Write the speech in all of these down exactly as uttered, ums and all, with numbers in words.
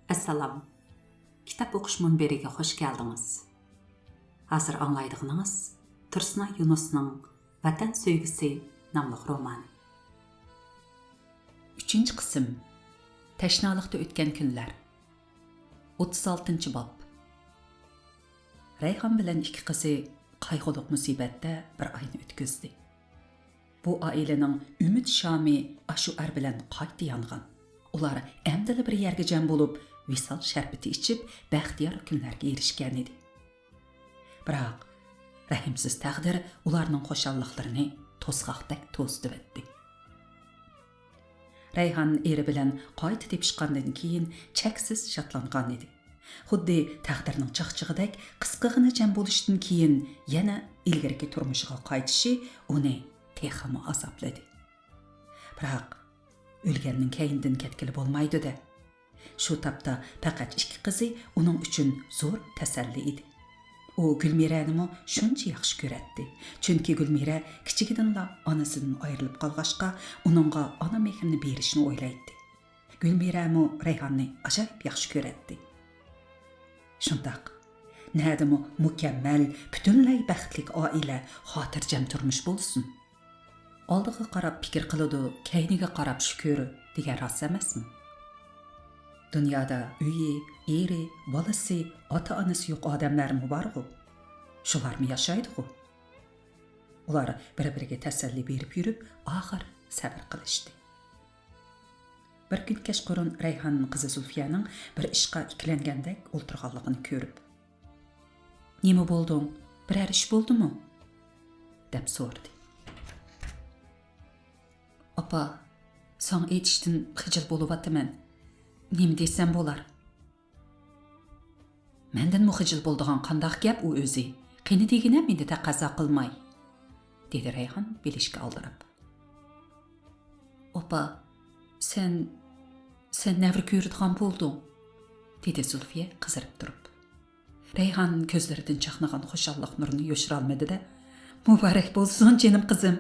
ئەسسالام. كىتاب ئوقۇش مۇنبىرىگە خۇش كەلدىڭىز. ھازىر ئاڭلايدىغىنىڭىز تۇرسۇنئاي يۇنۇسنىڭ ۋەتەن سۆيگۈسى ناملىق رومانى. ئۈچىنچى قىسىم. تەشنالىقتا ئۆتكەن كۈنلەر. ئوتتۇز ئالتىنچى باب. رەيھان بىلەن ئىككى قىزى قايغۇلۇق مۇسىبەتتە بىر ئاينى ئۆتكۈزدى. بۇ ئائىلىنىڭ ئۈمىد شامى ئاشۇ ئەر بىلەن قايتا يانغان. ئۇلار ئەمدىلا بىر يەرگە جەم بولۇپ، ۋىسال شەربىتى ئىچىپ، بەختىيار كۈنلەرگە ئېرىشكەن ئىدى. بىراق، رەھىمسىز تەقدىر ئۇلارنىڭ خۇشاللىقلىرىنى توسقاقتەك توزۇتۇۋەتتى. رەيھان ئېرى بىلەن قايتا تېپىشقاندىن كېيىن چەكسىز شادلانغان ئىدى. خۇددى تەقدىرنىڭ چاقچىقىدەك قىسقىغىنە جەم بولۇشتىن كېيىن يەنە ئىلگىرىكى تۇرمۇشىغا قايتىشى ئۇنى تېخىمۇ ئازابلىدى. بىراق، ئۆلگەننىڭ كەينىدىن كەتكىلى بولمايدۇ-دە. شۇ تاپتا پەقەت ئىككى قىزى ئۇنىڭ ئۈچۈن زور تەسەللى ئىدى. ئۇ گۈلمىرەنىمۇ شۇنچە ياخشى كۆرەتتى. چۈنكى گۈلمىرە كىچىكىدىنلا ئانىسىدىن ئايرىلىپ قالغاچقا، ئۇنىڭغا ئانا مېھرىنى بېرىشنى ئويلايتتى. گۈلمىرەمۇ رەيھاننى ئاجايىپ ياخشى كۆرەتتى. شۇنداق، نەدىمۇ مۇكەممەل، پۈتۈنلەي بەختلىك ئائىلە، خاتىرجەم تۇرمۇش بولسۇن. ئالدىغا قاراپ پىكىر قىلىدۇ، كەينىگە قاراپ شۈكۈر دېگەن راست ئەمەسمۇ؟ دۇنيادا ئۆيى، ئېرى، بالىسى، ئاتا-ئانىسى يوق ئادەملەرمۇ بارغۇ؟ شۇلارمۇ ياشايدىغۇ؟ ئۇلار بىر-بىرىگە تەسەللى بېرىپ يۈرۈپ، ئاخىر سەۋر قىلىشتى. بىر كۈن كەچقۇرۇن رەيھان قىزى زۇلفىيەنىڭ بىر ئىشقا ئىككىلەنگەندەك ئولتۇرغانلىقىنى كۆرۈپ، «نېمە بولدۇڭ؟ بىرەر ئىش بولدىمۇ؟» دەپ سورىدى. «ئاپا، ساڭا ئېيتىشتىن خىجىل بولۇۋاتىمەن. نېمە دېسەم بولار؟» «مەندىنمۇ خىجىل بولىدىغان قانداق گەپ ئۇ ئۆزى؟ قېنى دېگىنە مېنى تەقەززا قىلماي»، دېدى رەيھان بىلىشكە ئالدىراپ. «ئاپا، سەن، سەن نەۋرە كۆرىدىغان بولدۇڭ»، دېدى زۇلفىيە قىزىرىپ تۇرۇپ. رەيھان كۆزلىرىدىن چاقنىغان خۇشاللىق نۇرىنى يوشۇرالمىدى-دە، «مۇبارەك بولسۇن، جېنىم قىزىم!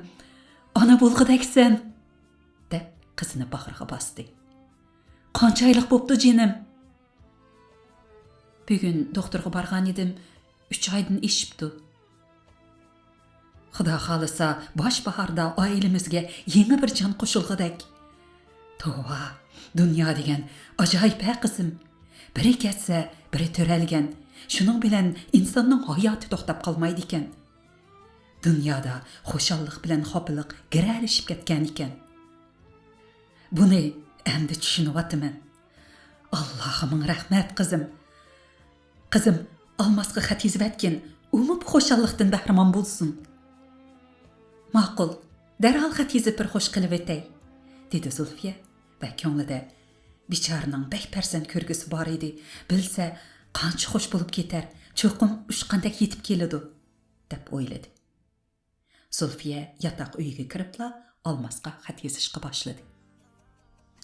ئانا بولغۇدەكسەن!» دەپ قىزىنى باغرىغا باستى. «قانچە ئايلىق بوپتۇ، جېنىم؟» «بۈگۈن دوختۇرغا بارغان ئىدىم، ئۈچ ئايدىن ئېشىپتۇ.» «خۇدا خالىسا، باش باھاردا ئائىلىمىزگە يېڭى بىر جان قوشۇلغۇدەك.» «توۋا، دۇنيا دېگەن ئاجايىپ ھە، قىزىم. بىرى كەتسە، بىرى تۆرەلگەن. شۇنىڭ بىلەن ئىنساننىڭ ھاياتى توختاپ قالمايدىكەن. دۇنيادا خۇشاللىق بىلەن خاپىلىق گىرەلىشىپ كەتكەنىكەن. بۇنى ئەمدى چۈشىنىۋاتىمەن. ئاللاغا مىڭ رەھمەت، قىزىم. قىزىم، ئالماسقا خەت يېزىۋەتكىن، ئۇمۇ بۇ خۇشاللىقتىن بەھرىمەن بولسۇن.» «ماقۇل، دەرھال خەت يېزىپ بىر خوش قىلىۋېتەي»، دېدى زۇلفىيە ۋە كۆڭلىدە، «بىچارىنىڭ بەك پەرزەنت كۆرگۈسى بار ئىدى، بىلسە، قانچە خوش بولۇپ كېتەر، چوقۇم ئۇچقاندەك يېتىپ كېلىدۇ» دەپ ئويلىدى. زۇلفىيە ياتاق ئۆيىگە كىرىپلا ئالماسقا خەت يېزىشقا باشلىدى.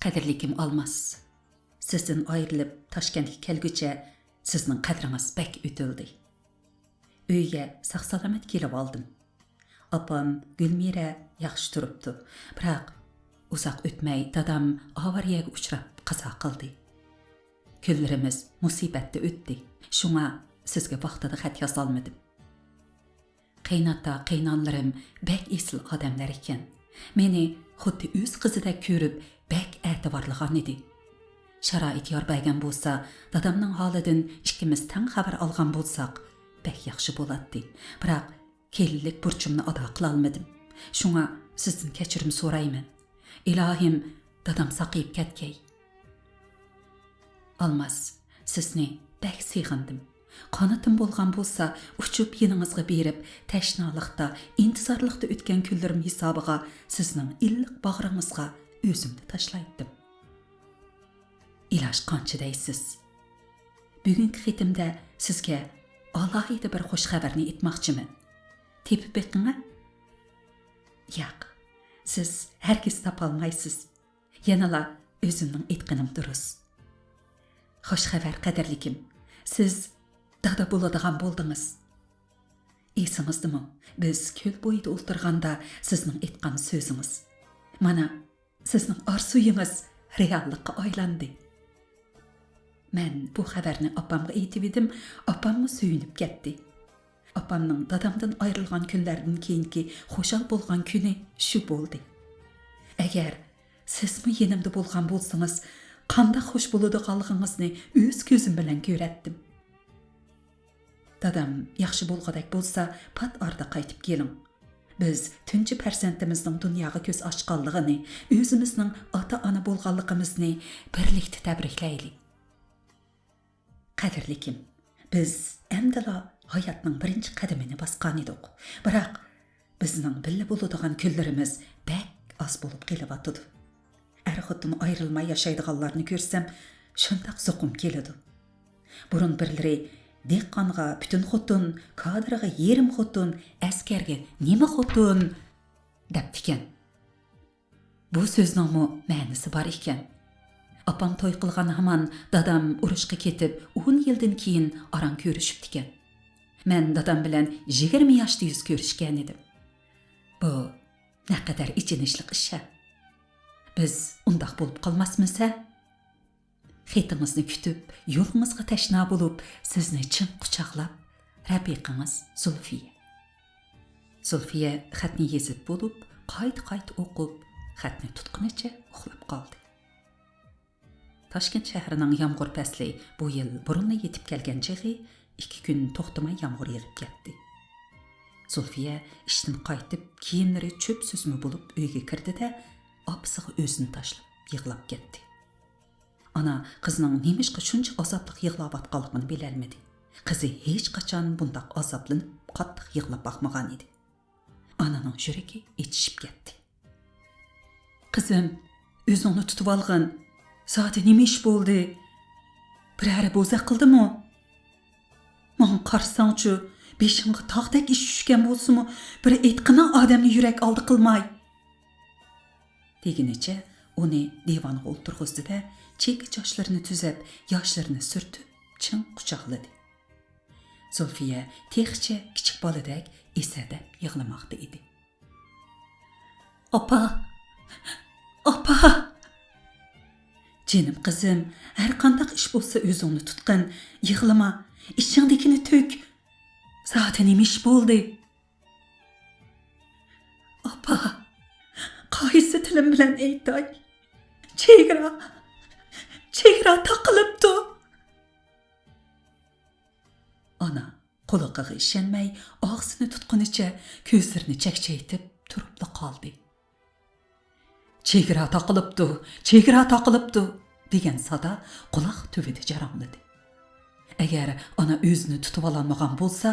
«قەدىرلىكىم ئالماس، سىزدىن ئايرىلىپ تاشكەنتكە كەلگۈچە سىزنىڭ قەدرىڭىز بەك ئۆتۈلدى. ئۆيگە ساق-سالامەت كېلىۋالدىم. ئاپام گۈلمىرە ياخشى تۇرۇپتۇ، بىراق ئۇزاق ئۆتمەي دادام ئاۋارىيەگە ئۇچراپ قازا قىلدى. كۈنلىرىمىز مۇسىبەتتە ئۆتتى، شۇڭا سىزگە ۋاقتىدا خەت يازالمىدىم. قېيىنئاتا، قېيىنئانىلىرىم بەك ئېسىل ئادەملەر ئىكەن. مېنى خۇددى ئۆز قىزىدەك كۆرۈپ، بەك ئەتىۋارلىغان ئىدى. شارائىت يار بەرگەن بولسا، دادامنىڭ ھالىدىن ئىككىمىز تەڭ خەۋەر ئالغان بولساق، بەك ياخشى بولاتتى. بىراق، كېلىنلىك بۇرچۇمنى ئادا قىلالمىدىم. شۇڭا سىزدىن كەچۈرۈم سورايمەن. ئىلاھىم، دادام ساقىيىپ كەتكەي. ئالماس، سىزنى بەك سېغىندىم. قانىتىم بولغان بولسا، ئۇچۇپ يېنىڭىزغا بېرىپ، تەشنالىقتا، ئىنتىزارلىقتا ئۆتكەن كۈنلىرىم ھېسابىغا سىزنىڭ ئىللىق باغرىڭىزغا ئۆزۈمنى تاشلايتتىم. ئىلاج قانچە دەيسىز؟ بۈگۈنكى خېتىمدە سىزگە ئالاھىدە بىر خوش خەۋەرنى ئېيتماقچىمەن. تېپىپ بېقىڭە. ياق، سىز ھەرگىز تاپالمايسىز. يەنىلا ئۆزۈمنىڭ ئېيتقىنىم دۇرۇس. خوش خەۋەر، قەدىرلىكىم. سىز دادا بولىدىغان بولدىڭىز. ئېسىڭىزدىمۇ، بىز كۆل بويىدا ئولتۇرغاندا سىزنىڭ ئېيتقان سۆزىڭىز؟ مانا، سىزنىڭ ئارزۇيىڭىز رېئاللىققا ئايلاندى. مەن بۇ خەۋەرنى ئاپامغا ئېيتىۋىدىم، ئاپاممۇ سۆيۈنۈپ كەتتى. ئاپامنىڭ دادامدىن ئايرىلغان كۈنلەردىن كېيىنكى خۇشال بولغان كۈنى شۇ بولدى. ئەگەر سىزمۇ يېنىمدا بولغان بولسىڭىز، قانداق خۇش بولىدىغانلىقىڭىزنى ئۆز كۆزۈم بىلەن كۆرەتتىم. دادام ياخشى بولغۇدەك بولسا، پات ئارىدا قايتىپ كېلىڭ. بىز تۇنجى پەرزەنتىمىزنىڭ دۇنياغا كۆز ئاچقانلىقىنى، ئۆزىمىزنىڭ ئاتا-ئانا بولغانلىقىمىزنى بىرلىكتە تەبرىكلەيلى. قەدىرلىكىم، بىز ئەمدىلا ھاياتنىڭ بىرىنچى قەدىمىنى باسقانىدۇق. بىراق، بىزنىڭ بىللە بولىدىغان كۈنلىرىمىز بەك ئاز بولۇپ قېلىۋاتىدۇ. ئەر-خوتۇن ئايرىلماي ياشايدىغانلارنى كۆرسەم، شۇنداق زوقۇم كېلىدۇ. بۇرۇن بىرلىرى «دېھقانغا پۈتۈن خوتۇن، كادىرغا يېرىم خوتۇن، ئەسكەرگە نېمە خوتۇن؟» دەپتىكەن. بۇ سۆزنىڭمۇ مەنىسى بار ئىكەن. ئاپام توي قىلغان ھامان دادام ئۇرۇشقا كېتىپ، ئون يىلدىن كېيىن ئاران كۆرۈشۈپتىكەن. مەن دادام بىلەن يىگىرمە ياشتا يۈز كۆرۈشكەنىدىم. بۇ نەقەدەر ئېچىنىشلىق ئىش-ھە. بىز ئۇنداق بولۇپ قالماسمىز-ھە؟ خېتىڭىزنى كۈتۈپ، يولىڭىزغا تەشنا بولۇپ، سىزنى چىڭ قۇچاقلاپ، رەپىقىڭىز زۇلفىيە. زۇلفىيە خەتنى يېزىپ بولۇپ، قايتا-قايتا ئوقۇپ، خەتنى تۇتقىنىچە ئۇخلاپ قالدى. تاشكەنت شەھىرىنىڭ يامغۇر پەسلى بۇ يىل بۇرۇنلا يېتىپ كەلگەن چېغى، ئىككى كۈن توختىماي يامغۇر يېغىپ كەتتى. زۇلفىيە ئىشتىن قايتىپ، كىيىملىرى چۆپ سۈزمە بولۇپ ئۆيگە كىردى-دە، ئاپىسىغا ئۆزىنى تاشلاپ يىغلاپ كەتتى. ئانا قىزىنىڭ نېمىشقا شۇنچە ئازابلىق يىغلاۋاتقانلىقىنى بىلەلمىدى. قىزى ھېچقاچان بۇنداق ئازابلىنىپ، قاتتىق يىغلاپ باقمىغان ئىدى. ئانىنىڭ يۈرىكى ئېچىشىپ كەتتى. «قىزىم، ئۆزۈڭنى تۇتۇۋالغىن. زادى نېمە ئىش بولدى؟ بىرەرى بوزەك قىلدىمۇ؟ ماڭا قارىساڭچۇ، بېشىڭغا تاغدەك ئىش چۈشكەن بولسىمۇ، بىر ئېيتقىنا ئادەمنى يۈرەك ئالدى قىلماي.» دېگىنىچە ئۇنى دىۋانغا ئولتۇرغۇزدى-دە، چېكە چاچلىرىنى تۈزەپ، ياشلىرىنى سۈرتۈپ، چىڭ قۇچاقلىدى. زۇلفىيە تېخىچە كىچىك بالىدەك ئېسەدەپ يىغلىماقتا ئىدى. «ئاپا! ئاپا!» «جېنىم قىزىم، ھەرقانداق ئىش بولسا ئۆزۈڭنى تۇتقىن، يىغلىما، ئىچىڭدىكىنى تۆك. زادى نېمە ئىش بولدى؟» «ئاپا، قايسى تىلىم بىلەن ئېيتاي؟ چېگرا، چېگرا تاقىلىپتۇ.» ئانا قۇلىقىغا ئىشەنمەي، ئاغزىنى تۇتقىنىچە كۆزلىرىنى چەكچەيتىپ تۇرۇپلا قالدى. «چېگرا تاقىلىپتۇ، چېگرا تاقىلىپتۇ» دېگەن سادا قۇلاق تۈۋىدە جاراڭلىدى. ئەگەر ئانا ئۆزىنى تۇتۇۋالالمىغان بولسا،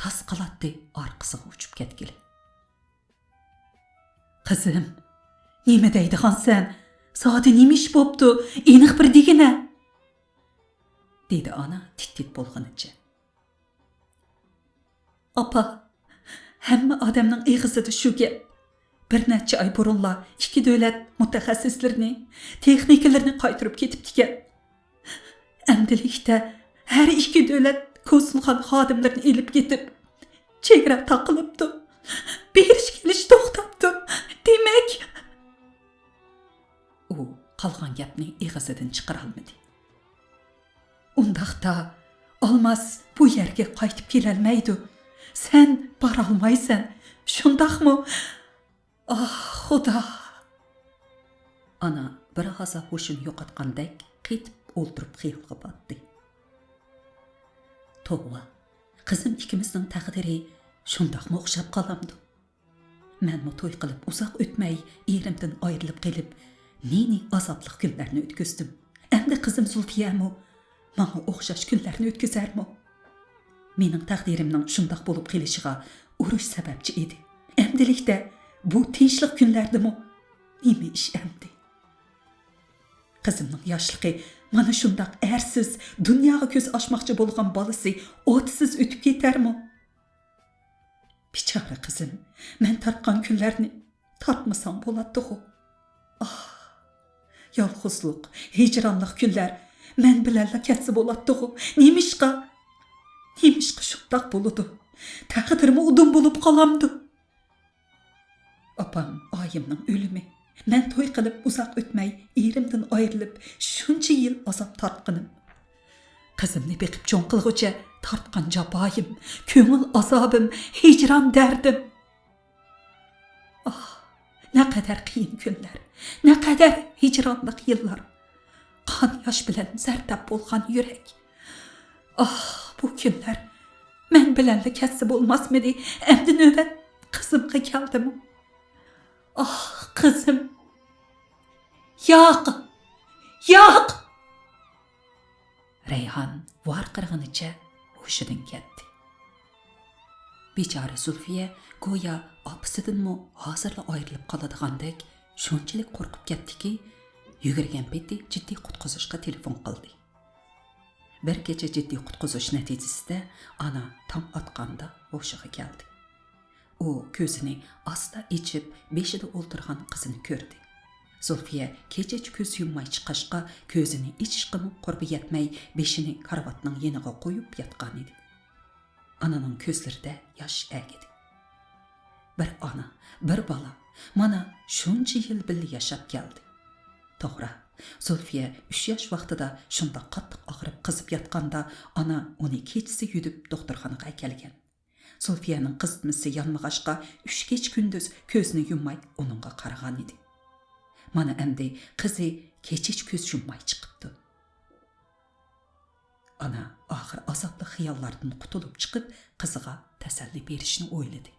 تاس قىلاتتى ئارقىسىغا ئۇچۇپ كەتكىلى. «قىزىم، نېمە دەيدىغانسەن؟ زادى نېمە ئىش بوپتۇ؟ ئېنىق بىر دېگىنە!» دېدى ئانا تىت-تىت بولغىنىچە. «ئاپا، ھەممە ئادەمنىڭ ئېغىزىدا شۇ گەپ. بىر نەچچە ئاي بۇرۇنلا ئىككى دۆلەت مۇتەخەسسىسلىرىنى، تېخنىكلىرىنى قايتۇرۇپ كېتىپتىكەن. ئەمدىلىكتە ھەر ئىككى دۆلەت كونسۇلخانا خادىملىرىنى ئېلىپ كېتىپ، چېگرا تاقىلىپتۇ. بېرىش كېلىش توختاپتۇ. دېمەك...» ئۇ قالغان گەپنى ئېغىزىدىن چىقىرالمىدى. «ئۇنداقتا، ئالماس بۇ يەرگە قايتىپ كېلەلمەيدۇ. سەن بارالمايسەن، شۇنداقمۇ؟ ئاھ، خۇدا!» ئانا بىر ھازا ھوشىنى يوقاتقاندەك قېتىپ ئولتۇرۇپ خىيالغا پاتتى. توۋا، قىزىم ئىككىمىزنىڭ تەقدىرى شۇنداقمۇ ئوخشاپ قالامدۇ؟ مەنمۇ توي قىلىپ ئۇزاق ئۆتمەي ئېرىمدىن ئايرىلىپ قېلىپ، نى-نى ئازابلىق كۈنلەرنى ئۆتكۈزدۈم. ئەمدى قىزىم زۇلپىيەمۇ ماڭا ئوخشاش كۈنلەرنى ئۆتكۈزەرمۇ؟ مېنىڭ تەقدىرىمنىڭ شۇنداق بولۇپ قېلىشىغا ئۇرۇش سەۋەبچى ئىدى. ئەمدىلىكتە بۇ تىنچلىق كۈنلەردىمۇ نېمە ئىش ئەمدى؟ قىزىمنىڭ ياشلىقى مانا شۇنداق ئەرسىز، دۇنياغا كۆز ئاچماقچى بولغان بالىسى ئاتىسىز ئۆتۈپ كېتەرمۇ؟ بىچارە قىزىم، مەن تارتقان كۈنلەرنى تارتمىساڭ بولاتتىغۇ. ئاھ، يالغۇزلۇق، ھىجرانلىق كۈنلەر مەن بىلەنلا كەتسە بولاتتىغۇ. نېمىشقا؟ نېمىشقا شۇنداق بولىدۇ؟ تەقدىرمۇ ئۇدۇم بولۇپ قالامدۇ؟ ئاپام ئايىمنىڭ ئۆلۈمى. مەن توي قىلىپ ئۇزاق ئۆتمەي ئېرىمدىن ئايرىلىپ شۇنچە يىل ئازاب تارتقىنىم. قىزىمنى بېقىپ چوڭ قىلغۇچە تارتقان جاپايىم، كۆڭۈل ئازابىم، ھىجران دەردىم. ئاھ، نەقەدەر قىيىن كۈنلەر، نەقەدەر ھىجرانلىق يىللار. قان ياش بىلەن زەرداب بولغان يۈرەك. ئاھ، بۇ كۈنلەر مەن بىلەنلا كەتسە بولماسمىدى؟ ئەمدى نۆۋەت قىزىمغا كەلدىمۇ؟ ئاھ، قىزىم! ياق! ياق! رەيھان ۋارقىرىغىنىچە ھوشىدىن كەتتى. بىچارە زۇلفىيە گويا ئاپىسىدىنمۇ ھازىرلا ئايرىلىپ قالىدىغاندەك شۇنچىلىك قورقۇپ كەتتىكى، يۈگۈرگەن پېتى جىددىي قۇتقۇزۇشقا تېلېفون قىلدى. بىر كېچە جىددىي قۇتقۇزۇش نەتىجىسىدە ئانا تاڭ ئاتقاندا ھوشىغا كەلدى. ئۇ كۆزىنى ئاستا ئېچىپ، بېشىدا ئولتۇرغان قىزىنى كۆردى. زۇلفىيە كېچىچە كۆز يۇمماي چىققاچقا، كۆزىنى ئېچىشقىمۇ قۇربى يەتمەي، بېشىنى كارىۋاتنىڭ يېنىغا قويۇپ ياتقانىدى. ئانىنىڭ كۆزلىرىدە ياش ئەگىدى. بىر ئانا، بىر بالا، مانا شۇنچە يىل بىللە ياشاپ كەلدى. توغرا، زۇلفىيە ئۈچ ياش ۋاقتىدا شۇنداق قاتتىق ئاغرىپ قىزىپ ياتقاندا، ئانا ئۇنى كېچىسى يۈدۈپ دوختۇرخانىغا ئەكەلگەن. زۇلفىيەنىڭ قىزىتمىسى يانمىغاچقا، ئۈچ كېچە كۈندۈز كۆزىنى يۇمماي ئۇنىڭغا قارىغانىدى. مانا ئەمدى قىزى كېچىچە كۆز يۇمماي چىقىپتۇ. ئانا ئاخىر ئازابلىق خىياللاردىن قۇتۇلۇپ چىقىپ، قىزىغا تەسەللى بېرىشنى ئويلىدى.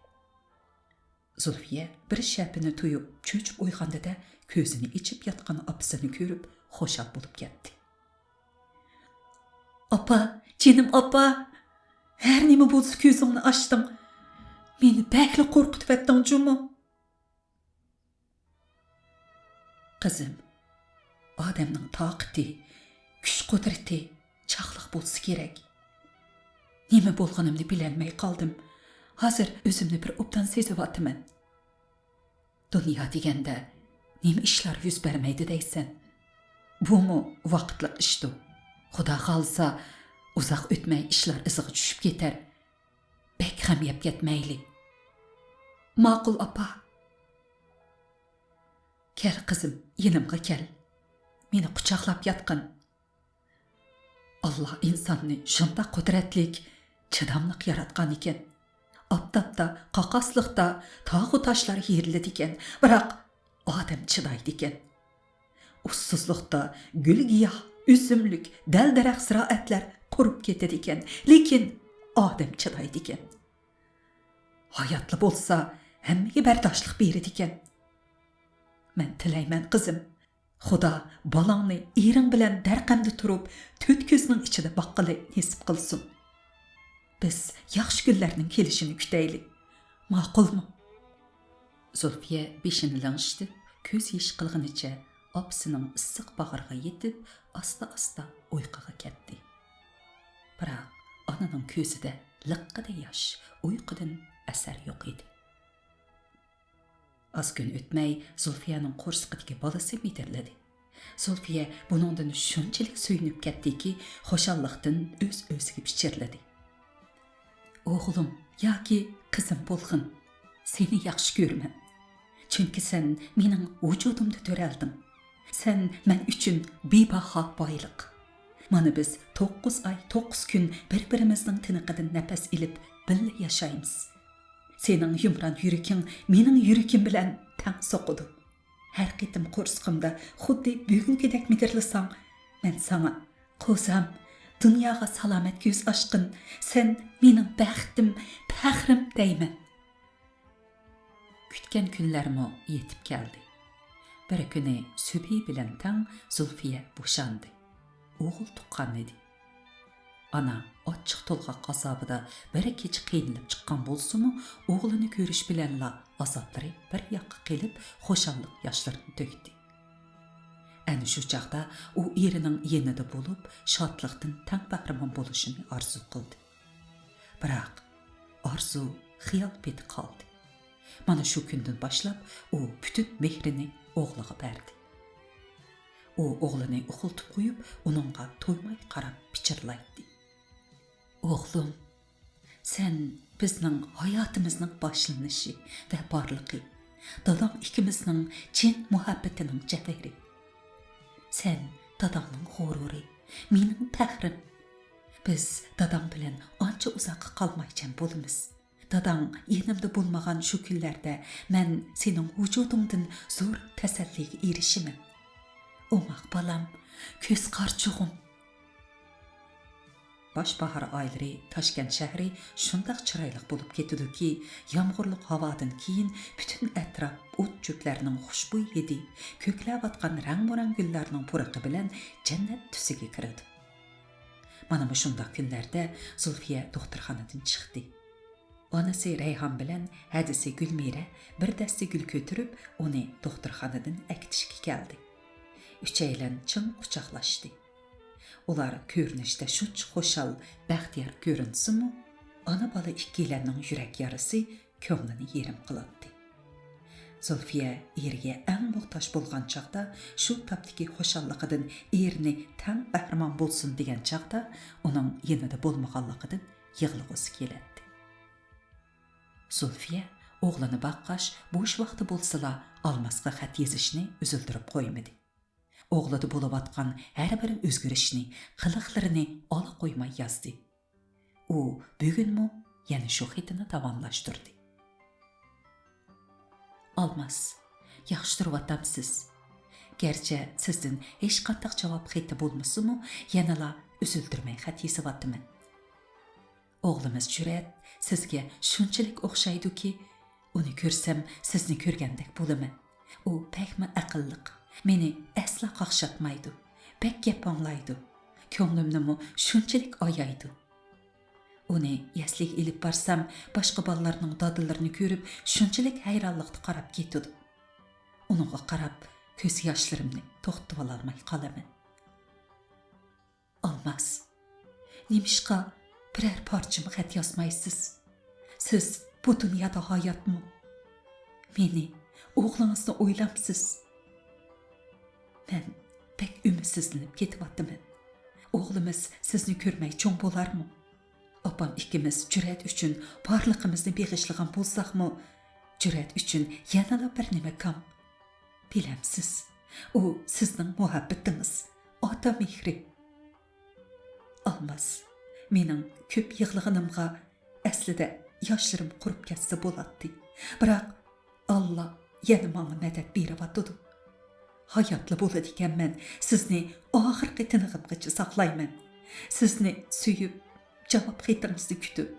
زۇلفىيە بىر شەپىنى تۇيۇپ، چۆچۈپ ئويغاندىدە، كۆزىنى ئېچىپ ياتقان ئاپىسىنى كۆرۈپ، خۇشال بولۇپ كەتتى. ئاپا، جېنىم ئاپا، ھەر نېمە بولسا كۆزۈڭنى ئاچتىڭ. مېنى بەكلا قورقۇتۇۋەتتىڭ جۇمۇ. قىزىم، ئادەمنىڭ تاقىتى، كۈچ-قۇدرىتى چاغلىق بولسا كېرەك. نېمە بولغىنىمنى بىلەلمەي قالدىم. ھازىر ئۆزۈمنى بىر ئوبدان سېزىۋاتىمەن. دۇنيا دېگەندە نېمە ئىشلار يۈز بەرمەيدۇ دەيسەن؟ بۇمۇ ۋاقىتلىق ئىشتۇ. خۇدا خالىسا، ئۇزاق ئۆتمەي ئىشلار ئىزىغا چۈشۈپ كېتەر. بەك غەم يەپ كەتمەيلى. ماقۇل، ئاپا. كەل، قىزىم، يېنىمغا كەل. مېنى قۇچاقلاپ ياتقىن. ئاللا ئىنساننى شۇنداق قۇدرەتلىك، چىداملىق ياراتقان ئىكەن. ئاپتاپتا، قاقاسلىقتا تاغۇ تاشلار يېرىلىدىكەن، بىراق ئادەم چىدايدىكەن. ئۇسسۇزلۇقتا گۈل-گىياھ، ئۆسۈملۈك، دەل-دەرەخ، زىرائەتلەر قۇرۇپ كېتىدىكەن، لېكىن ئادەم چىدايدىكەن. ھاياتلا بولسا، ھەممىگە بەرداشلىق بېرىدىكەن. مەن تىلەيمەن، قىزىم، خۇدا بالاڭنى ئېرىڭ بىلەن دەرقەمدە تۇرۇپ، تۆت كۆزنىڭ ئىچىدە باققىلى نېسىپ قىلسۇن. بىز ياخشى كۈنلەرنىڭ كېلىشىنى كۈتەيلى. ماقۇلمۇ؟ زۇلفىيە بېشىنى لىڭشىتىپ، كۆز يېشى قىلغىنىچە ئاپىسىنىڭ ئىسسىق باغرىغا يېتىپ، ئاستا-ئاستا ئۇيقۇغا كەتتى. بىراق ئانىنىڭ كۆزىدە لىققىدە ياش، ئۇيقۇدىن ئەسەر يوق ئىدى. ئاز كۈن ئۆتمەي زۇلفىيەنىڭ قورسىقىدىكى بالىسى مىدىرلىدى. زۇلفىيە بۇنىڭدىن شۇنچىلىك سۆيۈنۈپ كەتتىكى، خۇشاللىقتىن ئۆز-ئۆزىگە پىچىرلىدى. ئوغلۇم ياكى قىزىم بولغىن، سېنى ياخشى كۆرىمەن. چۈنكى سەن مېنىڭ ۋۇجۇدۇمدا تۆرەلدىڭ. سەن مەن ئۈچۈن بىباھا بايلىق. مانا بىز توققۇز ئاي، توققۇز كۈن بىر-بىرىمىزنىڭ تىنىقىدىن نەپەس ئېلىپ بىللە ياشايمىز. سېنىڭ يۇمران يۈرىكىڭ مېنىڭ يۈرىكىم بىلەن تەڭ سوقىدۇ. ھەر قېتىم قورسىقىمدا خۇددى بۈگۈنكىدەك مىدىرلىساڭ، مەن ساڭا، «قوزام، دۇنياغا سالامەت كۆز ئاچقىن، سەن مېنىڭ بەختىم، پەخرىم» دەيمەن. كۈتكەن كۈنلەرمۇ يېتىپ كەلدى. بىر كۈنى سۈبھى بىلەن تەڭ زۇلفىيە بوشاندى. ئوغۇل تۇغقان ئىدى. ئانا ئاچچىق تولغاق ئازابىدا بىر كېچە قىينىلىپ چىققان بولسىمۇ، ئوغلىنى كۆرۈش بىلەنلا ئازابلىرى بىر ياققا قېلىپ، خۇشاللىق ياشلىرىنى تۆكتى. ئەنە شۇ چاغدا ئۇ ئېرىنىڭ يېنىدا بولۇپ، شادلىقتىن تەڭ بەھرىمەن بولۇشىنى ئارزۇ قىلدى. بىراق ئارزۇ خىيال پېتى قالدى. مانا شۇ كۈندىن باشلاپ ئۇ پۈتۈن مېھرىنى ئوغلىغا بەردى. ئۇ ئوغلىنى ئۇخلىتىپ قويۇپ، ئۇنىڭغا تويماي قاراپ پىچىرلايتتى. «ئوغلۇم، سەن بىزنىڭ ھاياتىمىزنىڭ باشلىنىشى ۋە بارلىقى، داداڭ ئىككىمىزنىڭ چىن مۇھەببىتىنىڭ جەۋھىرى. سەن داداڭنىڭ غۇرۇرى، مېنىڭ پەخرىم. بىز داداڭ بىلەن ئانچە ئۇزاققا قالمايچان بولىمىز. داداڭ يېنىمدا بولمىغان شۇ كۈنلەردە مەن سېنىڭ ۋۇجۇدۇڭدىن زور تەسەللىگە ئېرىشىمەن. ئوماق بالام، كۆز قارچۇغۇم. باش باھار ئايلىرى تاشكەنت شەھىرى شۇنداق چىرايلىق بولۇپ كېتىدۇكى، يامغۇرلۇق ھاۋادىن كېيىن پۈتۈن ئەتراپ ئوت-چۆپلەرنىڭ خۇشبۇي ھىدى، كۆكلەۋاتقان رەڭمۇرەڭ گۈللەرنىڭ پۇرىقى بىلەن جەننەت تۈسىگە كىرىدۇ. مانا مۇشۇنداق كۈنلەردە زۇلفىيە دوختۇرخانىدىن چىقتى. ئانىسى رەيھان بىلەن ھەدىسى گۈلمىرە بىر دەستە گۈل كۆتۈرۈپ، ئۇنى دوختۇرخانىدىن ئەكېتىشكە كەلدى. ئۈچەيلەن چىڭ قۇچاقلاشتى. ئۇلار كۆرۈنۈشتە شۇنچە خۇشال، بەختىيار كۆرۈنسىمۇ، ئانا-بالا ئىككىيلەننىڭ يۈرەك يارىسى كۆڭلىنى يېرىم قىلاتتى. زۇلفىيە ئېرىگە ئەڭ موھتاج بولغان چاغدا، شۇ تاپتىكى خۇشاللىقىدىن ئېرىنى تەڭ بەھرىمەن بولسۇن دېگەن چاغدا، ئۇنىڭ يېنىدا بولمىغانلىقىدىن يىغلىغۇسى كېلەتتى. زۇلفىيە ئوغلىنى باققاچ، بوش ۋاقتى بولسىلا، ئالماسقا خەت يېزىشنى ئۈزۈلدۈرۈپ قويمىدى. ئوغلىدا بولۇۋاتقان ھەر بىر ئۆزگىرىشنى، قىلىقلىرىنى ئالا قويماي يازدى. ئۇ بۈگۈنمۇ يەنە شۇ خېتىنى داۋاملاشتۇردى. ئالماس، ياخشى تۇرۇۋاتامسىز؟ گەرچە سىزدىن ھېچقانداق جاۋاب خېتى بولمىسىمۇ، يەنىلا ئۈزۈلدۈرمەي خەت يېزىۋاتىمەن. ئوغلىمىز جۈرئەت سىزگە شۇنچىلىك ئوخشايدۇكى، ئۇنى كۆرسەم سىزنى كۆرگەندەك بولىمەن. ئۇ بەكمۇ ئەقىللىق، مېنى ئەسلا قاقشاتمايدۇ، بەك گەپ ئاڭلايدۇ، كۆڭلۈمنىمۇ شۇنچىلىك ئايايدۇ. ئۇنى يەسلىگە ئېلىپ بارسام، باشقا بالىلارنىڭ دادىلىرىنى كۆرۈپ شۇنچىلىك ھەيرانلىقتا قاراپ كېتىدۇ. ئۇنىڭغا قاراپ كۆز ياشلىرىمنى توختىتىۋالالماي قالىمەن. ئالماس، نېمىشقا بىرەر پارچىمۇ خەت يازمايسىز؟ سىز بۇ دۇنيادا ھاياتمۇ؟ مېنى، ئوغلىڭىزنى ئويلامسىز؟ مەن بەك ئۈمىدسىزلىنىپ كېتىۋاتىمەن. ئوغلىمىز سىزنى كۆرمەي چوڭ بولارمۇ؟ ئاپام ئىككىمىز جۈرئەت ئۈچۈن بارلىقىمىزنى بېغىشلىغان بولساقمۇ، جۈرئەت ئۈچۈن يەنىلا بىر نېمە كام. بىلەمسىز، ئۇ سىزنىڭ مۇھەببىتىڭىز، ئاتا مېھرى. ئالماس، مېنىڭ كۆپ يىغلىغىنىمغا ئەسلىدە ياشلىرىم قۇرۇپ كەتسە بولاتتى. بىراق، ئاللا يەنە ماڭا مەدەت بېرىۋاتىدۇ. ھاياتلا بولىدىكەنمەن، سىزنى ئاخىرقى تىنىقىمغىچە ساقلايمەن. سىزنى سۆيۈپ، جاۋاب خېتىڭىزنى كۈتۈپ،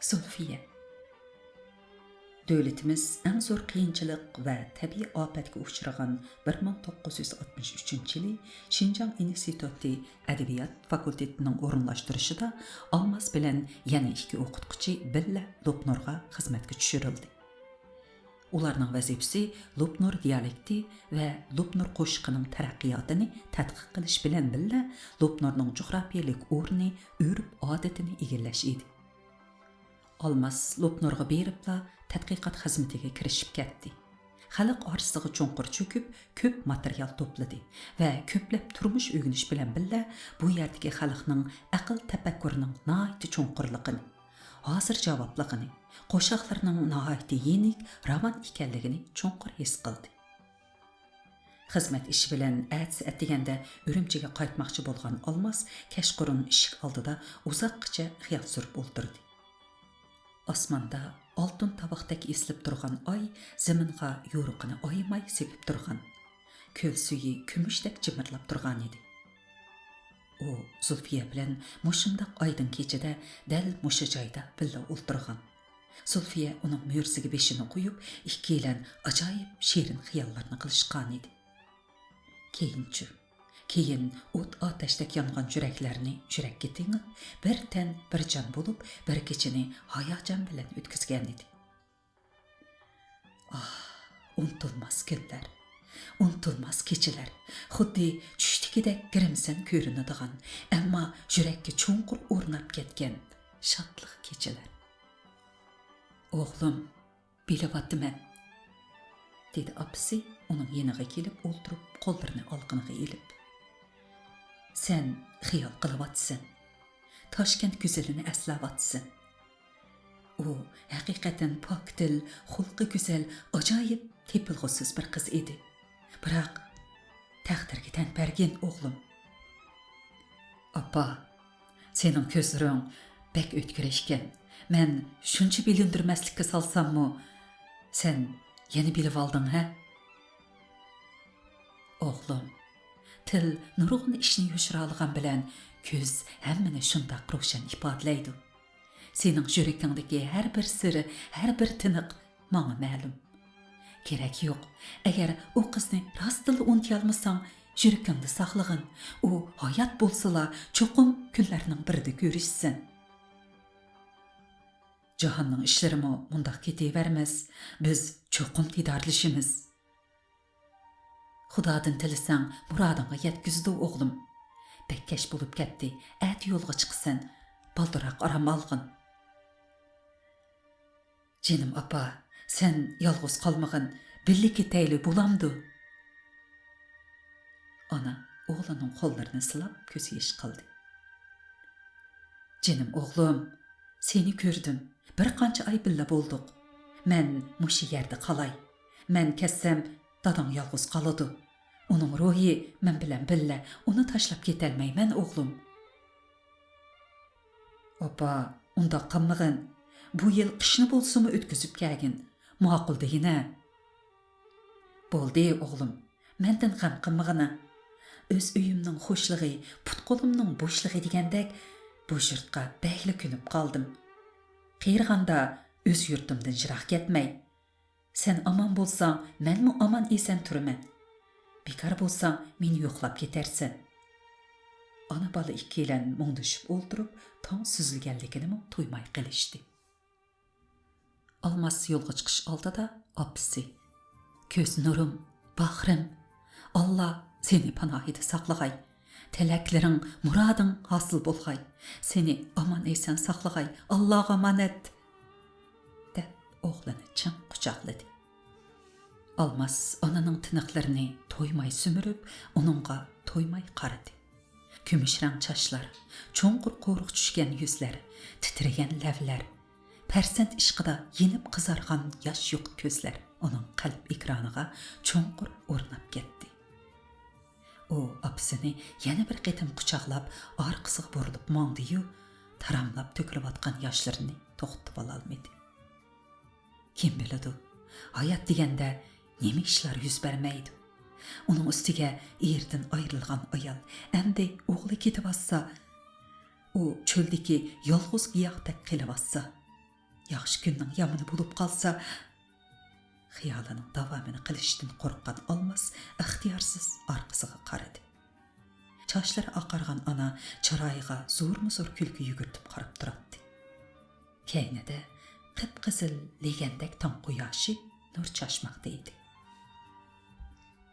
زۇلفىيە. دۆلىتىمىز ئەڭ زور قىيىنچىلىق ۋە تەبىئىي ئاپەتكە ئۇچرىغان بىر مىڭ توققۇز يۈز ئاتمىش ئۈچىنچى يىلى شىنجاڭ ئىنستىتۇتى ئەدەبىيات فاكۇلتېتىنىڭ ئورۇنلاشتۇرۇشىدا ئالماس بىلەن يەنە ئىككى ئوقۇتقۇچى بىللە لوپنۇرغا خىزمەتكە چۈشۈرۈلدى. ئۇلارنىڭ ۋەزىپىسى لوپنۇر دىيالېكتى ۋە لوپنۇر قوشىقىنىڭ تەرەققىياتىنى تەتقىق قىلىش بىلەن بىللە، لوپنۇرنىڭ جۇغراپىيەلىك ئورنى، ئۆرپ-ئادىتىنى ئىگىلەش ئىدى. ئالماس لوپنۇرغا بېرىپلا تەتقىقات خىزمىتىگە كىرىشىپ كەتتى. خەلق ئارىسىغا چوڭقۇر چۆكۈپ، كۆپ ماتېرىيال توپلىدى ۋە كۆپلەپ تۇرمۇش ئۆگىنىش بىلەن بىللە، بۇ يەردىكى خەلقنىڭ ئەقىل تەپەككۇرىنىڭ ناھايىتى چوڭقۇرلۇقىنى، ھازىر جاۋابلىقىنى، قوشاقلىرىنىڭ ناھايىتى يېنىك، راۋان ئىكەنلىكىنى چوڭقۇر ھېس قىلدى. خىزمەت ئىشى بىلەن ئەتىسى ئەتىگەندە ئۈرۈمچىگە قايتماقچى بولغان ئالماس كەچقۇرۇن ئىشىك ئالدىدا ئۇزاققىچە خىيال سۈرۈپ ئولتۇردى. ئاسماندا ئالتۇن تاۋاقتەك ئېسىلىپ تۇرغان ئاي زېمىنغا يورۇقىنى ئايىماي سېپىپ تۇرغان، كۆل سۈيى كۈمۈشتەك جىمىرلاپ تۇرغانىدى. ئۇ زۇلفىيە بىلەن مۇشۇنداق ئايدىڭ كېچىدە دەل مۇشۇ جايدا بىللە ئولتۇرغان. زۇلفىيە ئۇنىڭ مۈرىسىگە بېشىنى قويۇپ، ئىككىيلەن ئاجايىپ شېرىن خىياللارنى قىلىشقانىدى. كېيىنچۇ؟ كېيىن ئوت-ئاتەشتەك يانغان يۈرەكلەرنى يۈرەككە تېڭىپ، بىر تەن، بىر جان بولۇپ، بىر كېچىنى ھاياجان بىلەن ئۆتكۈزگەنىدى. ئاھ، ئۇنتۇلماس كۈنلەر، ئۇنتۇلماس كېچىلەر، خۇددى چۈشتىكىدەك گىرىمسەن كۆرۈنىدىغان، ئەمما يۈرەككە چوڭقۇر ئورناپ كەتكەن شادلىق كېچىلەر. ئوغلۇم، بىلىۋاتىمەن، دېدى ئاپىسى ئۇنىڭ يېنىغا كېلىپ ئولتۇرۇپ، قوللىرىنى ئالىقىنىغا ئېلىپ. سەن خىيال قىلىۋاتىسەن. تاشكەنت گۈزىلىنى ئەسلەۋاتىسەن. ئۇ ھەقىقەتەن پاك دىل، خۇلقى گۈزەل، ئاجايىپ تېپىلغۇسىز بىر قىز ئىدى. بىراق، تەقدىرگە تەن بەرگىن، ئوغلۇم. ئاپا، سېنىڭ كۆزلىرىڭ بەك ئۆتكۈر ئىكەن. مەن شۇنچە بىلىندۈرمەسلىككە سالساممۇ، سەن يەنە بىلىۋالدىڭ ھە؟ ئوغلۇم، تىل نۇرغۇن ئىشنى يوشۇرالىغان بىلەن، كۆز ھەممىنى شۇنداق روشەن ئىپادىلەيدۇ. سېنىڭ يۈرىكىڭدىكى ھەر بىر سىر، ھەر بىر تىنىق ماڭا مەلۇم. كېرەك يوق، ئەگەر ئۇ قىزنى راستتىنلا ئۇنتۇيالمىساڭ، يۈرىكىڭدە ساقلىغىن. ئۇ ھايات بولسىلا، چوقۇم كۈنلەرنىڭ بىرىدە كۆرۈشسۇن. جاھاننىڭ ئىشلىرىمۇ مۇنداق كېتىۋەرمەس. بىز چوقۇم دىدارلىشىمىز. خۇدادىن تىلىسەڭ، مۇرادىڭغا يەتكۈزىدۇ، ئوغلۇم. بەك كەچ بولۇپ كەتتى. ئەتە يولغا چىقىسەن. بالدۇرراق ئارام ئالغىن. جېنىم ئاپا، سەن يالغۇز قالمىغىن، بىللە كېتەيلى، بولامدۇ؟ ئانا ئوغلىنىڭ قوللىرىنى سىلاپ كۆز يېشى قىلدى. جېنىم ئوغلۇم، سېنى كۆردۈم، بىر قانچە ئاي بىللە بولدۇق. مەن مۇشۇ يەردە قالاي. مەن كەتسەم، داداڭ يالغۇز قالىدۇ. ئۇنىڭ روھى مەن بىلەن بىللە، ئۇنى تاشلاپ كېتەلمەيمەن، ئوغلۇم. ئاپا، ئۇنداق قىلمىغىن. بۇ يىل قىشنى بولسىمۇ ئۆتكۈزۈپ كەلگىن. ماقۇل دېگىنە. بولدى، ئوغلۇم، مەندىن غەم قىلمىغىنا. ئۆز ئۆيۈمنىڭ خۇشلۇقى، پۇت-قولۇمنىڭ بوشلۇقى دېگەندەك، بۇ يۇرتقا بەكلا كۆنۈپ قالدىم. قېرىغاندا ئۆز يۇرتۇمدىن يىراق كەتمەي. سەن ئامان بولساڭ، مەنمۇ ئامان-ئېسەن تۇرىمەن. بىكار بولساڭ، مېنى يوقلاپ كېتەرسەن. ئانا-بالا ئىككىيلەن مۇڭدىشىپ ئولتۇرۇپ، تاڭ سۈزۈلگەنلىكىنىمۇ تۇيماي قېلىشتى. ئالماس يولغا چىقىش ئالدىدا ئاپىسى: «كۆز نۇرۇم، باخرىم، ئاللا سېنى پاناھىدا ساقلىغاي. تىلەكلىرىڭ، مۇرادىڭ ھاسىل بولغاي. سېنى ئامان-ئېسەن ساقلىغاي. ئاللاغا ئامانەت!» دەپ، ئوغلىنى چىڭ قۇچاقلىدى. ئالماس ئانىنىڭ تىنىقلىرىنى تويماي سۈمۈرۈپ، ئۇنىڭغا تويماي قارىدى. كۈمۈش رەڭ چاچلار، چوڭقۇر قورۇق چۈشكەن يۈزلەر، تىترىگەن لەۋلەر، پەرزەنت ئىشقىدا يېنىپ قىزارغان ياش يۇقا كۆزلەر ئۇنىڭ قەلب ئېكرانىغا چوڭقۇر ئورناپ كەتتى. ئۇ ئاپىسىنى يەنە بىر قېتىم قۇچاقلاپ، ئارقىسىغا بۇرۇلۇپ ماڭدى-يۇ، تاراملاپ تۆكۈلۈۋاتقان ياشلىرىنى توختىتىۋالالمىدى. كىم بىلىدۇ، ھايات دېگەندە نېمە ئىشلار يۈز بەرمەيدۇ. ئۇنىڭ ئۈستىگە ئېرىدىن ئايرىلغان ئايال، ئەمدى ئوغلى كېتىۋاتسا، ئۇ چۆلدىكى يالغۇز گىياھتەك قېلىۋاتسا، ياخشى كۈننىڭ يامىنى بولۇپ قالسا، خىيالىنىڭ داۋامىنى قىلىشتىن قورققان ئالماس ئىختىيارسىز ئارقىسىغا قارىدى. چاچلىرى ئاقارغان ئانا چىرايىغا زورمۇ زور كۈلكە يۈگۈرتۈپ قاراپ تۇراتتى. كەينىدە قىپقىزىل لېگەندەك تاڭ قۇياشى نۇر چاچماقتا ئىدى.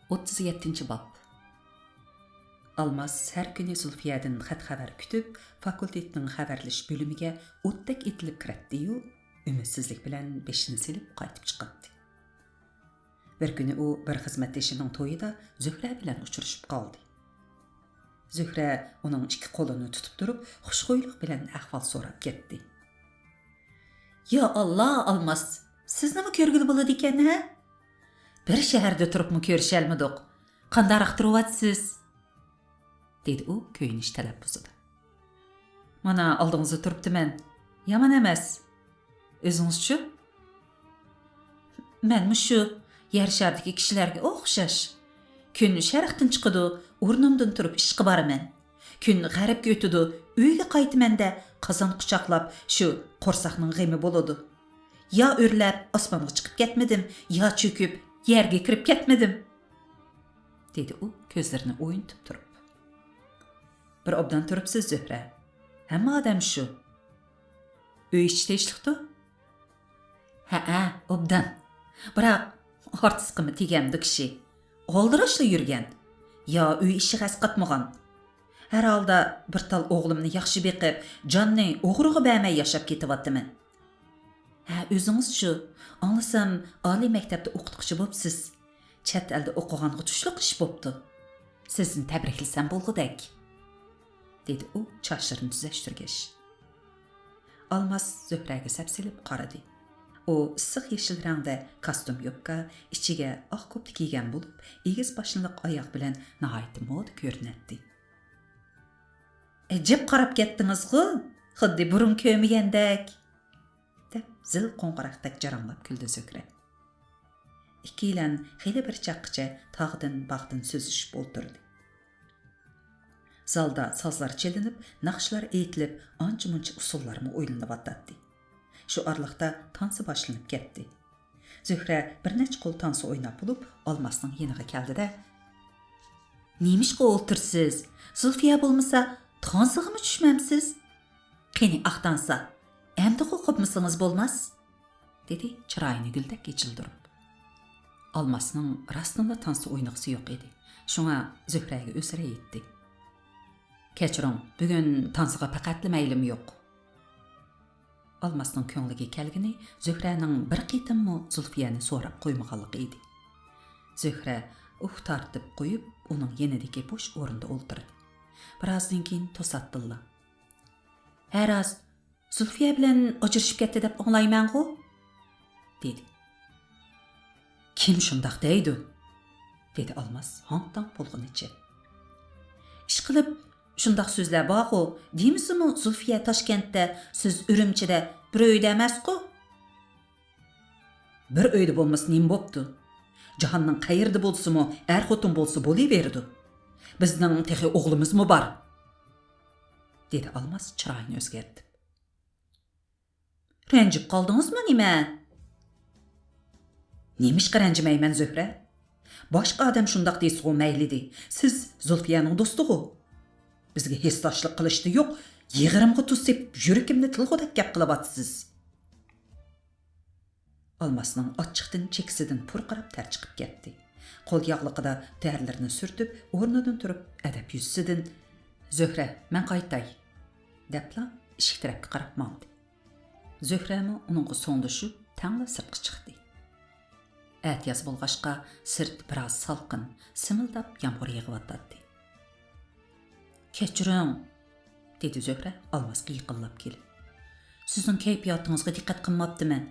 ئوتتۇز يەتتىنچى باب. ئالماس ھەر كۈنى زۇلفىيەدىن خەت-خەۋەر كۈتۈپ، فاكۇلتېتنىڭ خەۋەرلىشىش بۆلۈمىگە ئوتتەك ئېتىلىپ كىرەتتى-يۇ، ئۈمىدسىزلىك بىلەن بېشىنى سېلىپ قايتىپ چىقاتتى. بىر كۈنى ئۇ بىر خىزمەتدىشىنىڭ تويىدا زۆھرە بىلەن ئۇچرىشىپ قالدى. زۆھرە ئۇنىڭ ئىككى قولىنى تۇتۇپ تۇرۇپ، خۇشخۇيلۇق بىلەن ئەھۋال سوراپ كەتتى. يا ئاللا، ئالماس، سىزنىمۇ كۆرگىلى بولىدىكەن ھە؟ بىر شەھەردە تۇرۇپمۇ كۆرۈشەلمىدۇق. قانداقراق تۇرۇۋاتىسىز؟ دېدى ئۇ كۆيۈنۈش تەلەپپۇزىدا. مانا ئالدىڭىزدا تۇرۇپتىمەن. يامان ئەمەس. ئۆزىڭىزچۇ؟ مەنمۇ شۇ يەر شارىدىكى كىشىلەرگە ئوخشاش. كۈن شەرقتىن چىقىدۇ، ئورنۇمدىن تۇرۇپ ئىشقا بارىمەن. كۈن غەربكە ئۆتىدۇ، ئۆيگە قايتىمەن-دە، قازان قۇچاقلاپ شۇ قورساقنىڭ غېمى بولىدۇ. يا ئۆرلەپ ئاسمانغا چىقىپ كەتمىدىم، يا چۆكۈپ يەرگە كىرىپ كەتمىدىم، دېدى ئۇ كۆزلىرىنى ئوينىتىپ تۇرۇپ. بىر ئوبدان تۇرۇپسىز، زۆھرە. ھەممە ئادەم شۇ. ئۆي ئىچى تىنچلىقتۇ؟ ھەئە، ئوبدان. بىراق، ئارتىسقىمۇ تېگەمدۇ كىشى. ئالدىراشلا يۈرگەن. يا ئۆي ئىشىغا ئەسقاتمىغان. ھەر ھالدا بىر تال ئوغلۇمنى ياخشى بېقىپ، جاننى ئوغرىغا بەرمەي ياشاپ كېتىۋاتىمەن. ھە، ئۆزىڭىزچۇ؟ ئاڭلىسام، ئالىي مەكتەپتە ئوقۇتقۇچى بوپسىز. چەت ئەلدە ئوقۇغانغا تۇشلۇق ئىش بوپتۇ. سىزنى تەبرىكلىسەم بولغۇدەك، دېدى ئۇ چاچلىرىنى تۈزەشتۈرگەچ. ئالماس زۆھرەگە سەپسېلىپ قارىدى. ئۇ ئىسسىق يېشىل رەڭدە كاستيۇم يوپكا، ئىچىگە ئاق كوپتا كىيگەن بولۇپ، ئېگىز باشنىلىق ئاياغ بىلەن ناھايىتى مودا كۆرۈنەتتى. ئەجەب قاراپ كەتتىڭىزغۇ، خۇددى بۇرۇن كۆرمىگەندەك، دەپ زىل قوڭغۇراقتەك جاراڭلاپ كۈلدى زۆھرە. ئىككىيلەن خېلى بىر چاغقىچە تاغدىن باغدىن سۆزلىشىپ ئولتۇردى. زالدا سازلار چېلىنىپ، ناخشىلار ئېيتىلىپ، ئانچە-مۇنچە ئۇسسۇللارمۇ ئوينىلىۋاتاتتى. شۇ ئارىلىقتا تانسا باشلىنىپ كەتتى. زۆھرە بىر نەچچە قول تانسا ئويناپ بولۇپ، ئالماسنىڭ يېنىغا كەلدى-دە، نېمىشقا ئولتۇرسىز؟ زۇلفىيە بولمىسا، تانسىغىمۇ چۈشمەمسىز؟ قېنى، ئاق تانسا، ئەمدىغۇ قوپمىسىڭىز بولماس، دېدى چىرايىنى گۈلدەك ئېچىلدۇرۇپ. ئالماسنىڭ راستىنلا تانسا ئوينىغۇسى يوق ئىدى. شۇڭا زۆھرەگە ئۆزرە ئېيتتى. كەچۈرۈڭ، بۈگۈن تانسىغا پەقەتلا مەيلىم يوق. ئالماسنىڭ كۆڭلىگە كەلگىنى زۆھرەنىڭ بىر قېتىممۇ زۇلفىيەنى سوراپ قويمىغانلىقى ئىدى. زۆھرە ئۇھ تارتىپ قويۇپ، ئۇنىڭ يېنىدىكى بوش ئورۇندا ئولتۇردى. بىرازدىن كېيىن توساتتىنلا، ھە راست، زۇلفىيە بىلەن ئاجرىشىپ كەتتى دەپ ئاڭلايمەنغۇ؟ دېدى. كىم شۇنداق دەيدۇ؟ دېدى ئالماس ھاڭ-تاڭ بولغىنىچە. ئىشقىلىپ، شۇنداق سۆزلەر بارغۇ، دېمىسىمۇ زۇلفىيە تاشكەنتتە، سىز ئۈرۈمچىدە بىر ئۆيدە ئەمەسقۇ؟ بىر ئۆيدە بولمىسا نېمە بوپتۇ؟ جاھاننىڭ قەيىرىدە بولسىمۇ ئەر-خوتۇن بولسا بولۇۋېرىدۇ. بىزنىڭ تېخى ئوغلىمىزمۇ بار، دېدى ئالماس چىرايىنى ئۆزگەرتىپ. رەنجىپ قالدىڭىزمۇ نېمە؟ نېمىشقا رەنجىمەيمەن، زۆھرە؟ باشقا ئادەم شۇنداق دېسىغۇ مەيلىدى. سىز زۇلفىيەنىڭ دوستىغۇ. بىزگە ھېسداشلىق قىلىشتا يوق، يىغرىمغا تۇز سېپىپ، يۈرىكىمنى تىلغۇدەك گەپ قىلىۋاتىسىز. ئالماسنىڭ ئاچچىقتىن چېكىسىدىن پۇرقىراپ تەر چىقىپ كەتتى. قول ياغلىقىدا تەرلىرىنى سۈرتۈپ، ئورنىدىن تۇرۇپ، ئەدەپ يۈزىسىدىن، زۆھرە، مەن قايتاي، دەپلا ئىشىك تەرەپكە قاراپ ماڭدى. زۆھرەمۇ ئۇنىڭغا سوڭدىشىپ، تەڭلا سىرتقا چىقتى. ئەتىياز بولغاچقا، سىرت بىراز سالقىن، سىمىلداپ يامغۇر يېغىۋاتاتتى. كەچۈرۈڭ، دېدى زۆھرە ئالماسقا يېقىنلاپ كېلىپ. سىزنىڭ كەيپىياتىڭىزغا دىققەت قىلماپتىمەن.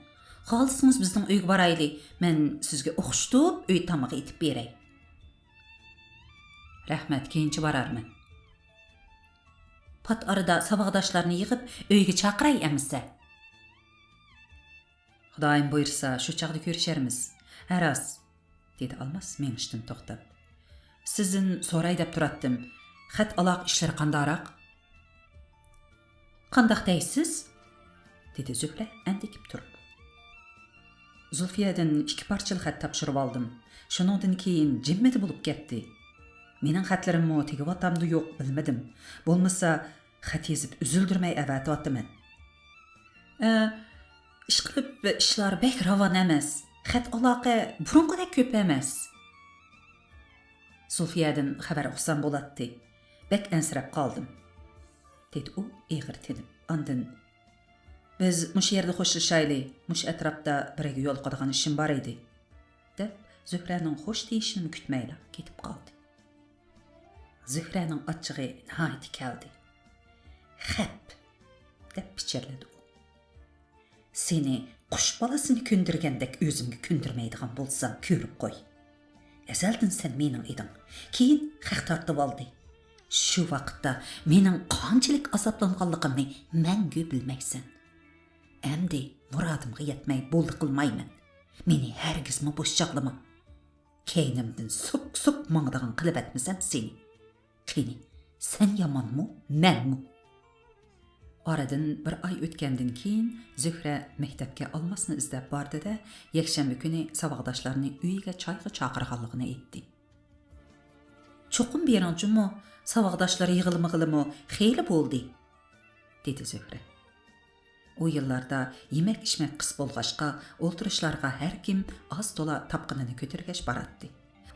خالىسىڭىز بىزنىڭ ئۆيگە بارايلى، مەن سىزگە ئوخشىتىپ ئۆي تامىقى ئېتىپ بېرەي. رەھمەت، كېيىنچە بارارمەن. پات ئارىدا ساۋاقداشلارنى يىغىپ، ئۆيگە چاقىراي ئەمىسە. خۇدايىم بۇيرۇسا، شۇ چاغدا كۆرۈشەرمىز. ھە راست، دېدى ئالماس مېڭىشتىن توختاپ. سىزدىن سوراي دەپ تۇراتتىم. خەت ئالاقە ئىشلىرى قانداقراق؟ قانداق دەيسىز؟ دېدى زۆھرە ئەندىكىپ تۇرۇپ. زۇلفىيەدىن ئىككى پارچىلا خەت تاپشۇرۇۋالدىم. شۇنىڭدىن كېيىن جىممىدە بولۇپ كەتتى. مېنىڭ خەتلىرىممۇ تېگىۋاتامدۇ يوق، بىلمىدىم. بولمىسا، خەت يېزىپ ئۈزۈلدۈرمەي ئەۋەتىۋاتىمەن. ئە، ئىشقىلىپ ئىشلار بەك راۋان ئەمەس. خەت ئالاقە بۇرۇنقىدەك كۆپ ئەمەس. زۇلفىيەدىن خەۋەر ئۇقسام بولاتتى. بەك ئەنسىرەپ قالدىم، دېدى ئۇ ئېغىر تىنىپ. ئاندىن، بىز مۇشۇ يەردە خوشلىشايلى، مۇشۇ ئەتراپتا بىرىگە يولۇقىدىغان ئىشىم بار ئىدى، دەپ زۆھرەنىڭ خوش دېيىشىنىمۇ كۈتمەيلا كېتىپ قالدى. زۆھرەنىڭ ئاچچىقى ناھايىتى كەلدى. خەپ، دەپ پىچىرلىدى ئۇ. سېنى قۇش بالىسىنى كۆندۈرگەندەك ئۆزۈمگە كۆندۈرمەيدىغان بولسام، كۆرۈپ قوي. ئەزەلدىن سەن مېنىڭ ئىدىڭ، كېيىن خەق تارتىۋالدى. شۇ ۋاقىتتا مېنىڭ قانچىلىك ئازابلانغانلىقىمنى مەڭگۈ بىلمەيسەن. ئەمدى مۇرادىمغا يەتمەي بولدى قىلمايمەن. مېنى ھەرگىزمۇ بوش چاغلىما. كەينىمدىن سۇك-سۇك ماڭىدىغان قىلىۋەتمىسەم سېنى. قېنى، سەن يامانمۇ، مەنمۇ؟ ئارىدىن بىر ئاي ئۆتكەندىن كېيىن زۆھرە مەكتەپكە ئالماسنى ئىزدەپ باردى-دە، يەكشەنبە كۈنى ساۋاقداشلارنى ئۆيىگە چايغا چاقىرغانلىقىنى ئېيتتى. چوقۇم بېرىڭ جۇمۇ، ساۋاقداشلار يىغىلمىغىلىمۇ خېلى بولدى، دېدى زۆھرە. ئۇ يىللاردا يېمەك-ئىچمەك قىس بولغاچقا، ئولتۇرۇشلارغا ھەر كىم ئاز-تولا تاپقىنىنى كۆتۈرگەچ باراتتى.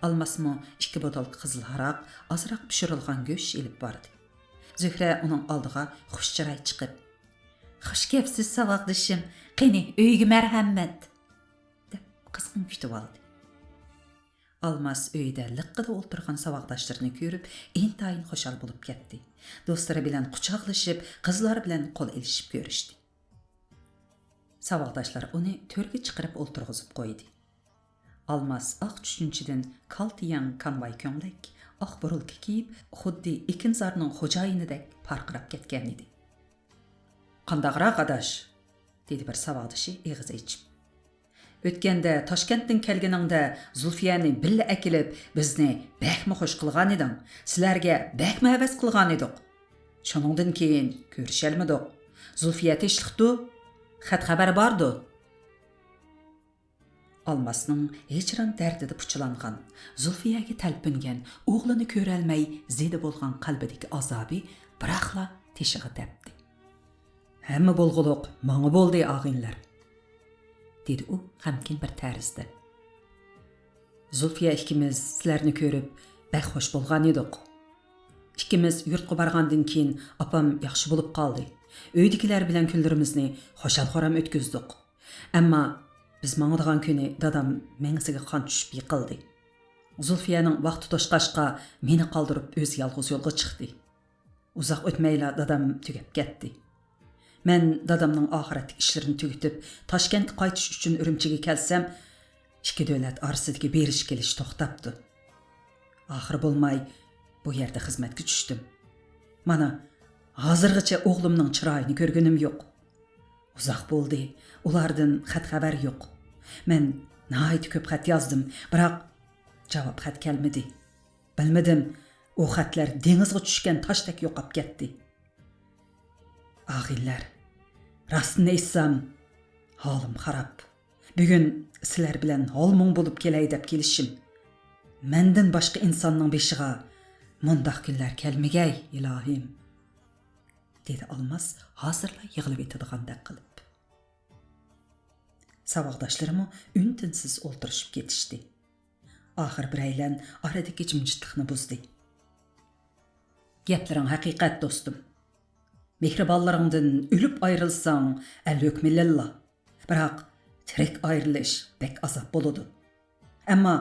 ئالماسمۇ ئىككى بوتۇلكا قىزىل ھاراق، ئازراق پىشۇرۇلغان گۆش ئېلىپ باردى. زۆھرە ئۇنىڭ ئالدىغا خۇش چىراي چىقىپ، «خۇش كەپسىز، ساۋاقدىشىم، قېنى، ئۆيگە مەرھەمەت!» دەپ قىزغىن كۈتۈۋالدى. ئالماس ئۆيىدە لىققىدە ئولتۇرغان ساۋاقداشلىرىنى كۆرۈپ، ئىنتايىن خۇشال بولۇپ كەتتى. دوستلىرى بىلەن قۇچاقلىشىپ، قىزلار بىلەن قول ئېلىشىپ كۆرۈشتى. ساۋاقداشلار ئۇنى تۆرگە چىقىرىپ ئولتۇرغۇزۇپ قويدى. ئالماس ئاق چۈچۈنچىدىن كالتىياڭ كانۋاي كۆڭلەك، ئاق بۇرۇلكا كىيىپ، خۇددى ئېكىنزارنىڭ خوجايىنىدەك پارقىراپ كەتكەنىدى. «قانداقراق، ئاداش؟» دېدى بىر ساۋاقدىشى ئېغىز ئېچىپ. «ئۆتكەندە تاشكەنتتىن كەلگىنىڭدە زۇلفىيەنى بىللە ئەكېلىپ، بىزنى بەكمۇ خۇش قىلغانىدىڭ، سىلەرگە بەكمۇ ھەۋەس قىلغانىدۇق. شۇنىڭدىن كېيىن كۆرۈشەلمىدۇق. زۇلفىيە تىنچلىقتۇ؟ خەت-خەۋەر باردۇ؟» ئالماسنىڭ ھىجران دەردىدە پۇچىلانغان، زۇلفىيەگە تەلپۈنگەن، ئوغلىنى كۆرەلمەي زېدە بولغان قەلبىدىكى ئازابى بىراقلا تېشىغا تەپتى. «ھەممە بولغۇلۇق ماڭا بولدى، ئاغىنىلەر»، دېدى ئۇ غەمكىن بىر تەرزدە. «زۇلفىيە ئىككىمىز سىلەرنى كۆرۈپ بەك خۇش بولغانىدۇق. ئىككىمىز يۇرتقا بارغاندىن كېيىن ئاپام ياخشى بولۇپ قالدى. ئۆيدىكىلەر بىلەن كۈنلىرىمىزنى خۇشال-خۇرام ئۆتكۈزدۇق. ئەمما بىز ماڭىدىغان كۈنى دادام مېڭىسىگە قان چۈشۈپ يىقىلدى. زۇلفىيەنىڭ ۋاقتى توشقاچقا، مېنى قالدۇرۇپ ئۆزى يالغۇز يولغا چىقتى. ئۇزاق ئۆتمەيلا دادام تۈگەپ كەتتى. مەن دادامنىڭ ئاخىرەتلىك ئىشلىرىنى تۈگىتىپ، تاشكەنتكە قايتىش ئۈچۈن ئۈرۈمچىگە كەلسەم، ئىككى دۆلەت ئارىسىدىكى بېرىش-كېلىش توختاپتۇ. ئاخىرى بولماي بۇ يەردە خىزمەتكە چۈشتۈم. مانا، ھازىرغىچە ئوغلۇمنىڭ چىرايىنى كۆرگىنىم يوق. ئۇزاق بولدى، ئۇلاردىن خەت-خەۋەر يوق. مەن ناھايىتى كۆپ خەت يازدىم، بىراق جاۋاب خەت كەلمىدى. بىلمىدىم، ئۇ خەتلەر دېڭىزغا چۈشكەن تاشتەك يوقاپ كەتتى. ئاغىنىلەر، راستىنى ئېيتسام، ھالىم خاراب. بۈگۈن سىلەر بىلەن ھال-مۇڭ بولۇپ كېلەي دەپ كېلىشىم. مەندىن باشقا ئىنساننىڭ بېشىغا مۇنداق كۈنلەر كەلمىگەي، ئىلاھىم، دېدى ئالماس ھازىرلا يىغلىۋېتىدىغاندەك قىلىپ. ساۋاقداشلىرىمۇ ئۈن-تىنسىز ئولتۇرۇشۇپ كېتىشتى. ئاخىر بىرەيلەن ئارىدىكى جىمجىتلىقنى بۇزدى. گەپلىرىڭ ھەقىقەت، دوستۇم. مېھرىبانلىرىڭدىن ئۆلۈپ ئايرىلساڭ، ئەل ھۆكمى لىللا. بىراق، تىرىك ئايرىلىش بەك ئازاب بولىدۇ. ئەمما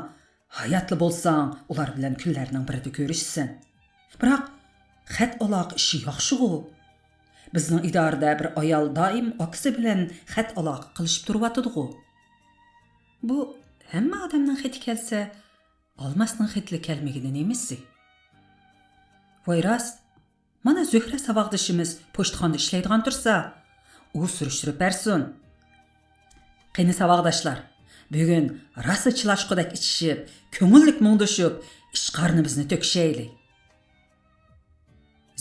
ھاياتلا بولساڭ، ئۇلار بىلەن كۈنلەرنىڭ بىرىدە كۆرۈشىسەن. بىراق، خەت ئالاقە ئىشى ياخشىغۇ. بىزنىڭ ئىدارىدە بىر ئايال دائىم ئاكىسى بىلەن خەت ئالاقە قىلىشىپ تۇرۇۋاتىدىغۇ. بۇ ھەممە ئادەمنىڭ خېتى كەلسە، ئالماسنىڭ خېتىلا كەلمىگىنى نېمىسى؟ ۋاي راست، مانا زۆھرە ساۋاقدىشىمىز پوچتىخانىدا ئىشلەيدىغان تۇرسا، ئۇ سۈرۈشتۈرۈپ بەرسۇن. قېنى ساۋاقداشلار، بۈگۈن راسا چىلاشقۇدەك ئىچىشىپ، كۆڭۈللۈك مۇڭدىشىپ، ئىچ قارنىمىزنى تۆكۈشەيلى.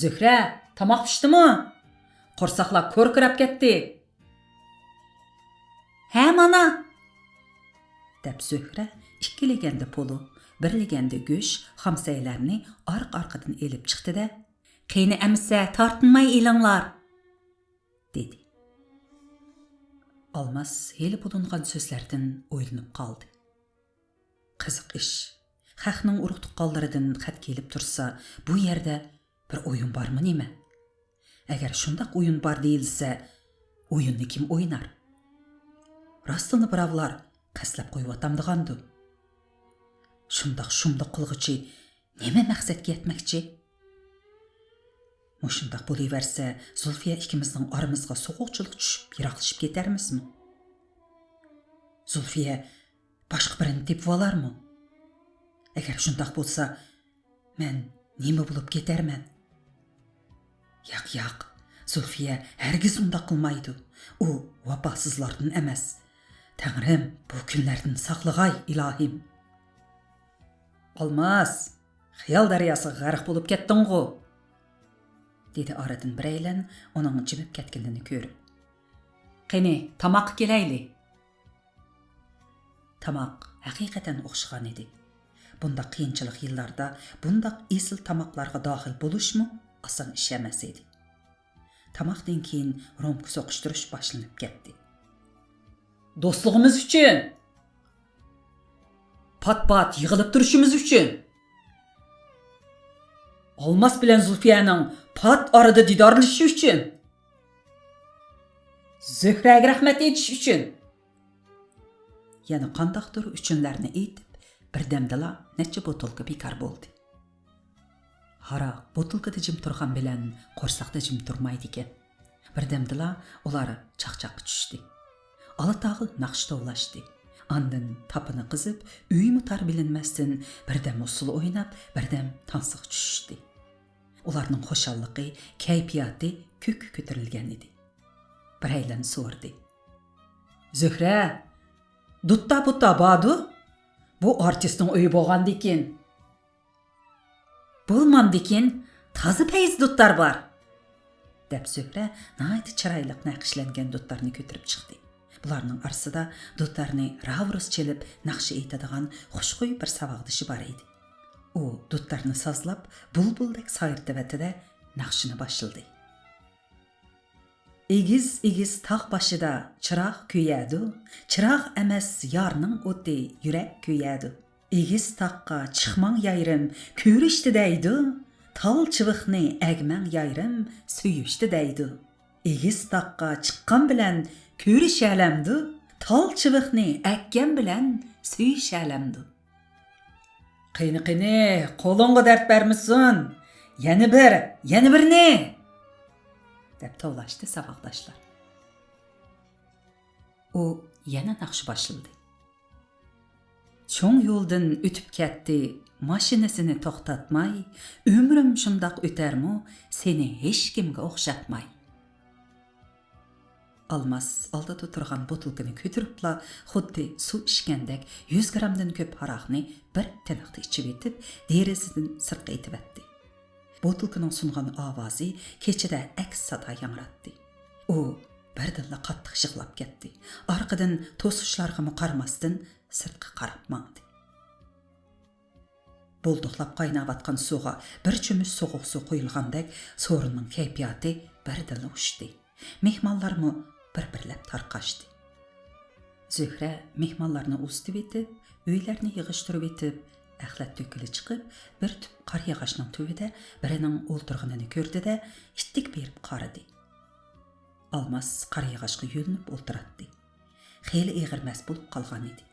زۆھرە، تاماق پىشتىمۇ؟ قورساقلار كوركىراپ كەتتى. ھە، مانا! دەپ زۆھرە ئىككى لېگەندە پولۇ، بىر لېگەندە گۆش، خامسەيلەرنى ئارقا-ئارقىدىن ئېلىپ چىقتى-دە، قېنى ئەمىسە، تارتىنماي ئېلىڭلار! دېدى. ئالماس ھېلى بولۇنغان سۆزلەردىن ئويلىنىپ قالدى. قىزىق ئىش، خەقنىڭ ئۇرۇق-تۇغقانلىرىدىن خەت كېلىپ تۇرسا، بۇ يەردە بىر ئويۇن بارمۇ نېمە؟ ئەگەر شۇنداق ئويۇن بار دېيىلسە، ئويۇننى كىم ئوينار؟ راستىنلا بىراۋلار قەستلەپ قويۇۋاتامدىغاندۇ؟ شۇنداق شۇملۇق قىلغۇچى نېمە مەقسەتكە يەتمەكچى؟ مۇشۇنداق بولۇۋەرسە، زۇلفىيە ئىككىمىزنىڭ ئارىمىزغا سوغۇقچىلىق چۈشۈپ، يىراقلىشىپ كېتەرمىزمۇ؟ زۇلفىيە باشقا بىرىنى تېپىۋالارمۇ؟ ئەگەر شۇنداق بولسا، مەن نېمە بولۇپ كېتەرمەن؟ ياق، ياق، زۇلفىيە ھەرگىز ئۇنداق قىلمايدۇ. ئۇ ۋاپاسىزلاردىن ئەمەس. تەڭرىم، بۇ كۈنلەردىن ساقلىغاي، ئىلاھىم. ئالماس، خىيال دەرياسىغا غەرق بولۇپ كەتتىڭغۇ؟ دېدى ئارىدىن بىرەيلەن ئۇنىڭ جىمىپ كەتكىنىنى كۆرۈپ. قېنى، تاماققا كېلەيلى. تاماق ھەقىقەتەن ئوخشىغان ئىدى. بۇنداق قىيىنچىلىق يىللاردا بۇنداق ئېسىل تاماقلارغا داخىل بولۇشمۇ ئاسان ئىش ئەمەس ئىدى. تاماقتىن كېيىن رومكا سوقۇشتۇرۇش باشلىنىپ كەتتى. دوستلۇقىمىز ئۈچۈن! پات-پات يىغىلىپ تۇرۇشىمىز ئۈچۈن! ئالماس بىلەن زۇلفىيەنىڭ پات ئارىدا دىدارلىشىشى ئۈچۈن! زۆھرەگە رەھمەت ئېيتىش ئۈچۈن! يەنە قانداقتۇر ئۈچۈنلەرنى ئېيتىپ، بىردەمدىلا نەچچە بوتۇلكا بىكار بولدى. ھاراق بوتۇلكىدا جىم تۇرغان بىلەن قورساقتا جىم تۇرمايدىكەن. بىردەمدىلا ئۇلار چاقچاققا چۈشتى. ئالا تاغىل ناخشا توۋلاشتى. ئاندىن تاپىنى قىزىپ، ئۆيمۇ تار بىلىنمەستىن بىردەم ئۇسسۇل ئويناپ، بىردەم تانسىغا چۈشۈشتى. ئۇلارنىڭ خۇشاللىقى، كەيپىياتى كۆككە كۆتۈرۈلگەن ئىدى. بىرەيلەن سورىدى: «زۆھرە، دۇتتا-پۇتتا باردۇ؟ بۇ ئارتىسنىڭ ئۆيى بولغاندىكىن.» «بولمامدىكىن، تازا پەيزى دۇتار بار.» دەپ زۆھرە ناھايىتى چىرايلىق نەقىشلەنگەن دۇتارنى كۆتۈرۈپ چىقتى. بۇلارنىڭ ئارىسىدا دۇتارنى راۋۇرۇس چېلىپ ناخشا ئېيتىدىغان خۇشخۇي بىر ساۋاقدىشى بار ئىدى. ئۇ دۇتارنى سازلاپ، بۇلبۇلدەك سايرىتىۋەتتى-دە، ناخشىنى باشلىدى. ئېگىز-ئېگىز تاغ باشىدا چىراغ كۆيەدۇ، چىراغ ئەمەس يارنىڭ ئوتى يۈرەك كۆيەدۇ. ئېگىز تاغقا چىقماڭ يايرىم، كۆرۈشتى دەيدۇ، تال چىۋىقنى ئەگمەڭ يايرىم، سۆيۈشتى دەيدۇ. ئېگىز تاغقا چىققان بىلەن كۆرۈشەلەمدۇ، تال چىۋىقنى ئەگكەن بىلەن سۆيۈشەلەمدۇ. «قېنى، قېنى، قولۇڭغا دەرد بەرمىسۇن! يەنە بىر، يەنە بىرنى!» دەپ توۋلاشتى ساۋاقداشلار. ئۇ يەنە ناخشا باشلىدى. چوڭ يولدىن ئۆتۈپ كەتتى، ماشىنىسىنى توختاتماي، ئۆمرۈم شۇنداق ئۆتەرمۇ، سېنى ھېچكىمگە ئوخشاتماي. ئالماس ئالدىدا تۇرغان بوتۇلكىنى كۆتۈرۈپلا، خۇددى سۇ ئىچكەندەك يۈز گرامدىن كۆپ ھاراقنى بىر تىنىقتا ئىچىۋېتىپ، دېرىزىدىن سىرتقا ئېتىۋەتتى. بوتۇلكىنىڭ سۇنغان ئاۋازى كېچىدە ئەكس سادا ياڭراتتى. ئۇ بىردىنلا قاتتىق يىغلاپ كەتتى. ئارقىدىن توسۇشلارغىمۇ قارىماستىن، سىرتقا قاراپ ماڭدى. بۇلدۇقلاپ قايناۋاتقان سۇغا بىر چۆمۈچ سوغۇق سۇ قۇيۇلغاندەك، سورۇننىڭ كەيپىياتى بىردىنلا ئۇچتى. مېھمانلارمۇ بىر-بىرلەپ تارقاشتى. زۆھرە مېھمانلارنى ئۇزىتىۋېتىپ، ئۆيلەرنى يىغىشتۇرۇۋېتىپ، ئەخلەت تۆككىلى چىقىپ، بىر تۈپ قارىياغاچنىڭ تۈۋىدە بىرىنىڭ ئولتۇرغىنىنى كۆردى-دە، ئىتتىك بېرىپ قارىدى. ئالماس قارىياغاچقا يۆلىنىپ ئولتۇراتتى. خېلى ئېغىر مەس بولۇپ قالغان ئىدى.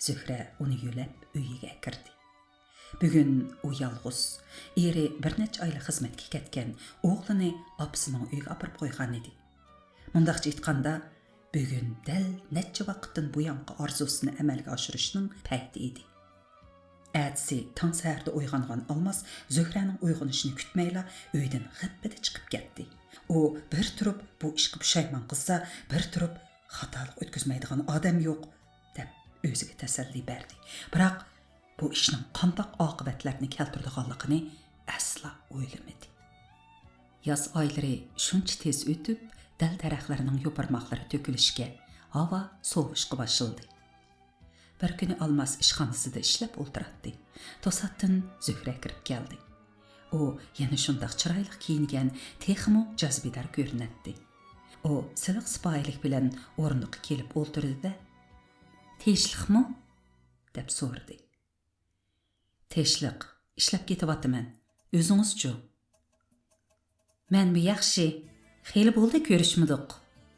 زۆھرە ئۇنى يۆلەپ ئۆيىگە ئەكىردى. بۈگۈن ئۇ يالغۇز، ئېرى بىر نەچچە ئايلىق خىزمەتكە كەتكەن، ئوغلىنى ئاپىسىنىڭ ئۆيىگە ئاپىرىپ قويغان ئىدى. مۇنداقچە ئېيتقاندا، بۈگۈن دەل نەچچە ۋاقىتتىن بۇيانقى ئارزۇسىنى ئەمەلگە ئاشۇرۇشنىڭ پەيتى ئىدى. ئەتىسى تاڭ سەھەردە ئويغانغان ئالماس زۆھرەنىڭ ئويغىنىشىنى كۈتمەيلا ئۆيدىن غىپپىدە چىقىپ كەتتى. ئۇ بىر تۇرۇپ بۇ ئىشقا پۇشايمان قىلسا، بىر تۇرۇپ خاتالىق ئۆتكۈزمەيدىغان ئادەم يوق، دەپ ئۆزىگە تەسەللى بەردى. بىراق بۇ ئىشنىڭ قانداق ئاقىۋەتلەرنى كەلتۈرىدىغانلىقىنى ئەسلا ئويلىمىدى. ياز ئايلىرى شۇنچە تېز ئۆتۈپ، دەل-دەرەخلەرنىڭ يوپۇرماقلىرى تۆكۈلۈشكە، ھاۋا سوۋۇشقا باشلىدى. بىر كۈنى ئالماس ئىشخانىسىدا ئىشلەپ ئولتۇراتتى. توساتتىن زۆھرە كىرىپ كەلدى. ئۇ يەنە شۇنداق چىرايلىق كىيىنگەن، تېخىمۇ جاذبىدار كۆرۈنەتتى. ئۇ سىلىق سىپايىلىك بىلەن ئورۇندۇققا كېلىپ ئولتۇردى-دە، «تىنچلىقمۇ؟» دەپ سورىدى. «تىنچلىق، ئىشلەپ كېتىۋاتىمەن. ئۆزىڭىزچۇ؟» «مەنمۇ ياخشى. خېلى بولدى كۆرۈشمىدۇق.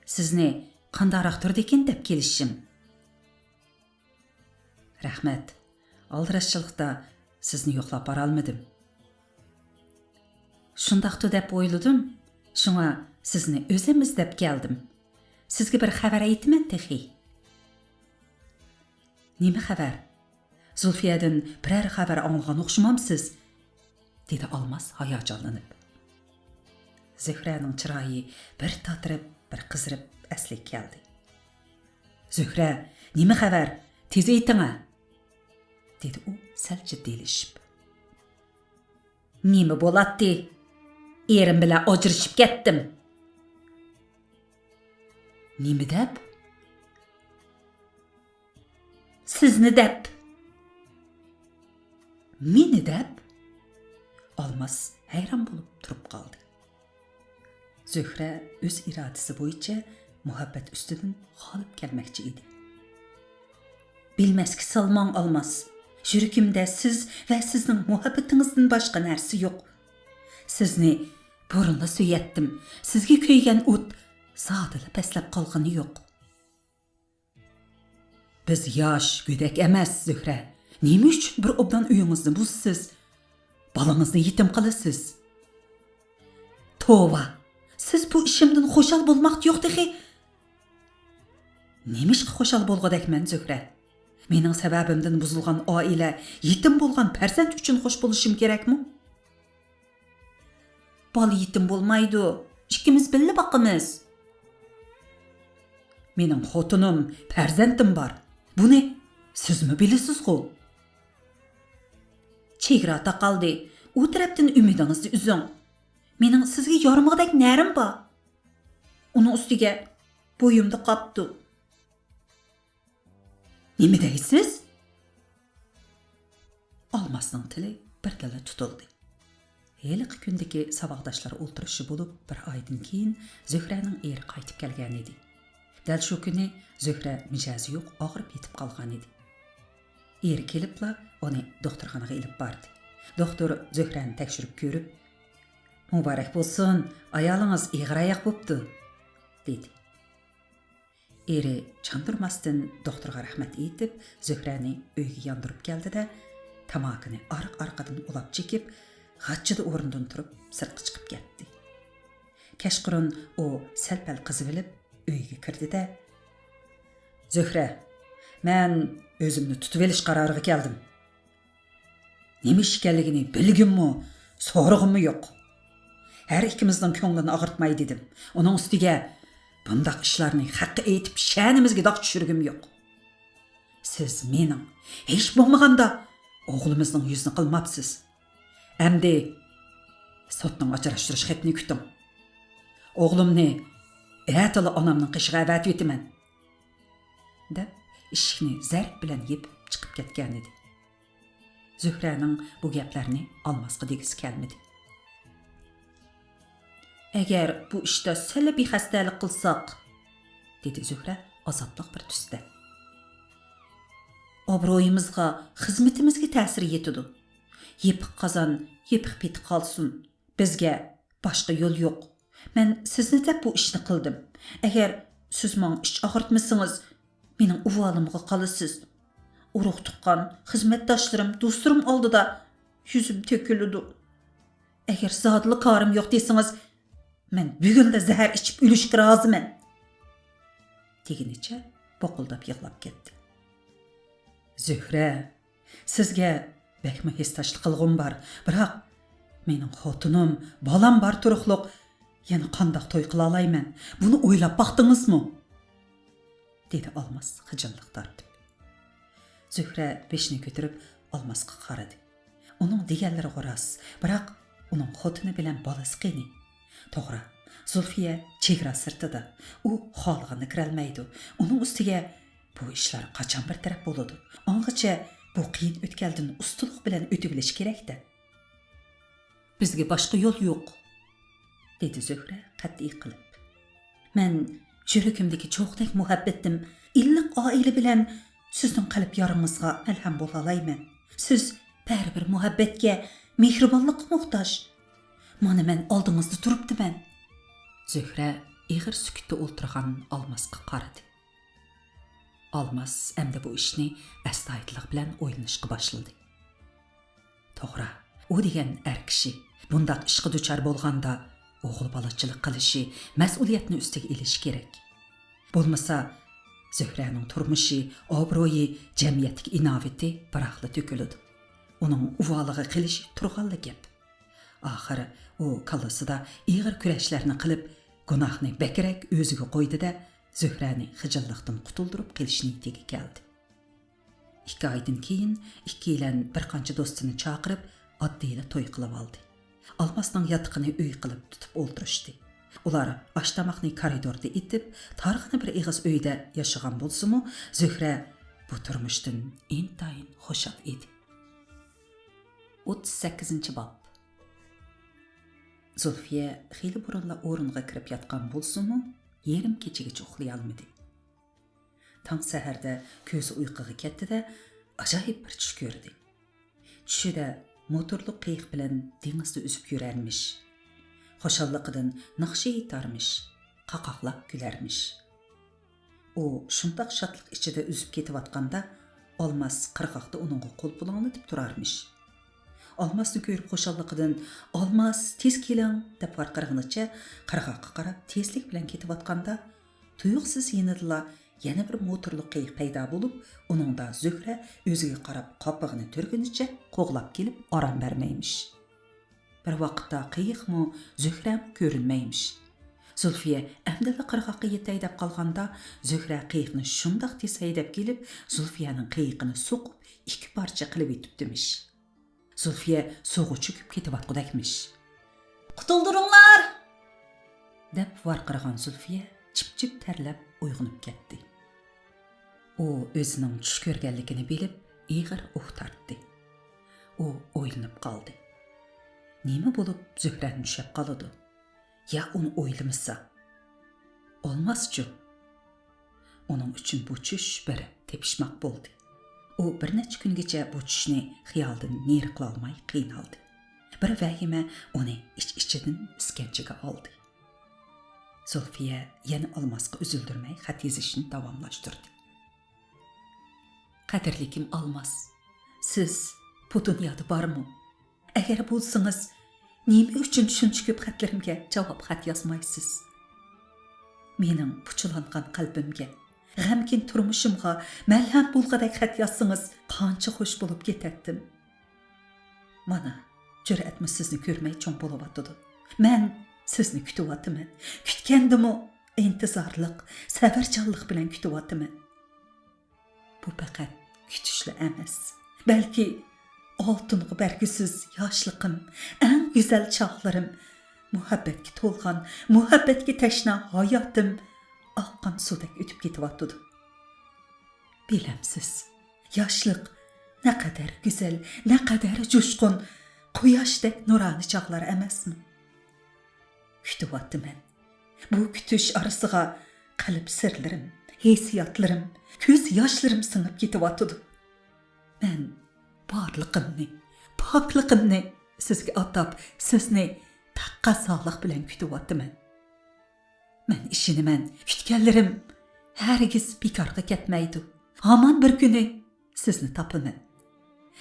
سىزنى قانداقراق تۇرىدىكىن دەپ كېلىشىم.» «رەھمەت. ئالدىراشچىلىقتا سىزنى يوقلاپ بارالمىدىم.» «شۇنداقتۇ دەپ ئويلىدىم. شۇڭا سىزنى ئۆزۈم ئىزدەپ كەلدىم. سىزگە بىر خەۋەر ئېيتىمەن تېخى.» «نېمە خەۋەر؟ زۇلفىيەدىن بىرەر خەۋەر ئاڭلىغان ئوخشىمامسىز؟» دېدى ئالماس ھاياجانلىنىپ. زۆھرەنىڭ چىرايى بىر تاتىرىپ، بىر قىزىرىپ ئەسلىگە كەلدى. «زۆھرە، نېمە خەۋەر؟ تېز ئېيتىڭە!» دېدى ئۇ سەل جىددىيلىشىپ. «نېمە بولاتتى؟ ئېرىم بىلەن ئاجرىشىپ كەتتىم.» «نېمە دەپ؟» «سىزنى دەپ.» «مېنى دەپ؟» ئالماس ھەيران بولۇپ تۇرۇپ قالدى. زۆھرە ئۆز ئىرادىسى بويىچە مۇھەببەت ئۈستىدىن غالىب كەلمەكچى ئىدى. «بىلمەسكە سالماڭ، ئالماس. يۈرىكىمدە سىز ۋە سىزنىڭ مۇھەببىتىڭىزدىن باشقا نەرسە يوق. سىزنى بۇرۇنلا سۆيەتتىم. سىزگە كۆيگەن ئوت زادىلا پەسلەپ قالغىنى يوق.» «بىز ياش، گۆدەك ئەمەس، زۆھرە. نېمە ئۈچۈن بىر ئوبدان ئۆيىڭىزنى بۇزىسىز؟ بالىڭىزنى يېتىم قىلىسىز.» «توۋا، سىز بۇ ئىشىمدىن خۇشال بولماقتا يوق تېخى.» نېمىشقا خۇشال بولغۇدەكمەن، زۆھرە؟ مېنىڭ سەۋەبىمدىن بۇزۇلغان ئائىلە، يېتىم بولغان پەرزەنت ئۈچۈن خۇش بولۇشۇم كېرەكمۇ؟ بالا يېتىم بولمايدۇ. ئىككىمىز بىللە باقىمىز. مېنىڭ خوتۇنۇم، پەرزەنتىم بار. بۇنى سىزمۇ بىلىسىزغۇ؟ چېگرا تاقالدى. ئۇ تەرەپتىن ئۈمىدىڭىزنى ئۈزۈڭ. مېنىڭ سىزگە يارىمىغۇدەك نەرىم بار. ئۇنىڭ ئۈستىگە بويۇمدا قاپتۇ. نېمە دەيسىز؟ ئالماسنىڭ تىلى بىردىنلا تۇتۇلدى. ھېلىقى كۈندىكى ساۋاقداشلار ئولتۇرۇشى بولۇپ، بىر ئايدىن كېيىن زۆھرەنىڭ ئېرى قايتىپ كەلگەنىدى. دەل شۇ كۈنى زۆھرە مىجەزى يوق، ئاغرىپ يېتىپ قالغانىدى. ئېرى كېلىپلا ئۇنى دوختۇرخانىغا ئېلىپ باردى. دوختۇر زۆھرەنى تەكشۈرۈپ كۆرۈپ، «مۇبارەك بولسۇن، ئايالىڭىز ئېغىر ئاياق بوپتۇ» دېدى. ئېرى چاندۇرماستىن دوختۇرغا رەھمەت ئېيتىپ، زۆھرەنى ئۆيگە ياندۇرۇپ كەلدى-دە، تاماكىنى ئارقا-ئارقىدىن ئۇلاپ چېكىپ، غاچچىدە ئورنىدىن تۇرۇپ سىرتقا چىقىپ كەتتى. كەچقۇرۇن ئۇ سەل-پەل قىزىۋېلىپ ئۆيگە كىردى-دە، «زۆھرە، مەن ئۆزۈمنى تۇتۇۋېلىش قارارىغا كەلدىم. نېمە ئىش ئىكەنلىكىنى بىلگۈممۇ، سورىغۇممۇ يوق. ھەر ئىككىمىزنىڭ كۆڭلىنى ئاغرىتماي» دېدىم. ئۇنىڭ ئۈستىگە، «بۇنداق ئىشلارنى خەققە ئېيتىپ، شەنىمىزگە داغ چۈشۈرگۈم يوق. سىز مېنىڭ، ھېچ بولمىغاندا ئوغلىمىزنىڭ يۈزىنى قىلماپسىز. ئەمدى سوتنىڭ ئاجراشتۇرۇش خېتىنى كۈتۈڭ. ئوغلۇمنى ئەتىلا ئانامنىڭ قېشىغا ئەۋەتىۋېتىمەن» دەپ، ئىشىكنى زەرب بىلەن يېپىپ چىقىپ كەتكەنىدى. زۆھرەنىڭ بۇ گەپلەرنى ئالماسقا دېگۈسى كەلمىدى. «ئەگەر بۇ ئىشتا سەل بىخەستەلىك قىلساق»، دېدى زۆھرە ئازابلىق بىر تۈستە. «ئابرۇيىمىزغا، خىزمىتىمىزگە تەسىر يېتىدۇ. يېپىق قازان يېپىق پېتى قالسۇن. بىزگە باشقا يول يوق. مەن سىزنى دەپ بۇ ئىشنى قىلدىم. ئەگەر سىز ماڭا ئىچ ئاغرىتمىسىڭىز، مېنىڭ ئۇۋالىمغا قالىسىز. ئۇرۇق-تۇغقان، خىزمەتداشلىرىم، دوستلىرىم ئالدىدا يۈزۈم تۆكۈلىدۇ. ئەگەر زادىلا كارىم يوق دېسىڭىز، مەن بۈگۈنلا زەھەر ئىچىپ ئۆلۈشكە رازىمەن» دېگىنىچە بوقۇلداپ يىغلاپ كەتتى. «زۆھرە، سىزگە بەكمۇ ھېسداشلىق قىلغۇم بار، بىراق مېنىڭ خوتۇنۇم، بالام بار تۇرۇقلۇق يەنە قانداق توي قىلالايمەن؟ بۇنى ئويلاپ باقتىڭىزمۇ؟» دېدى ئالماس خىجىللىق تارتىپ. زۆھرە بېشىنى كۆتۈرۈپ ئالماسقا قارىدى. ئۇنىڭ دېگەنلىرىغۇ راست، بىراق ئۇنىڭ خوتۇنى بىلەن بالىسى قېنى؟ توغرا، زۇلفىيە چېگرا سىرتىدا، ئۇ خالىغاندا كىرەلمەيدۇ. ئۇنىڭ ئۈستىگە بۇ ئىشلار قاچان بىر تەرەپ بولىدۇ؟ ئاڭغىچە بۇ قىيىن ئۆتكەلدىن ئۇستىلىق بىلەن ئۆتۈۋېلىش كېرەك-دە. «بىزگە باشقا يول يوق»، دېدى زۆھرە قەتئىي قىلىپ. «مەن يۈرىكىمدىكى چوغدەك مۇھەببىتىم، ئىللىق ئائىلە بىلەن سىزنىڭ قەلب يارىڭىزغا مەلھەم بولالايمەن. سىز بەرىبىر مۇھەببەتكە، مېھرىبانلىققا موھتاج. مانا مەن ئالدىڭىزدا تۇرۇپتىمەن.» زۆھرە ئېغىر سۈكۈتتە ئولتۇرغان ئالماسقا قارىدى. ئالماس ئەمدى بۇ ئىشنى ئەستايىدىللىق بىلەن ئويلىنىشقا باشلىدى. توغرا، ئۇ دېگەن ئەر كىشى بۇنداق ئىشقا دۇچار بولغاندا ئوغۇل بالىچىلىق قىلىشى، مەسئۇلىيەتنى ئۈستىگە ئېلىشى كېرەك. بولمىسا زۆھرەنىڭ تۇرمۇشى، ئابرۇيى، جەمئىيەتتىكى ئىناۋىتى بىراقلا تۆكۈلىدۇ. ئۇنىڭ ئۇۋالىغا قېلىشى تۇرغانلا گەپ. ئاخىر ئۇ كاللىسىدا ئېغىر كۈرەشلەرنى قىلىپ، گۇناھنى بەكرەك ئۆزىگە قويدى-دە، زۆھرەنى خىجىللىقتىن قۇتۇلدۇرۇپ قېلىش نىيىتىگە كەلدى. ئىككى ئايدىن كېيىن ئىككىيلەن بىر قانچە دوستىنى چاقىرىپ، ئاددىيلا توي قىلىۋالدى. ئالماسنىڭ ياتىقىنى ئۆي قىلىپ تۇتۇپ ئولتۇرۇشتى. ئۇلار ئاش-تاماقنى كارىدوردا ئېتىپ، تارخىنا بىر ئېغىز ئۆيدە ياشىغان بولسىمۇ، زۆھرە بۇ تۇرمۇشتىن ئىنتايىن خۇشال ئىدى. ئوتتۇز سەككىزىنچى باب. زۇلفىيە خېلى بۇرۇنلا ئورنىغا كىرىپ ياتقان بولسىمۇ، يېرىم كېچىگىچە ئۇخلىيالمىدى. تاڭ سەھەردە كۆزى ئۇيقۇغا كەتتى-دە، ئاجايىپ بىر چۈش كۆردى. چۈشىدە موتورلۇق قېيىق بىلەن دېڭىزدا ئۈزۈپ يۈرەرمىش. خۇشاللىقىدىن ناخشا ئېيتارمىش، قاقاقلاپ كۈلەرمىش. ئۇ شۇنداق شادلىق ئىچىدە ئۈزۈپ كېتىۋاتقاندا، ئالماس قىرغاقتا ئۇنىڭغا قول پۇلاڭلىتىپ تۇرارمىش. ئالماسنى كۆرۈپ خۇشاللىقىدىن، «ئالماس، تېز كېلىڭ!» دەپ ۋارقىرىغىنىچە قىرغاققا قاراپ تېزلىك بىلەن كېتىۋاتقاندا، تۇيۇقسىز يېنىدىلا يەنە بىر موتورلۇق قېيىق پەيدا بولۇپ، ئۇنىڭدا زۆھرە ئۆزىگە قاراپ قاپىقىنى تۈرگىنىچە قوغلاپ كېلىپ ئارام بەرمەيمىش. بىر ۋاقىتتا قېيىقمۇ، زۆھرەمۇ كۆرۈنمەيمىش. زۇلفىيە ئەمدىلا قىرغاققا يېتەي دەپ قالغاندا، زۆھرە قېيىقنى شۇنداق تېز ھەيدەپ كېلىپ، زۇلفىيەنىڭ قېيىقىنى سوقۇپ، ئىككى پارچە قىلىۋېتىپتىمىش. زۇلفىيە سۇغا چۆكۈپ كېتىۋاتقۇدەكمىش. «قۇتۇلدۇرۇڭلار!» دەپ ۋارقىرىغان زۇلفىيە چىپ-چىپ تەرلەپ ئويغىنىپ كەتتى. ئۇ ئۆزىنىڭ چۈش كۆرگەنلىكىنى بىلىپ، ئېغىر ئۇھ تارتتى. ئۇ ئويلىنىپ قالدى. نېمە بولۇپ زۆھرەدىن چۈشەپ قالىدۇ؟ يا ئۇنى ئويلىمىسا؟ ئالماسچۇ؟ ئۇنىڭ ئۈچۈن بۇ چۈش بىر تېپىشماق بولدى. ئۇ بىر نەچچە كۈنگىچە بۇ چۈشنى خىيالىدىن نېرى قىلالماي قىينالدى. بىر ۋەھىمە ئۇنى ئىچ-ئىچىدىن ئىسكەنجىگە ئالدى. زۇلفىيە يەنە ئالماسقا ئۈزۈلدۈرمەي خەت يېزىشنى داۋاملاشتۇردى. قەدىرلىكىم ئالماس، سىز بۇ دۇنيادا بارمۇ؟ ئەگەر بولسىڭىز، نېمە ئۈچۈن شۇنچە كۆپ خەتلىرىمگە جاۋاب خەت يازمايسىز؟ مېنىڭ پۇچىلانغان قەلبىمگە، غەمكىن تۇرمۇشۇمغا مەلھەم بولغۇدەك خەت يازسىڭىز، قانچە خوش بولۇپ كېتەتتىم. مانا، جۈرئەتمۇ سىزنى كۆرمەي چوڭ بولۇۋاتىدۇ. مەن سىزنى كۈتۈۋاتىمەن. كۈتكەندىمۇ ئىنتىزارلىق، سەۋرچانلىق بىلەن كۈتۈۋاتىمەن. بۇ پەقەت كۈتۈشلا ئەمەس، بەلكى ئالتۇنغا بەرگۈسىز ياشلىقىم، ئەڭ گۈزەل چاغلىرىم، مۇھەببەتكە تولغان، مۇھەببەتكە تەشنا ھاياتىم ئاققان سۇدەك ئۆتۈپ كېتىۋاتىدۇ. بىلەمسىز، ياشلىق نەقەدەر گۈزەل، نەقەدەر جۇشقۇن، قۇياشتەك نۇرانە چاغلار ئەمەسمۇ؟ كۈتۈۋاتىمەن. بۇ كۈتۈش ئارىسىغا قەلب سىرلىرىم، ھېسسىياتلىرىم، كۆز ياشلىرىم سىڭىپ كېتىۋاتىدۇ. مەن بارلىقىمنى، پاكلىقىمنى سىزگە ئاتاپ، سىزنى تەقەززالىق بىلەن كۈتۈۋاتىمەن. مەن ئىشىنىمەن، كۈتكەنلىرىم ھەرگىز بىكارغا كەتمەيدۇ. ھامان بىر كۈنى سىزنى تاپىمەن.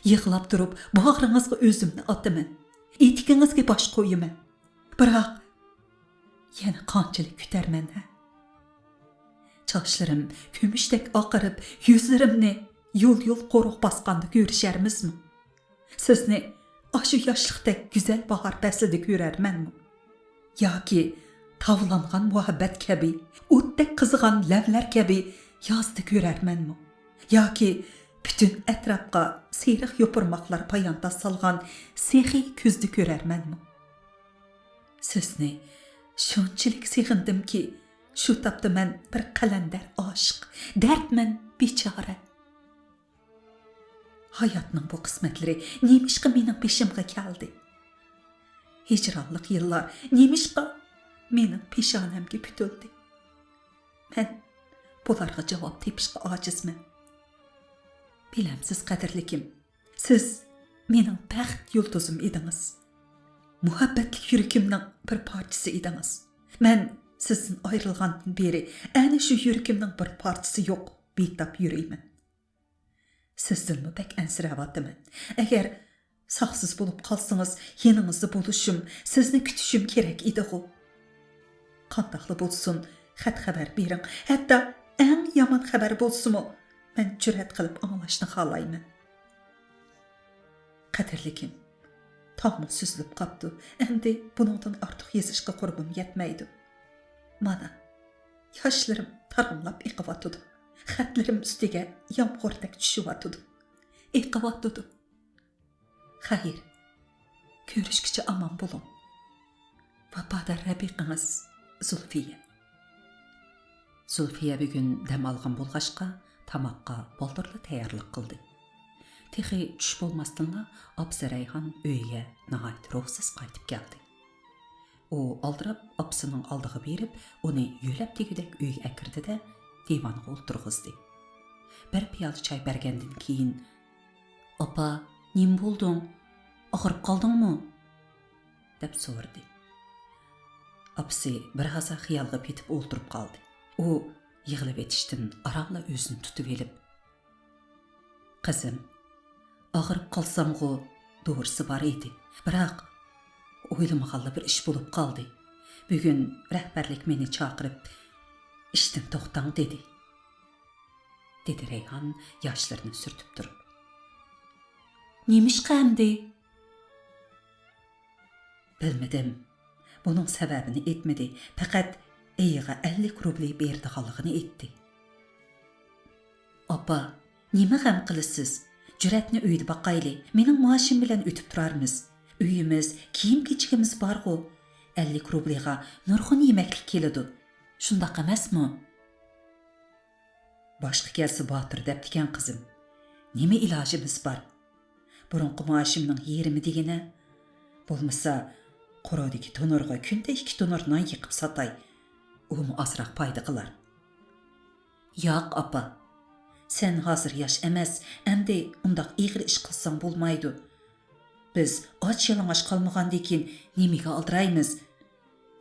يىغلاپ تۇرۇپ باغرىڭىزغا ئۆزۈمنى ئاتىمەن. ئېتىكىڭىزگە باش قويىمەن. بىراق يەنە قانچىلىك كۈتەرمەن ھە؟ چاچلىرىم كۈمۈشتەك ئاقىرىپ، يۈزلىرىمنى يۇل-يۇل قورۇق باسقاندا كۆرۈشەرمىزمۇ؟ سىزنى ئاشۇ ياشلىقتەك گۈزەل باھار پەسلىدە كۆرەرمەنمۇ؟ ياكى تاۋلانغان مۇھەببەت كەبى، ئوتتەك قىزىغان لەۋلەر كەبى يازدا كۆرەرمەنمۇ؟ ياكى پۈتۈن ئەتراپقا سېرىق يوپۇرماقلار پايانداز سالغان سېخىي كۈزدە كۆرەرمەنمۇ؟ سىزنى شۇنچىلىك سېغىندىمكى، شۇ تاپتا مەن بىر قەلەندەر ئاشىق، دەردمەن بىچارە. ھاياتنىڭ بۇ قىسمەتلىرى نېمىشقا مېنىڭ بېشىمغا كەلدى؟ ھىجرانلىق يىللار نېمىشقا مېنىڭ پېشانەمگە پۈتۈلدى؟ مەن بۇلارغا جاۋاب تېپىشقا ئاجىزمەن. بىلەمسىز، قەدىرلىكىم، سىز مېنىڭ بەخت يۇلتۇزۇم ئىدىڭىز. مۇھەببەتلىك يۈرىكىمنىڭ بىر پارچىسى ئىدىڭىز. مەن سىزدىن ئايرىلغاندىن بېرى ئەنە شۇ يۈرىكىمنىڭ بىر پارچىسى يوق، بىتاپ يۈرىمەن. سىزدىنمۇ بەك ئەنسىرەۋاتىمەن. ئەگەر ساقسىز بولۇپ قالسىڭىز، يېنىڭىزدا بولۇشۇم، سىزنى كۈتۈشۈم كېرەك ئىدىغۇ. قانداقلا بولسۇن، خەت-خەۋەر بېرىڭ. ھەتتا ئەڭ يامان خەۋەر بولسىمۇ، مەن جۈرئەت قىلىپ ئاڭلاشنى خالايمەن. قەدىرلىكىم، تاڭمۇ سۈزۈلۈپ قاپتۇ. ئەمدى بۇنىڭدىن ئارتۇق يېزىشقا قۇربۇم يەتمەيدۇ. مانا، ياشلىرىم تاراملاپ ئېقىۋاتىدۇ. خەتلىرىم ئۈستىگە يامغۇردەك چۈشۈۋاتىدۇ. ئېقىۋاتىدۇ. خەير، كۆرۈشكىچە ئامان بولۇڭ. ۋاپادار رەپىقىڭىز زۇلفىيە. زۇلفىيە بۈگۈن دەم ئالغان بولغاچقا، تاماققا بالدۇرلا تەييارلىق قىلدى. تېخى چۈش بولماستىنلا، ئاپىسى رەيھان ئۆيىگە ناھايىتى روھسىز قايتىپ كەلدى. ئۇ ئالدىراپ ئاپىسىنىڭ ئالدىغا بېرىپ، ئۇنى يۆلەپ دېگۈدەك ئۆيگە ئەكىردى-دە، دىۋانغا ئولتۇرغۇزدى. بىر پىيالە چاي بەرگەندىن كېيىن، «ئاپا، نېمە بولدۇڭ؟ ئاغرىپ قالدىڭمۇ؟» دەپ سورىدى. ئاپىسى بىر ھازا خىيالغا پېتىپ ئولتۇرۇپ قالدى. ئۇ يىغلىۋېتىشتىن ئارانلا ئۆزىنى تۇتۇۋېلىپ، «قىزىم، ئاغرىپ قالسامغۇ دورىسى بار ئىدى. بىراق، ئويلىمىغانلا بىر ئىش بولۇپ قالدى. بۈگۈن رەھبەرلىك مېنى چاقىرىپ، ئىشتىن توختاڭ دېدى. دېدى رەيھان ياشلىرىنى سۈرتۈپ تۇرۇپ. نېمىشقا ئەمدى؟ بىلمىدىم. بۇنىڭ سەۋەبىنى ئېيتمىدى، پەقەت ئېيىغا ئەللىك روبلى بېرىدىغانلىقىنى ئېيتتى. ئاپا، نېمە غەم قىلىسىز؟ جۈرئەتنى ئۆيدە باقايلى. مېنىڭ مائاشىم بىلەن ئۆتۈپ تۇرارمىز. ئۆيىمىز، كىيىم-كېچىكىمىز بارغۇ. ئەللىك روبلىغا نۇرغۇن يېمەكلىك كېلىدۇ. شۇنداق ئەمەسمۇ؟ باشقا كەلسە باتۇر دەپتىكەن قىزىم. نېمە ئىلاجىمىز بار؟ بۇرۇنقى مائاشىمنىڭ يېرىمى دېگىنە. بولمىسا، قورۇدىكى تونۇرغا كۈندە ئىككى تونۇر نان يېقىپ ساتاي. ئۇمۇ ئازراق پايدا قىلار. ياق، ئاپا. سەن ھازىر ياش ئەمەس، ئەمدى ئۇنداق ئېغىر ئىش قىلساڭ بولمايدۇ. بىز ئاچ-يالىڭاچ قالمىغاندىكىن نېمىگە ئالدىرايمىز؟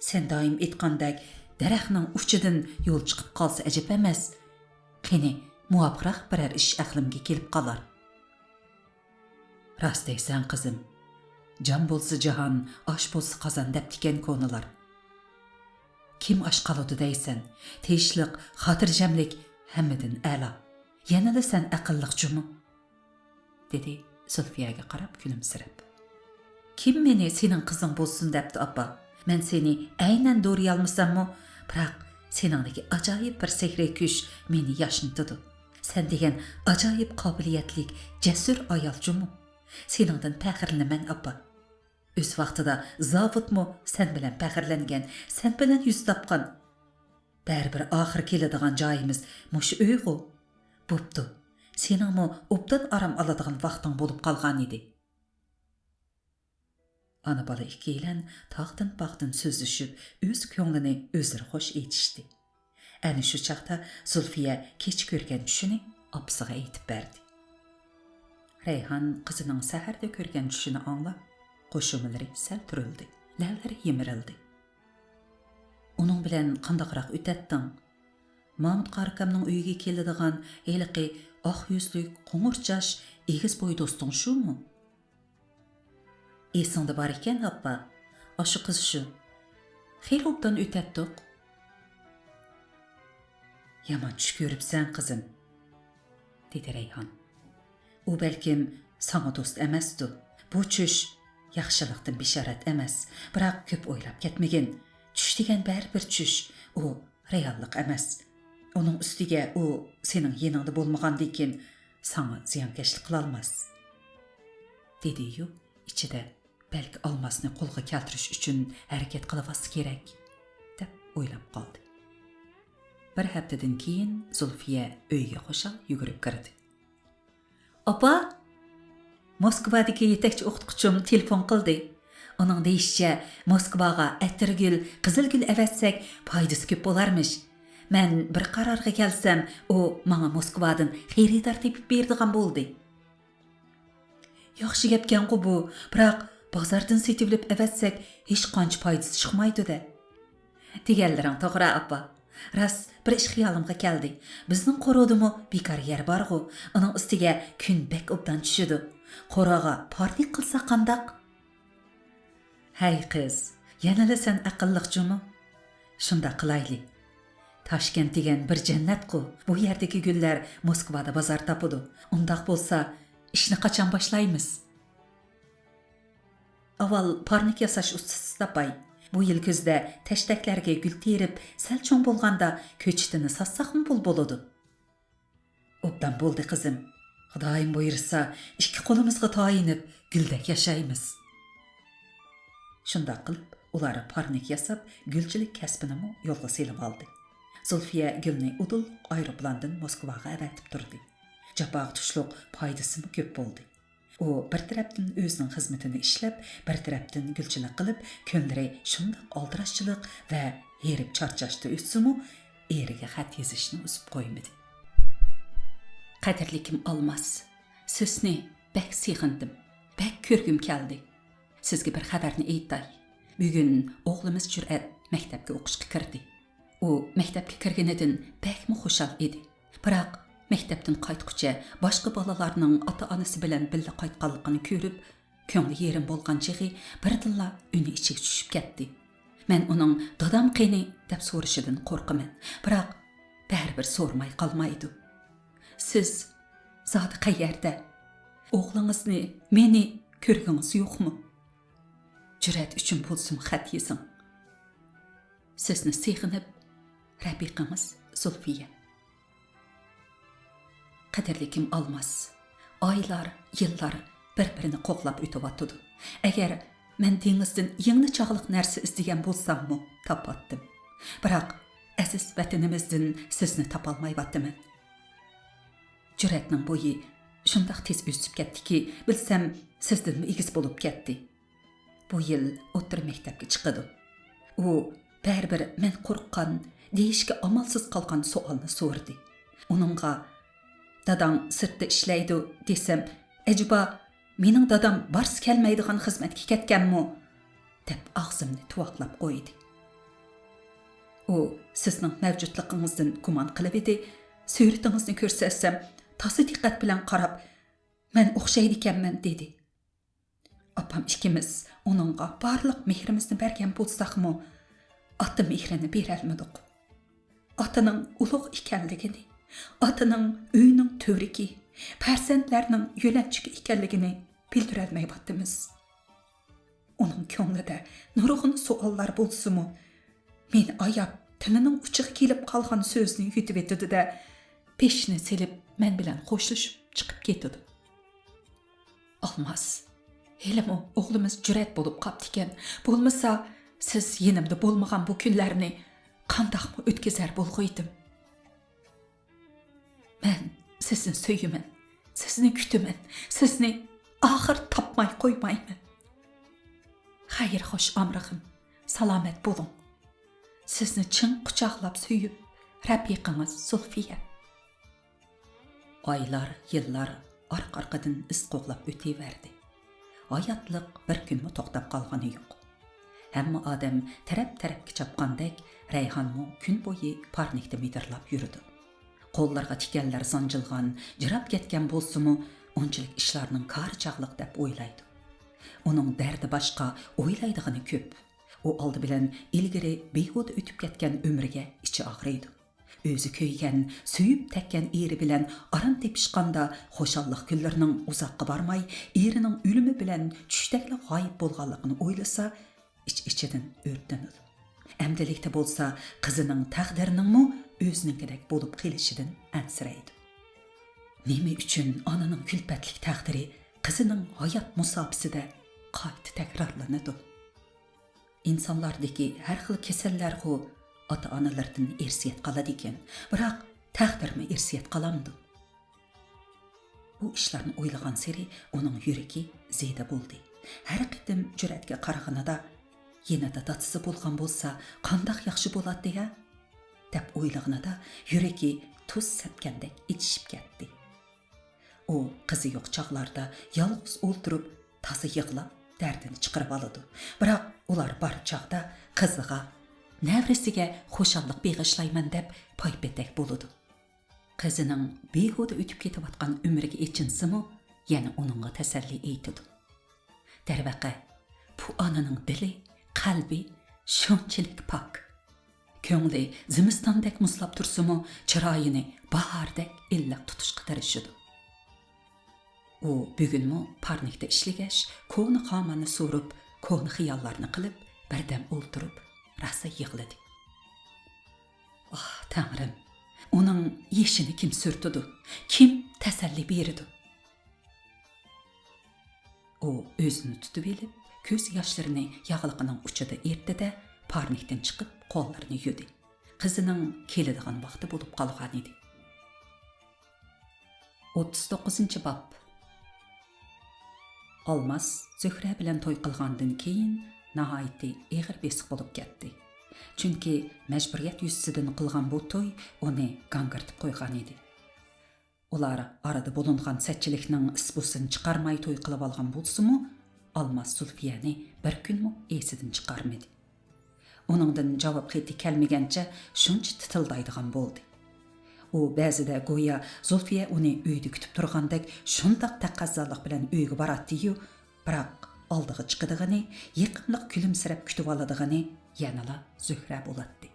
سەن دائىم ئېيتقاندەك، دەرەخنىڭ ئۇچىدىن يول چىقىپ قالسا ئەجەب ئەمەس. قېنى، مۇۋاپىقراق بىرەر ئىش ئەقلىمگە كېلىپ قالار. راست دەيسەن، قىزىم. جان بولسا جاھان، ئاش بولسا قازان دەپتىكەن كونىلار. كىم ئاش قالىدۇ دەيسەن؟ تىنچلىق، خاتىرجەملىك ھەممىدىن ئەلا. يەنىلا سەن ئەقىللىق جۇمۇ. دېدى زۇلفىيەگە قاراپ كۈلۈمسىرەپ. كىم مېنى سېنىڭ قىزىڭ بولسۇن دەپتۇ، ئاپا؟ مەن سېنى ئەينەن دورىيالمىساممۇ، بىراق سېنىڭدىكى ئاجايىپ بىر سېھرىي كۈچ مېنى ياشنىتىدۇ. سەن دېگەن ئاجايىپ قابىلىيەتلىك، جەسۇر ئايال جۇمۇ. سېنىڭدىن پەخىرلىنىمەن، ئاپا. ئۆز ۋاقتىدا زاۋۇتمۇ سەن بىلەن پەخىرلەنگەن، سەن بىلەن يۈز تاپقان. بەرىبىر ئاخىرى كېلىدىغان جايىمىز مۇشۇ ئۆيغۇ. بوپتۇ، سېنىڭمۇ ئوبدان ئارام ئالىدىغان ۋاقتىڭ بولۇپ قالغانىدى. ئانا-بالا ئىككىيلەن تاغدىن-باغدىن سۆزلىشىپ، ئۆز كۆڭلىنى ئۆزلىرى خوش ئېيتىشتى. ئەنە شۇ چاغدا زۇلفىيە كېچە كۆرگەن چۈشىنى ئاپىسىغا ئېيتىپ بەردى. رەيھان قىزىنىڭ سەھەردە كۆرگەن چۈشىنى ئاڭلاپ، قوشۇمىلىرى سەل تۈرۈلدى، لەۋلىرى يىمىرىلدى. ئۇنىڭ بىلەن قانداقراق ئۆتەتتىڭ؟ مامۇت قارىكامنىڭ ئۆيىگە كېلىدىغان ھېلىقى ئاق يۈزلۈك، قوڭۇر چاچ، ئېگىز بوي دوستۇڭ شۇمۇ؟ ئېسىڭدە بار ئىكەن، ئاپا. ئاشۇ قىز شۇ. خېلى ئوبدان ئۆتەتتۇق. يامان چۈش كۆرۈپسەن، قىزىم، دېدى رەيھان. ئۇ بەلكىم ساڭا دوست ئەمەستۇ. بۇ چۈش ياخشىلىقتىن بېشارەت ئەمەس. بىراق كۆپ ئويلاپ كەتمىگىن. چۈش دېگەن بەرىبىر چۈش. ئۇ رېئاللىق ئەمەس. ئۇنىڭ ئۈستىگە ئۇ سېنىڭ يېنىڭدا بولمىغاندىكىن ساڭا زىيانكەشلىك قىلالماس. دېدىيۇ ئىچىدە، بەلكى ئالماسنى قولغا كەلتۈرۈش ئۈچۈن ھەرىكەت قىلىۋاتسا كېرەك، دەپ ئويلاپ قالدى. بىر ھەپتىدىن كېيىن زۇلفىيە ئۆيگە خۇشال يۈگۈرۈپ كىردى. ئاپا! موسكۋادىكى يېتەكچى ئوقۇتقۇچىم تېلېفون قىلدى. ئۇنىڭ دېيىشىچە، موسكۋاغا ئەتىرگۈل، قىزىلگۈل ئەۋەتسەك پايدىسى كۆپ بولارمىش. مەن بىر قارارغا كەلسەم، ئۇ ماڭا موسكۋادىن خېرىدار تېپىپ بېرىدىغان بولدى. ياخشى گەپكەنغۇ بۇ، بىراق بازاردىن سېتىۋېلىپ ئەۋەتسەك ھېچقانچە پايدىسى چىقمايدۇ-دە. دېگەنلىرىڭ توغرا، ئاپا. راست، بىر ئىش خىيالىمغا كەلدى. بىزنىڭ قورۇدىمۇ بىكار يەر بارغۇ، ئۇنىڭ ئۈستىگە كۈن بەك ئوبدان چۈشىدۇ. قورۇغا پارنىك قىلساق قانداق؟ ھەي قىز، يەنىلا سەن ئەقىللىق جۇمۇ؟ شۇنداق قىلايلى. تاشكەنت دېگەن بىر جەننەتقۇ، بۇ يەردىكى گۈللەر موسكۋادا بازار تاپىدۇ. ئۇنداق بولسا، ئىشنى قاچان باشلايمىز؟ ئاۋۋال پارنىك ياساش ئۇستىسى تاپاي. بۇ يىل كۈزدە تەشتەكلەرگە گۈل تېرىپ، سەل چوڭ بولغاندا كۆچىتىنى ساتساقمۇ پۇل بولىدۇ. ئوبدان بولدى، قىزىم. خۇدايىم بۇيرۇسا، ئىككى قولىمىزغا تايىنىپ، گۈلدەك ياشايمىز. شۇنداق قىلىپ، ئۇلار پارنىك ياساپ، گۈلچىلىك كەسپىنىمۇ يولغا سېلىۋالدى. زۇلفىيە گۈلنى ئۇدۇللۇق ئايروپىلاندىن موسكۋاغا ئەۋەتىپ تۇردى. جاپاغا تۇشلۇق پايدىسىمۇ كۆپ بولدى. ئۇ بىر تەرەپتىن ئۆزىنىڭ خىزمىتىنى ئىشلەپ، بىر تەرەپتىن گۈلچىلىك قىلىپ، كۈنلىرى شۇنداق ئالدىراشچىلىق ۋە ھېرىپ-چارچاشتا ئۆتسىمۇ، ئېرىگە خەت يېزىشنى ئۇزۇپ قويمىدى. قەدىرلىكىم ئالماس، سىزنى بەك سېغىندىم، بەك كۆرگۈم كەلدى. سىزگە بىر خەۋەرنى ئېيتاي. بۈگۈن ئوغلىمىز جۈرئەت مەكتەپكە ئوقۇشقا كىردى. ئۇ مەكتەپكە كىرگىنىدىن بەكمۇ خۇشال ئىدى. بىراق مەكتەپتىن قايتقۇچە باشقا بالىلارنىڭ ئاتا-ئانىسى بىلەن بىللە قايتقانلىقىنى كۆرۈپ، كۆڭلى يېرىم بولغان چېغى بىردىنلا ئۈنى ئىچىگە چۈشۈپ كەتتى. مەن ئۇنىڭ «دادام قېنى؟» دەپ سورىشىدىن قورقىمەن. بىراق بەرىبىر سورىماي قالمايدۇ. سىز زادى قەيەردە؟ ئوغلىڭىزنى، مېنى كۆرگىڭىز يوقمۇ؟ جۈرئەت ئۈچۈن بولسىمۇ خەت يېزىڭ. سىزنى سېغىنىپ، رەپىقىڭىز زۇلفىيە. قەدىرلىكىم ئالماس، ئايلار، يىللار بىر-بىرىنى قوغلاپ ئۆتۈۋاتىدۇ. ئەگەر مەن دېڭىزدىن يىڭنە چاغلىق نەرسە ئىزدىگەن بولساممۇ، تاپاتتىم. بىراق، ئەزىز ۋەتىنىمىزدىن سىزنى تاپالمايۋاتىمەن. جۈرئەتنىڭ بويى شۇنداق تېز ئۆسۈپ كەتتىكى، بىلسەم، سىزدىنمۇ ئېگىز بولۇپ كەتتى. بۇ يىل ئوتتۇرا مەكتەپكە چىقىدۇ. ئۇ بەرىبىر مەن قورققان، دېيىشكە ئامالسىز قالغان سوئالنى سورىدى. ئۇنىڭغا، «داداڭ سىرتتا ئىشلەيدۇ» دېسەم، «ئەجەبا، مېنىڭ دادام بارسا كەلمەيدىغان خىزمەتكە كەتكەنمۇ؟» دەپ ئاغزىمنى تۇۋاقلاپ قويدى. ئۇ سىزنىڭ مەۋجۇتلۇقىڭىزدىن گۇمان قىلىۋىدى، سۈرىتىڭىزنى كۆرسەتسەم، تازا دىققەت بىلەن قاراپ، «مەن ئوخشايدىكەنمەن» دېدى. ئاپام ئىككىمىز ئۇنىڭغا بارلىق مېھرىمىزنى بەرگەن بولساقمۇ، ئاتا مېھرىنى بېرەلمىدۇق. ئاتىنىڭ ئۇلۇغ ئىكەنلىكىنى، ئاتىنىڭ ئۆينىڭ تۈۋرۈكى، پەرزەنتلەرنىڭ يۆلەنچۈكى ئىكەنلىكىنى بىلدۈرەلمەيۋاتىمىز. ئۇنىڭ كۆڭلىدە نۇرغۇن سوئاللار بولسىمۇ، مېنى ئاياپ، تىلىنىڭ ئۇچىغا كېلىپ قالغان سۆزنى يۇتۇۋېتىدۇ-دە، بېشىنى سېلىپ، مەن بىلەن خوشلىشىپ چىقىپ كېتىدۇ. ئالماس، ھېلىمۇ ئوغلىمىز جۈرئەت بولۇپ قاپتىكەن. بولمىسا، سىز يېنىمدا بولمىغان بۇ كۈنلەرنى قانداقمۇ ئۆتكۈزەر بولغىيدىم؟ مەن سىزنى سۆيىمەن، سىزنى كۈتىمەن، سىزنى ئاخىر تاپماي قويمايمەن. خەير خوش ئامرىغىم، سالامەت بولۇڭ. سىزنى چىڭ قۇچاقلاپ سۆيۈپ، رەپىقىڭىز زۇلفىيە. ئايلار، يىللار ئارقا-ئارقىدىن ئىز قوغلاپ ئۆتۈۋەردى. ھاياتلىق بىر كۈنمۇ توختاپ قالغىنى يوق. ھەممە ئادەم تەرەپ-تەرەپكە چاپقاندەك، رەيھانمۇ كۈن بويى پارنىكتا مىدىرلاپ يۈرىدۇ. قوللىرىغا تىكەنلەر سانجىلغان، جىراپ كەتكەن بولسىمۇ، ئۇنچىلىك ئىشلارنىڭ كارى چاغلىق دەپ ئويلايدۇ. ئۇنىڭ دەردى باشقا، ئويلايدىغىنى كۆپ. ئۇ ئالدى بىلەن ئىلگىرى بىھۇدە ئۆتۈپ كەتكەن ئۆمرىگە ئىچى ئاغرىيدۇ. ئۆزى كۆيگەن، سۆيۈپ تەگكەن ئېرى بىلەن ئارام تېپىشقاندا، خۇشاللىق كۈنلىرىنىڭ ئۇزاققا بارماي، ئېرىنىڭ ئۆلۈمى بىلەن چۈشتەكلا غايىب بولغانلىقىنى ئويلىسا، ئىچ-ئىچىدىن ئۆرتىنىدۇ. ئەمدىلىكتە بولسا قىزىنىڭ تەقدىرىنىڭمۇ ئۆزىنىڭكىدەك بولۇپ قېلىشىدىن ئەنسىرەيدۇ. نېمە ئۈچۈن ئانىنىڭ كۈلپەتلىك تەقدىرى قىزىنىڭ ھايات مۇساپىسىدە قايتا تەكرارلىنىدۇ؟ ئىنسانلاردىكى ھەر خىل كېسەللەرغۇ ئاتا-ئانىلىرىدىن ئىرسىيەت قالىدىكەن، بىراق تەقدىرمۇ ئىرسىيەت قالامدۇ؟ بۇ ئىشلارنى ئويلىغانسېرى ئۇنىڭ يۈرىكى زېدە بولدى. ھەر قېتىم جۈرئەتكە قارىغىنىدا، «يېنىدا دادىسى بولغان بولسا قانداق ياخشى بولاتتى ھە؟» دەپ ئويلىغىنىدا يۈرىكى تۇز سەپكەندەك ئېچىشىپ كەتتى. ئۇ قىزى يوق چاغلاردا يالغۇز ئولتۇرۇپ، تازا يىغلاپ، دەردىنى چىقىرىۋالىدۇ. بىراق ئۇلار بار چاغدا قىزىغا، نەۋرىسىگە خۇشاللىق بېغىشلايمەن دەپ پايپېتەك بولىدۇ. قىزىنىڭ بىھۇدە ئۆتۈپ كېتىۋاتقان ئۆمرىگە ئېچىنسىمۇ، يەنە ئۇنىڭغا تەسەللى ئېيتىدۇ. دەرۋەقە، بۇ ئانىنىڭ دىلى، قەلبى شۇنچىلىك پاك. كۆڭلى زىمىستاندەك مۇزلاپ تۇرسىمۇ، چىرايىنى باھاردەك ئىللىق تۇتۇشقا تىرىشىدۇ. ئۇ بۈگۈنمۇ پارنىكتا ئىشلىگەچ، كونا خاماننى سورۇپ، كونا خىياللارنى قىلىپ، بىردەم ئولتۇرۇپ، راسا يىغلىدى. ئاھ، تەڭرىم، ئۇنىڭ يېشىنى كىم سۈرتىدۇ؟ كىم تەسەللى بېرىدۇ؟ ئۇ ئۆزىنى تۇتۇۋېلىپ، كۆز ياشلىرىنى ياغلىقىنىڭ ئۇچىدا ئېرىتتى-دە، پارنىكتىن چىقىپ، قوللىرىنى يۇدى. قىزىنىڭ كېلىدىغان ۋاقتى بولۇپ قالغانىدى. ئوتتۇز توققۇزىنچى باب. ئالماس زۆھرە بىلەن توي قىلغاندىن كېيىن، ناھايىتى ئېغىر بېسىق بولۇپ كەتتى. چۈنكى مەجبۇرىيەت يۈزىسىدىن قىلغان بۇ توي ئۇنى گاڭگىرىتىپ قويغانىدى. ئۇلار ئارىدا بولۇنغان سەتچىلىكنىڭ ئىس-پۇسىنى چىقارماي توي قىلىۋالغان بولسىمۇ، ئالماس زۇلفىيەنى بىر كۈنمۇ ئېسىدىن چىقارمىدى. ئۇنىڭدىن جاۋاب خېتى كەلمىگەنچە شۇنچە تىتىلدايدىغان بولدى. ئۇ بەزىدە گويا زۇلفىيە ئۇنى ئۆيدە كۈتۈپ تۇرغاندەك شۇنداق تەقەززالىق بىلەن ئۆيگە باراتتى-يۇ، بىراق ئالدىغا چىقىدىغىنى، يېقىملىق كۈلۈمسىرەپ كۈتۈۋالىدىغىنى يەنىلا زۆھرە بولاتتى.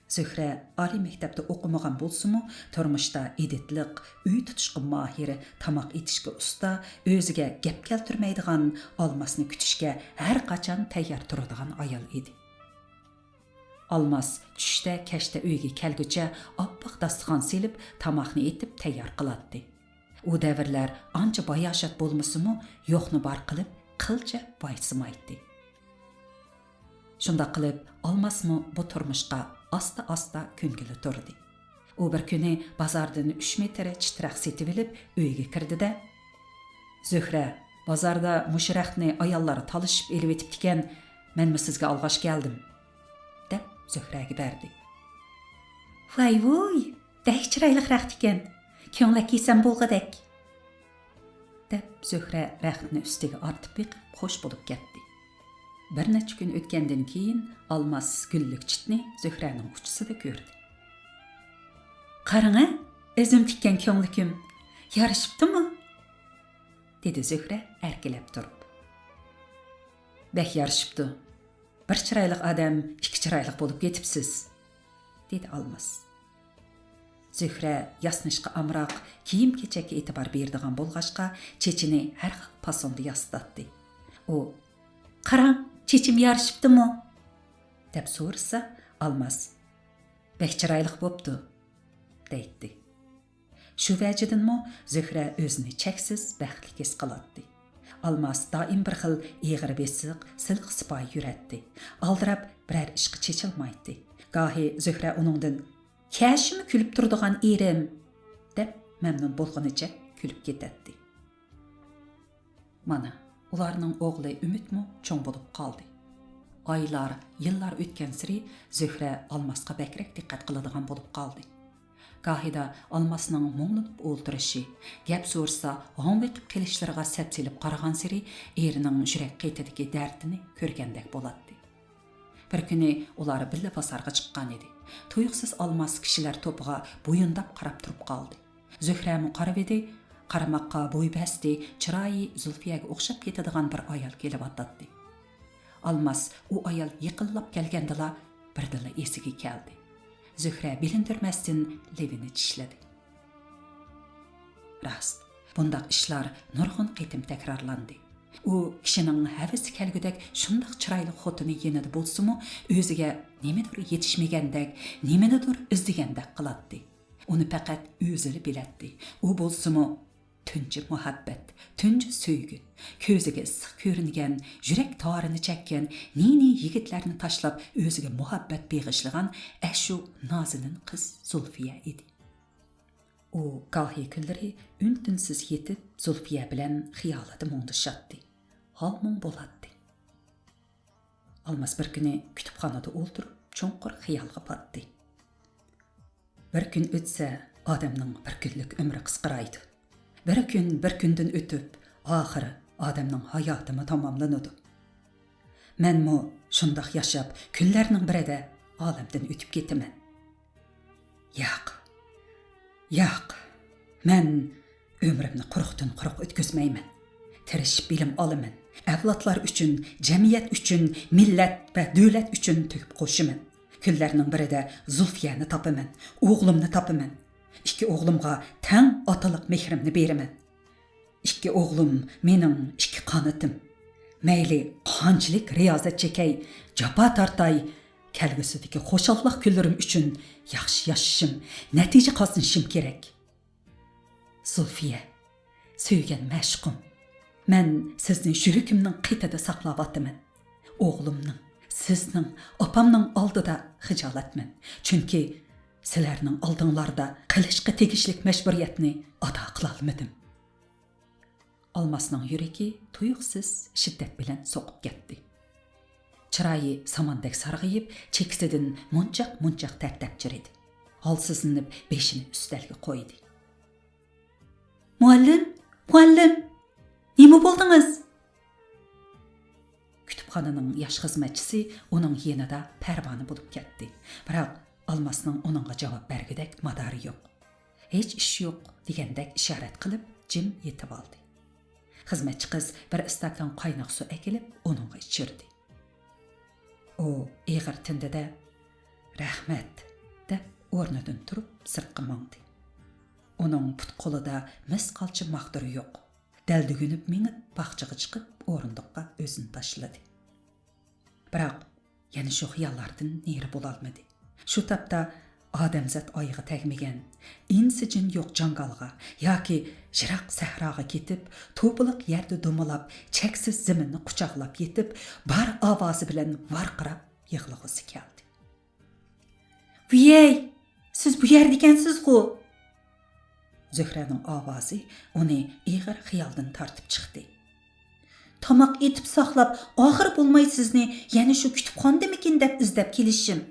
زۆھرە ئالىي مەكتەپتە ئوقۇمىغان بولسىمۇ، تۇرمۇشتا ئىدىتلىق، ئۆي تۇتۇشقا ماھىر، تاماق ئېتىشكە ئۇستا، ئۆزىگە گەپ كەلتۈرمەيدىغان، ئالماسنى كۈتۈشكە ھەر قاچان تەييار تۇرىدىغان ئايال ئىدى. ئالماس چۈشتە، كەچتە ئۆيگە كەلگۈچە ئاپئاق داستىخان سېلىپ، تاماقنى ئېتىپ تەييار قىلاتتى. ئۇ دەۋرلەر ئانچە باياشات بولمىسىمۇ، يوقنى بار قىلىپ، قىلچە ۋايسىمايتتى. شۇنداق قىلىپ، ئالماسمۇ بۇ تۇرمۇشقا ئاستا-ئاستا كۆنگىلى تۇردى. ئۇ بىر كۈنى بازاردىن ئۈچ مېتىر چىت رەخت سېتىۋېلىپ، ئۆيگە كىردى-دە، «زۆھرە، بازاردا مۇشۇ رەختنى ئاياللار تالىشىپ ئېلىۋېتىپتىكەن، مەنمۇ سىزگە ئالغاچ كەلدىم.» دەپ زۆھرەگە بەردى. «ۋاي-ۋۇي، بەك چىرايلىق رەخت ئىكەن. كۆڭلەك يېسەم بولغۇدەك.» دەپ زۆھرە رەختنى ئۈستىگە ئارتىپ بېقىپ خوش بولۇپ كەتتى. بىر نەچچە كۈن ئۆتكەندىن كېيىن ئالماس گۈللۈك چىتنى زۆھرەنىڭ ئۇچىسىدا كۆردى. «قاراڭە، ئۆزۈم تىككەن كۆڭلىكىم. يارىشىپتۇمۇ؟» دېدى زۆھرە ئەركىلەپ تۇرۇپ. «بەك يارىشىپتۇ. بىر چىرايلىق ئادەم ئىككى چىرايلىق بولۇپ كېتىپسىز.» دېدى ئالماس. زۆھرە ياسىنىشقا ئامراق، كىيىم-كېچەككە ئېتىبار بېرىدىغان بولغاچقا، چېچىنى ھەر خىل پاسوندا ياسىتاتتى. ئۇ، «قاراڭ، چېچىم يارىشىپتىمۇ؟» دەپ سورىسا، ئالماس، «بەك چىرايلىق بوپتۇ» دەيتتى. شۇ ۋەجىدىنمۇ زۆھرە ئۆزىنى چەكسىز بەختلىك ھېس قىلاتتى. ئالماس دائىم بىر خىل ئېغىر بېسىق، سىلىق سىپايى يۈرەتتى. ئالدىراپ بىرەر ئىشقا چېچىلمايتتى. گاھى زۆھرە ئۇنىڭدىن، «كەشىمۇ كۈلۈپ تۇرىدىغان ئېرىم» دەپ مەمنۇن بولغىنىچە كۈلۈپ كېتەتتى. مانا، ئۇلارنىڭ ئوغلى ئۈمىدمۇ چوڭ بولۇپ قالدى. ئايلار، يىللار ئۆتكەنسېرى زۆھرە ئالماسقا بەكرەك دىققەت قىلىدىغان بولۇپ قالدى. گاھىدا ئالماسنىڭ مۇڭلىنىپ ئولتۇرۇشى، گەپ سورىسا ھوڭۋېقىپ قېلىشلىرىغا سەپسېلىپ قارىغانسېرى ئېرىنىڭ يۈرەك قېتىدىكى دەردىنى كۆرگەندەك بولاتتى. بىر كۈنى ئۇلار بىللە بازارغا چىققان ئىدى. تۇيۇقسىز ئالماس كىشىلەر توپىغا بويۇنداپ قاراپ تۇرۇپ قالدى. زۆھرەمۇ قارىۋىدى، قارىماققا بوي بەستى، چىرايى زۇلفىيەگە ئوخشاپ كېتىدىغان بىر ئايال كېلىۋاتاتتى. ئالماس ئۇ ئايال يېقىنلاپ كەلگەندىلا بىردىنلا ئېسىگە كەلدى. زۆھرە بىلىندۈرمەستىن لېۋىنى چىشلىدى. راست، بۇنداق ئىشلار نۇرغۇن قېتىم تەكرارلاندى. ئۇ كىشىنىڭ ھەۋىسى كەلگۈدەك شۇنداق چىرايلىق خوتۇنى يېنىدا بولسىمۇ، ئۆزىگە نېمىدۇر يېتىشمىگەندەك، نېمىنىدۇر ئىزدىگەندەك قىلاتتى. ئۇنى پەقەت ئۆزىلا بىلەتتى. ئۇ بولسىمۇ تۇنجى مۇھەببەت، تۇنجى سۆيگۈ، كۆزىگە ئىسسىق كۆرۈنگەن، يۈرەك تارىنى چەككەن نى-نى يىگىتلەرنى تاشلاپ، ئۆزىگە مۇھەببەت بېغىشلىغان ئەشۇ نازىنىن قىز زۇلفىيە ئىدى. ئۇ گاھى كۈنلىرى ئۈن-تىنسىز يېتىپ، زۇلفىيە بىلەن خىيالىدا مۇڭدىشاتتى. ھال-مۇڭ بولاتتى. ئالماس بىر كۈنى كۇتۇپخانىدا ئولتۇرۇپ، چوڭقۇر خىيالغا پاتتى. بىر كۈن ئۆتسە، ئادەمنىڭ بىر كۈنلۈك ئۆمرى قىسقىرايدۇ. بىر كۈن بىر كۈندىن ئۆتۈپ، ئاخىرى ئادەمنىڭ ھاياتىمۇ تاماملىنىدۇ. مەنمۇ شۇنداق ياشاپ، كۈنلەرنىڭ بىرىدە ئالەمدىن ئۆتۈپ كېتىمەن. ياق، ياق، مەن ئۆمرۈمنى قۇرۇقتىن قۇرۇق ئۆتكۈزمەيمەن. تىرىشىپ بىلىم ئالىمەن. ئەۋلادلار ئۈچۈن، جەمئىيەت ئۈچۈن، مىللەت ۋە دۆلەت ئۈچۈن تۆكۈپ قوشىمەن. كۈنلەرنىڭ بىرىدە زۇلفىيەنى تاپىمەن، ئوغلۇمنى تاپىمەن. ئىككى ئوغلۇمغا تەڭ ئاتىلىق مېھرىمنى بېرىمەن. ئىككى ئوغلۇم مېنىڭ ئىككى قانىتىم. مەيلى قانچىلىك رىيازەت چېكەي، جاپا تارتاي، كەلگۈسىدىكى خۇشاللىق كۈنلىرىم ئۈچۈن ياخشى ياشىشىم، نەتىجە قازىنىشىم كېرەك. زۇلفىيە، سۆيگەن مەشۇقۇم، مەن سىزنى يۈرىكىمنىڭ قېتىدا ساقلاۋاتىمەن. ئوغلۇمنىڭ، سىزنىڭ، ئاپامنىڭ ئالدىدا خىجالەتمەن. چۈنكى سىلەرنىڭ ئالدىڭلاردا قىلىشقا تېگىشلىك مەجبۇرىيەتنى ئادا قىلالمىدىم. ئالماسنىڭ يۈرىكى تۇيۇقسىز شىددەت بىلەن سوقۇپ كەتتى. چىرايى ساماندەك سارغىيىپ، چېكىسىدىن مونچاق-مونچاق تەر تەپچىرىدى. ھالسىزلىنىپ بېشىنى ئۈستەلگە قويدى. مۇئەللىم، مۇئەللىم، نېمە بولدىڭىز؟ كۇتۇپخانىنىڭ ياش خىزمەتچىسى ئۇنىڭ يېنىدا پەرۋانە بولۇپ كەتتى. بىراق ئالماسنىڭ ئۇنىڭغا جاۋاب بەرگۈدەك مادارى يوق. ھېچ ئىش يوق دېگەندەك ئىشارەت قىلىپ جىم يېتىۋالدى. خىزمەتچى قىز بىر ئىستاكان قايناق سۇ ئەكېلىپ ئۇنىڭغا ئىچۈردى. ئۇ ئېغىر تىندى-دە، «رەھمەت، دەپ ئورنىدىن تۇرۇپ سىرتقا ماڭدى. ئۇنىڭ پۇت-قولىدا مىسقالچە ماختۇرى يوق. دەلدۈگۈنۈپ مېڭىپ باغچىغا چىقىپ ئورۇندۇققا ئۆزىنى تاشلىدى. بىراق يەنە شۇ خىياللاردىن نېرى بولالمىدى. شۇ تاپتا ئادەمزات ئايىغى تەگمىگەن، ئىنسى-جىن يوق جاڭگالغا ياكى يىراق سەھراغا كېتىپ، توپىلىق يەردە دومىلاپ، چەكسىز زېمىننى قۇچاقلاپ يېتىپ، بار ئاۋازى بىلەن ۋارقىراپ يىغلىغۇسى كەلدى. ۋىيەي، سىز بۇ يەردىكەنسىزغۇ؟ زۆھرەنىڭ ئاۋازى ئۇنى ئېغىر خىيالدىن تارتىپ چىقتى. تاماق ئېتىپ ساقلاپ، ئاخىرى بولماي سىزنى يەنە شۇ كۇتۇپخانىدىمىكىن دەپ ئىزدەپ كېلىشىم.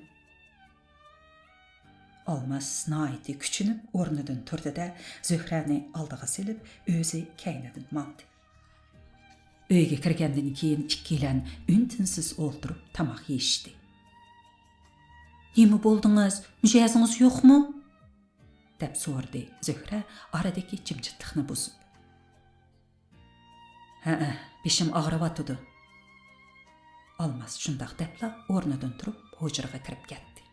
ئالماس ناھايىتى كۈچىنىپ ئورنىدىن تۇردى-دە، زۆھرەنى ئالدىغا سېلىپ، ئۆزى كەينىدىن ماڭدى. ئۆيگە كىرگەندىن كېيىن ئىككىيلەن ئۈن-تىنسىز ئولتۇرۇپ تاماق يېيىشتى. نېمە بولدىڭىز؟ مىجەزىڭىز يوقمۇ؟ دەپ سورىدى زۆھرە ئارىدىكى جىمجىتلىقنى بۇزۇپ. ھەئە، بېشىم ئاغرىۋاتىدۇ. ئالماس شۇنداق دەپلا ئورنىدىن تۇرۇپ ھۇجرىغا كىرىپ كەتتى.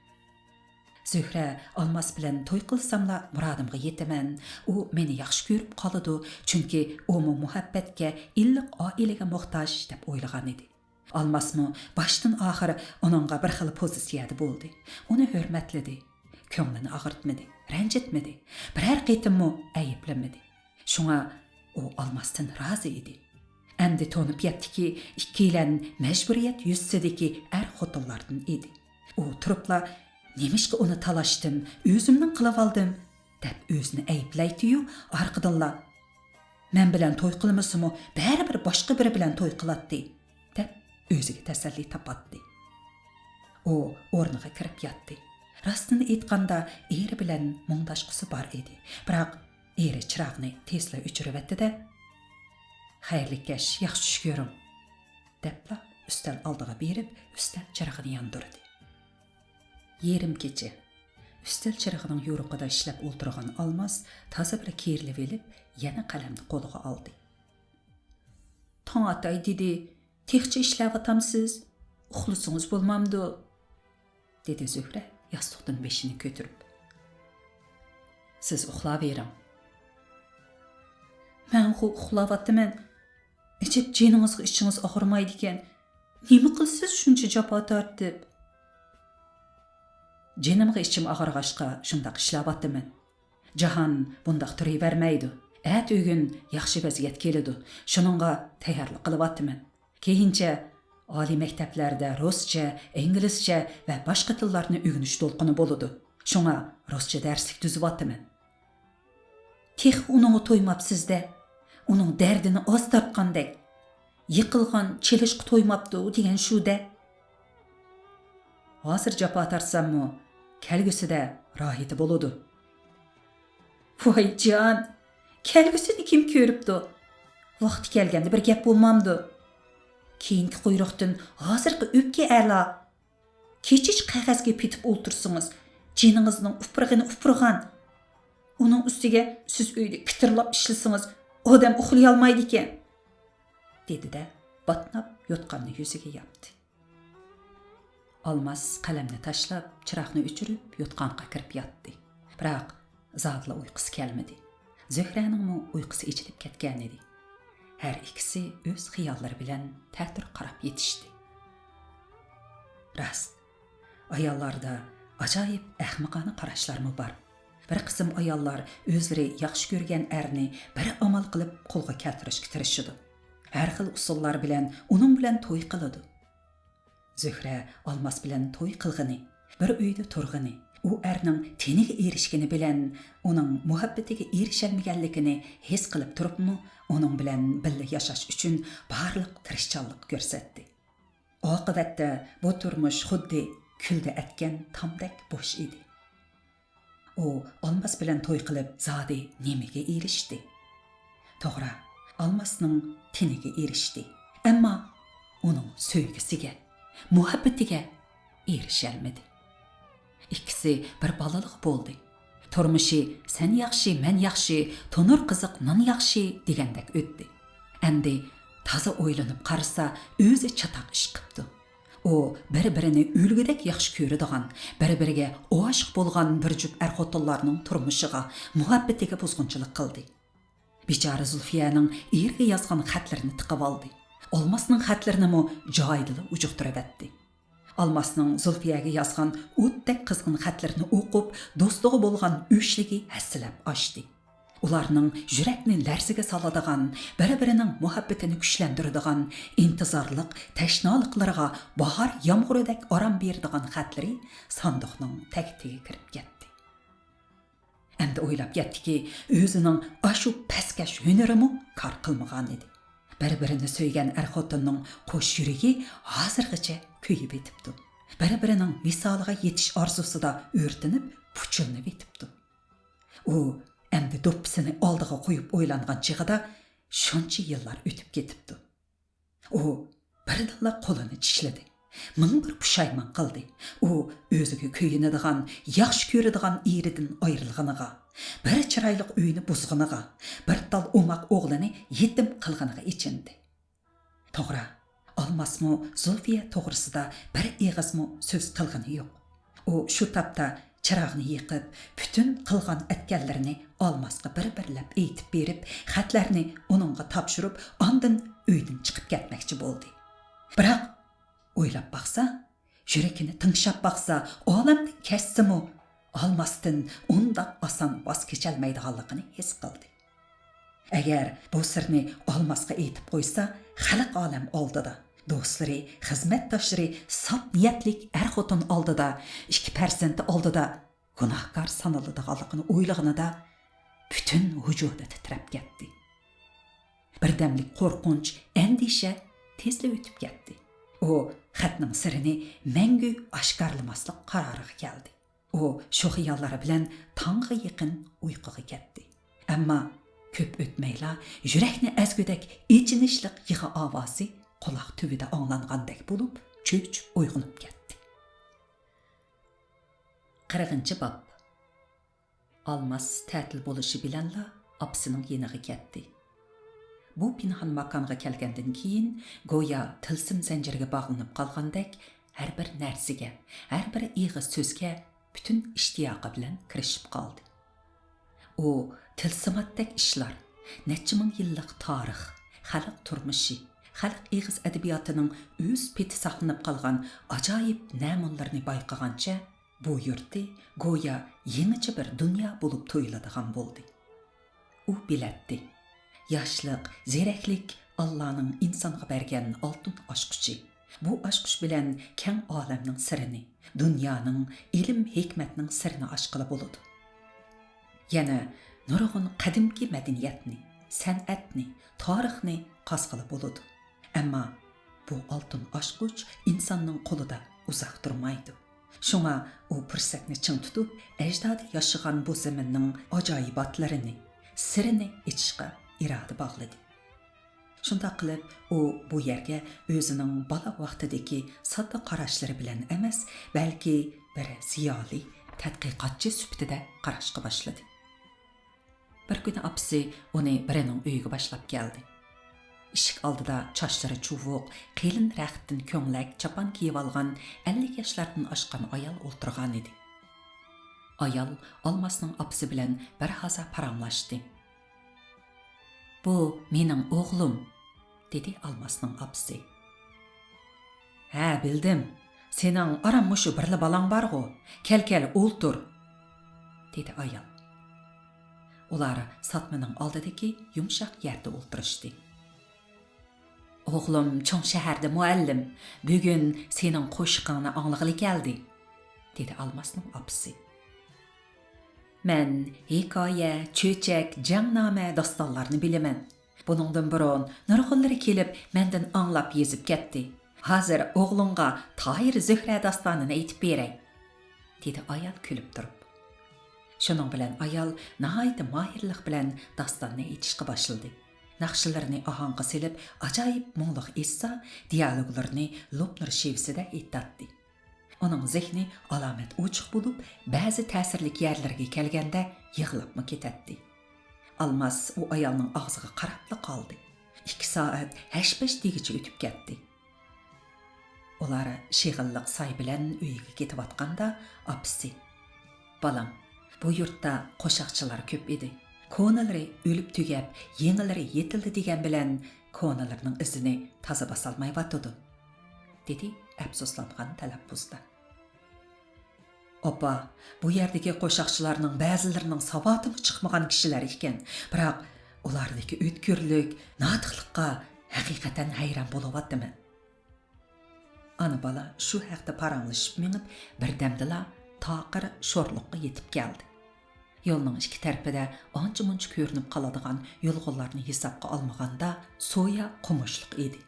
زۆھرە ئالماس بىلەن توي قىلساملا مۇرادىمغا يېتىمەن، ئۇ مېنى ياخشى كۆرۈپ قالىدۇ، چۈنكى ئۇمۇ مۇھەببەتكە، ئىللىق ئائىلىگە موھتاج دەپ ئويلىغان ئىدى. ئالماسمۇ باشتىن ئاخىر ئۇنىڭغا بىر خىل پوزىتسىيەدە بولدى. ئۇنى ھۆرمەتلىدى. كۆڭلىنى ئاغرىتمىدى، رەنجىتمىدى. بىرەر قېتىممۇ ئەيىبلىمىدى. شۇڭا ئۇ ئالماستىن رازى ئىدى. ئەمدى تونۇپ يەتتىكى، ئىككىيلەن مەجبۇرىيەت يۈزىسىدىكى ئەر-خوتۇنلاردىن ئىدى. ئۇ تۇرۇپلا، نېمىشقا ئۇنى تالاشتىم، ئۆزۈمنىڭ قىلىۋالدىم، دەپ ئۆزىنى ئەيىبلەيتتىيۇ، ئارقىدىنلا، مەن بىلەن توي قىلمىسىمۇ، بەرىبىر باشقا بىرى بىلەن توي قىلاتتى، دەپ ئۆزىگە تەسەللى تاپاتتى. ئۇ ئورنىغا كىرىپ ياتتى. راستىنى ئېيتقاندا، ئېرى بىلەن مۇڭداشقۇسى بار ئىدى. بىراق ئېرى چىراغنى تېزلا ئۆچۈرۈۋەتتى-دە، خەيرلىك كەچ، ياخشى چۈش كۆرۈڭ، دەپلا ئۈستەل ئالدىغا بېرىپ، ئۈستەل چىرىغىنى ياندۇردى. يېرىم كېچە. ئۈستەل چىرىغىنىڭ يورۇقىدا ئىشلەپ ئولتۇرغان ئالماس تازا بىر كېرىلىۋېلىپ، يەنە قەلەمنى قولىغا ئالدى. تاڭ ئاتاي دېدى، تېخىچە ئىشلەۋاتامسىز؟ ئۇخلىسىڭىز بولمامدۇ؟ دېدى زۆھرە ياستۇقتىن بېشىنى كۆتۈرۈپ. سىز ئۇخلاۋېرىڭ. مەنغۇ ئۇخلاۋاتىمەن. ئەجەب جېنىڭىزغا ئىچىڭىز ئاغرىمايدىكەن. نېمە قىلىسىز شۇنچە جاپا تارتىپ؟ جېنىمغا ئىچىم ئاغرىغاچقا شۇنداق ئىشلەۋاتىمەن. جاھان بۇنداق تۇرۇۋەرمەيدۇ. ئەتىگۈن ياخشى ۋەزىيەت كېلىدۇ. شۇنىڭغا تەييارلىق قىلىۋاتىمەن. كېيىنچە ئالىي مەكتەپلەردە رۇسچە، ئىنگلىزچە ۋە باشقا تىللارنى ئۆگىنىش دولقۇنى بولىدۇ. شۇڭا رۇسچە دەرسلىك تۈزۈۋاتىمەن. تېخى ئۇنىڭغا تويماپسىز-دە، ئۇنىڭ دەردىنى ئاز تارتقاندەك. يىقىلغان چېلىشقا تويماپتۇ دېگەن شۇ-دە. ھازىر جاپا تارتساممۇ، كەلگۈسىدە راھىتى بولىدۇ. ۋاي جان، كەلگۈسىنى كىم كۆرۈپتۇ؟ ۋاقتى كەلگەندە بىر گەپ بولمامدۇ؟ كېيىنكى قۇيرۇقتىن ھازىرقى ئۆپكە ئەلا. كېچىچە قەغەزگە پېتىپ ئولتۇرسىڭىز، جېنىڭىزنىڭ ئۇپرىغىنى ئۇپرىغان. ئۇنىڭ ئۈستىگە سىز ئۆيدە پىتىرلاپ ئىشلىسىڭىز، ئادەم ئۇخلىيالمايدىكەن، دېدى-دە، باتناپ يوتقاننى يۈزىگە ياپتى. ئالماس قەلەمنى تاشلاپ، چىراغنى ئۆچۈرۈپ، يوتقانغا كىرىپ ياتتى. بىراق، زادىلا ئۇيقۇسى كەلمىدى. زۆھرەنىڭمۇ ئۇيقۇسى ئېچىلىپ كەتكەنىدى. ھەر ئىككىسى ئۆز خىياللىرى بىلەن تەتۈر قاراپ يېتىشتى. راست، ئاياللاردا ئاجايىپ ئەخمىقانە قاراشلارمۇ بار. بىر قىسىم ئاياللار ئۆزلىرى ياخشى كۆرگەن ئەرنى بىر ئامال قىلىپ قولغا كەلتۈرۈشكە تىرىشىدۇ. ھەر خىل ئۇسۇللار بىلەن ئۇنىڭ بىلەن توي قىلىدۇ. زۆھرە ئالماس بىلەن توي قىلغىنى، بىر ئۆيدە تۇرغىنى، ئۇ ئەرنىڭ تېنىگە ئېرىشكىنى بىلەن ئۇنىڭ مۇھەببىتىگە ئېرىشەلمىگەنلىكىنى ھېس قىلىپ تۇرۇپمۇ، ئۇنىڭ بىلەن بىللە ياشاش ئۈچۈن بارلىق تىرىشچانلىق كۆرسەتتى. ئاقىۋەتتە بۇ تۇرمۇش خۇددى كۈلدە ئەتكەن تامدەك بوش ئىدى. ئۇ ئالماس بىلەن توي قىلىپ زادى نېمىگە ئېرىشتى؟ توغرا، ئالماسنىڭ تېنىگە ئېرىشتى. ئەمما ئۇنىڭ سۆيگۈسىگە، مۇھەببىتىگە ئېرىشەلمىدى. ئىككىسى بىر بالىلىق بولدى. تۇرمۇشى سەن ياخشى، مەن ياخشى، تونۇر قىزىق نان ياخشى دېگەندەك ئۆتتى. ئەمدى تازا ئويلىنىپ قارىسا، ئۆزى چاتاق ئىش قىپتۇ. ئۇ بىر-بىرىنى ئۆلگۈدەك ياخشى كۆرىدىغان، بىر-بىرىگە ئاشىق بولغان بىر جۈپ ئەر-خوتۇنلارنىڭ تۇرمۇشىغا، مۇھەببىتىگە بۇزغۇنچىلىق قىلدى. بىچارە زۇلفىيەنىڭ ئېرىگە يازغان خەتلىرىنى تىقىۋالدى. ئالماسنىڭ خەتلىرىنىمۇ جايىدىلا ئۇجۇقتۇرۇۋەتتى. ئالماسنىڭ زۇلفىيەگە يازغان ئوتتەك قىزغىن خەتلىرىنى ئوقۇپ، دوستىغا بولغان ئۆچلۈكى ھەسسىلەپ ئاشتى. ئۇلارنىڭ يۈرەكنى لەرزىگە سالىدىغان، بىر-بىرىنىڭ مۇھەببىتىنى كۈچلەندۈرىدىغان، ئىنتىزارلىق تەشنالىقلىرىغا باھار يامغۇرىدەك ئارام بېرىدىغان خەتلىرى ساندۇقنىڭ تەكتىگە كىرىپ كەتتى. ئەمدى ئويلاپ يەتتىكى، ئۆزىنىڭ ئاشۇ پەسكەش ھۈنىرىمۇ كار قىلمىغانىدى. بىر-بىرىنى سۆيگەن ئەر-خوتۇننىڭ قوش يۈرىكى ھازىرغىچە كۆيۈۋېتىپتۇ. بىر-بىرىنىڭ ۋىسالىغا يېتىش ئارزۇسىدا ئۆرتىنىپ، پۇچۇللىنىۋېتىپتۇ. ئۇ ئەمدى دوپپىسىنى ئالدىغا قويۇپ ئويلانغان چېغىدا شۇنچە يىللار ئۆتۈپ كېتىپتۇ. ئۇ بىردىنلا قولىنى چىشلىدى. مىڭ بىر پۇشايمان قىلدى. ئۇ ئۆزىگە كۆيۈنىدىغان، ياخشى كۆرىدىغان ئېرىدىن ئايرىلغىنىغا، بىر چىرايلىق ئۆينى بۇزغىنىغا، بىر تال ئوماق ئوغلىنى يېتىم قىلغىنىغا ئېچىندى. توغرا، ئالماسمۇ زۇلفىيە توغرىسىدا بىر ئېغىزمۇ سۆز قىلغىنى يوق. ئۇ شۇ تاپتا چىراغنى يېقىپ، پۈتۈن قىلغان ئەتكەنلىرىنى ئالماسقا بىر-بىرلەپ ئېيتىپ بېرىپ، خەتلەرنى ئۇنىڭغا تاپشۇرۇپ، ئاندىن ئۆيدىن چىقىپ كەتمەكچى بولدى. بىراق، ئويلاپ باقسا، يۈرىكىنى تىڭشاپ باقسا، ئالەمدىن كەچسىمۇ، ئالماستىن ئۇنداق ئاسان ۋاز كېچەلمەيدىغانلىقىنى ھېس قىلدى. ئەگەر بۇ سىرنى ئالماسقا ئېيتىپ قويسا، خەلق ئالەم ئالدىدا، دوستلىرى، خىزمەتداشلىرى، ساپ نىيەتلىك ئەر-خوتۇن ئالدىدا، ئىككى پەرزەنتى ئالدىدا گۇناھكار سانىلىدىغانلىقىنى ئويلىغىنىدا، پۈتۈن ۋۇجۇدى تىترەپ كەتتى. بىردەملىك قورقۇنچ، ئەندىشە تېزلا ئۆتۈپ كەتتى. ئۇ خەتنىڭ سىرىنى مەڭگۈ ئاشكارىلىماسلىق قارارىغا كەلدى. ئۇ شۇ خىياللار بىلەن تاڭغا يېقىن ئۇيقۇغا كەتتى. ئەمما كۆپ ئۆتمەيلا يۈرەكنى ئەزگۈدەك ئېچىنىشلىق يىغا ئاۋازى قۇلاق تۈۋىدە ئاڭلانغاندەك بولۇپ، چۆچۈپ ئويغىنىپ كەتتى. قىرىقىنچى باب. ئالماس تەتىل بولۇشى بىلەنلا ئاپىسىنىڭ يېنىغا كەتتى. بۇ پىنھان ماكانغا كەلگەندىن كېيىن، گويا تىلسىم زەنجىرىگە باغلىنىپ قالغاندەك، ھەر بىر نەرسىگە، ھەر بىر ئېغىز سۆزگە پۈتۈن ئىشتىياقى بىلەن كىرىشىپ قالدى. ئۇ تىلسىماتتەك ئىشلار، نەچچە مىڭ يىللىق تارىخ، خەلق تۇرمۇشى، خەلق ئېغىز ئەدەبىياتىنىڭ ئۆز پېتى ساقلىنىپ قالغان ئاجايىپ نەمۇنىلىرىنى بايقىغانچە، بۇ يۇرتى گويا يېڭىچە بىر دۇنيا بولۇپ تۇيۇلىدىغان بولدى. ئۇ بىلەتتى. ياشلىق، زېرەكلىك ئاللانىڭ ئىنسانغا بەرگەن ئالتۇن ئاچقۇچى. بۇ ئاچقۇچ بىلەن كەڭ ئالەمنىڭ سىرىنى، دۇنيانىڭ ئىلىم-ھېكمەتنىڭ سىرىنى ئاچقىلى بولىدۇ. يەنە نۇرغۇن قەدىمكى مەدەنىيەتنى، سەنئەتنى، تارىخنى قازغىلى بولىدۇ. ئەمما بۇ ئالتۇن ئاچقۇچ ئىنساننىڭ قولىدا ئۇزاق تۇرمايدۇ. شۇڭا ئۇ پۇرسەتنى چىڭ تۇتۇپ، ئەجدادى ياشىغان بۇ زېمىننىڭ ئاجايىباتلىرىنى، سىرىنى ئېچىشقا ئىرادە باغلىدى. شۇنداق قىلىپ، ئۇ بۇ يەرگە ئۆزىنىڭ بالا ۋاقتىدىكى ساددا قاراشلىرى بىلەن ئەمەس، بەلكى بىر زىيالىي تەتقىقاتچى سۈپىتىدە قاراشقا باشلىدى. بىر كۈنى ئاپىسى ئۇنى بىرىنىڭ ئۆيىگە باشلاپ كەلدى. ئىشىك ئالدىدا چاچلىرى چۇۋۇق، قېلىن رەختتىن كۆڭلەك چاپان كىيىۋالغان ئەللىك ياشلاردىن ئاشقان ئايال ئولتۇرغانىدى. ئايال ئالماسنىڭ ئاپىسى بىلەن بىر ھازا پاراڭلاشتى. «بۇ مېنىڭ ئوغلۇم»، دېدى ئالماسنىڭ ئاپىسى. «ھە، بىلدىم. سېنىڭ ئاران مۇشۇ بىرلا بالاڭ بارغۇ. كەل، كەل، ئولتۇر»، دېدى ئايال. ئۇلار ساتمىنىڭ ئالدىدىكى يۇمشاق يەردە ئولتۇرۇشتى. «ئوغلۇم چوڭ شەھەردە مۇئەللىم. بۈگۈن سېنىڭ قوشىقىڭنى ئاڭلىغىلى كەلدى»، دېدى ئالماسنىڭ ئاپىسى. «مەن ھېكايە، چۆچەك، جەڭنامە، داستانلارنى بىلىمەن. بۇنىڭدىن بۇرۇن نۇرغۇنلىرى كېلىپ مەندىن ئاڭلاپ يېزىپ كەتتى. ھازىر ئوغلۇڭغا تاھىر زۆھرە داستانىنى ئېيتىپ بېرەي»، دېدى ئايال كۈلۈپ تۇرۇپ. شۇنىڭ بىلەن ئايال ناھايىتى ماھىرلىق بىلەن داستاننى ئېيتىشقا باشلىدى. ناخشىلىرىنى ئاھاڭغا سېلىپ ئاجايىپ مۇڭلۇق ئېيتسا، دىيالوگلىرىنى لوپنۇر شېۋىسىدە ئېيتاتتى. ئۇنىڭ زېھنى ئالامەت ئوچۇق بولۇپ، بەزى تەسىرلىك يەرلىرىگە كەلگەندە يىغلاپمۇ كېتەتتى. ئالماس ئۇ ئايالنىڭ ئاغزىغا قاراپلا قالدى. ئىككى سائەت ھەش-پەش دېگۈچە ئۆتۈپ كەتتى. ئۇلار شېغىللىق ساي بىلەن ئۆيىگە كېتىۋاتقاندا، ئاپىسى: «بالام، بۇ يۇرتتا قوشاقچىلار كۆپ ئىدى. كونىلىرى ئۆلۈپ تۈگەپ، يېڭىلىرى يېتىلدى دېگەن بىلەن، كونىلىرىنىڭ ئىزىنى تازا باسالمايۋاتىدۇ»، دېدى ئەپسۇسلانغان تەلەپپۇزدا. «ئاپا، بۇ يەردىكى قوشاقچىلارنىڭ بەزىلىرىنىڭ ساۋاتىمۇ چىقمىغان كىشىلەر ئىكەن، بىراق ئۇلاردىكى ئۆتكۈرلۈك، ناتىقلىققا ھەقىقەتەن ھەيران بولۇۋاتىمەن.» ئانا-بالا شۇ ھەقتە پاراڭلىشىپ مېڭىپ، بىردەمدىلا تاقىر شورلۇققا يېتىپ كەلدى. يولنىڭ ئىككى تەرىپىدە ئانچە-مۇنچە كۆرۈنۈپ قالىدىغان يۇلغۇنلارنى ھېسابقا ئالمىغاندا، سويا قومۇشلۇق ئىدى.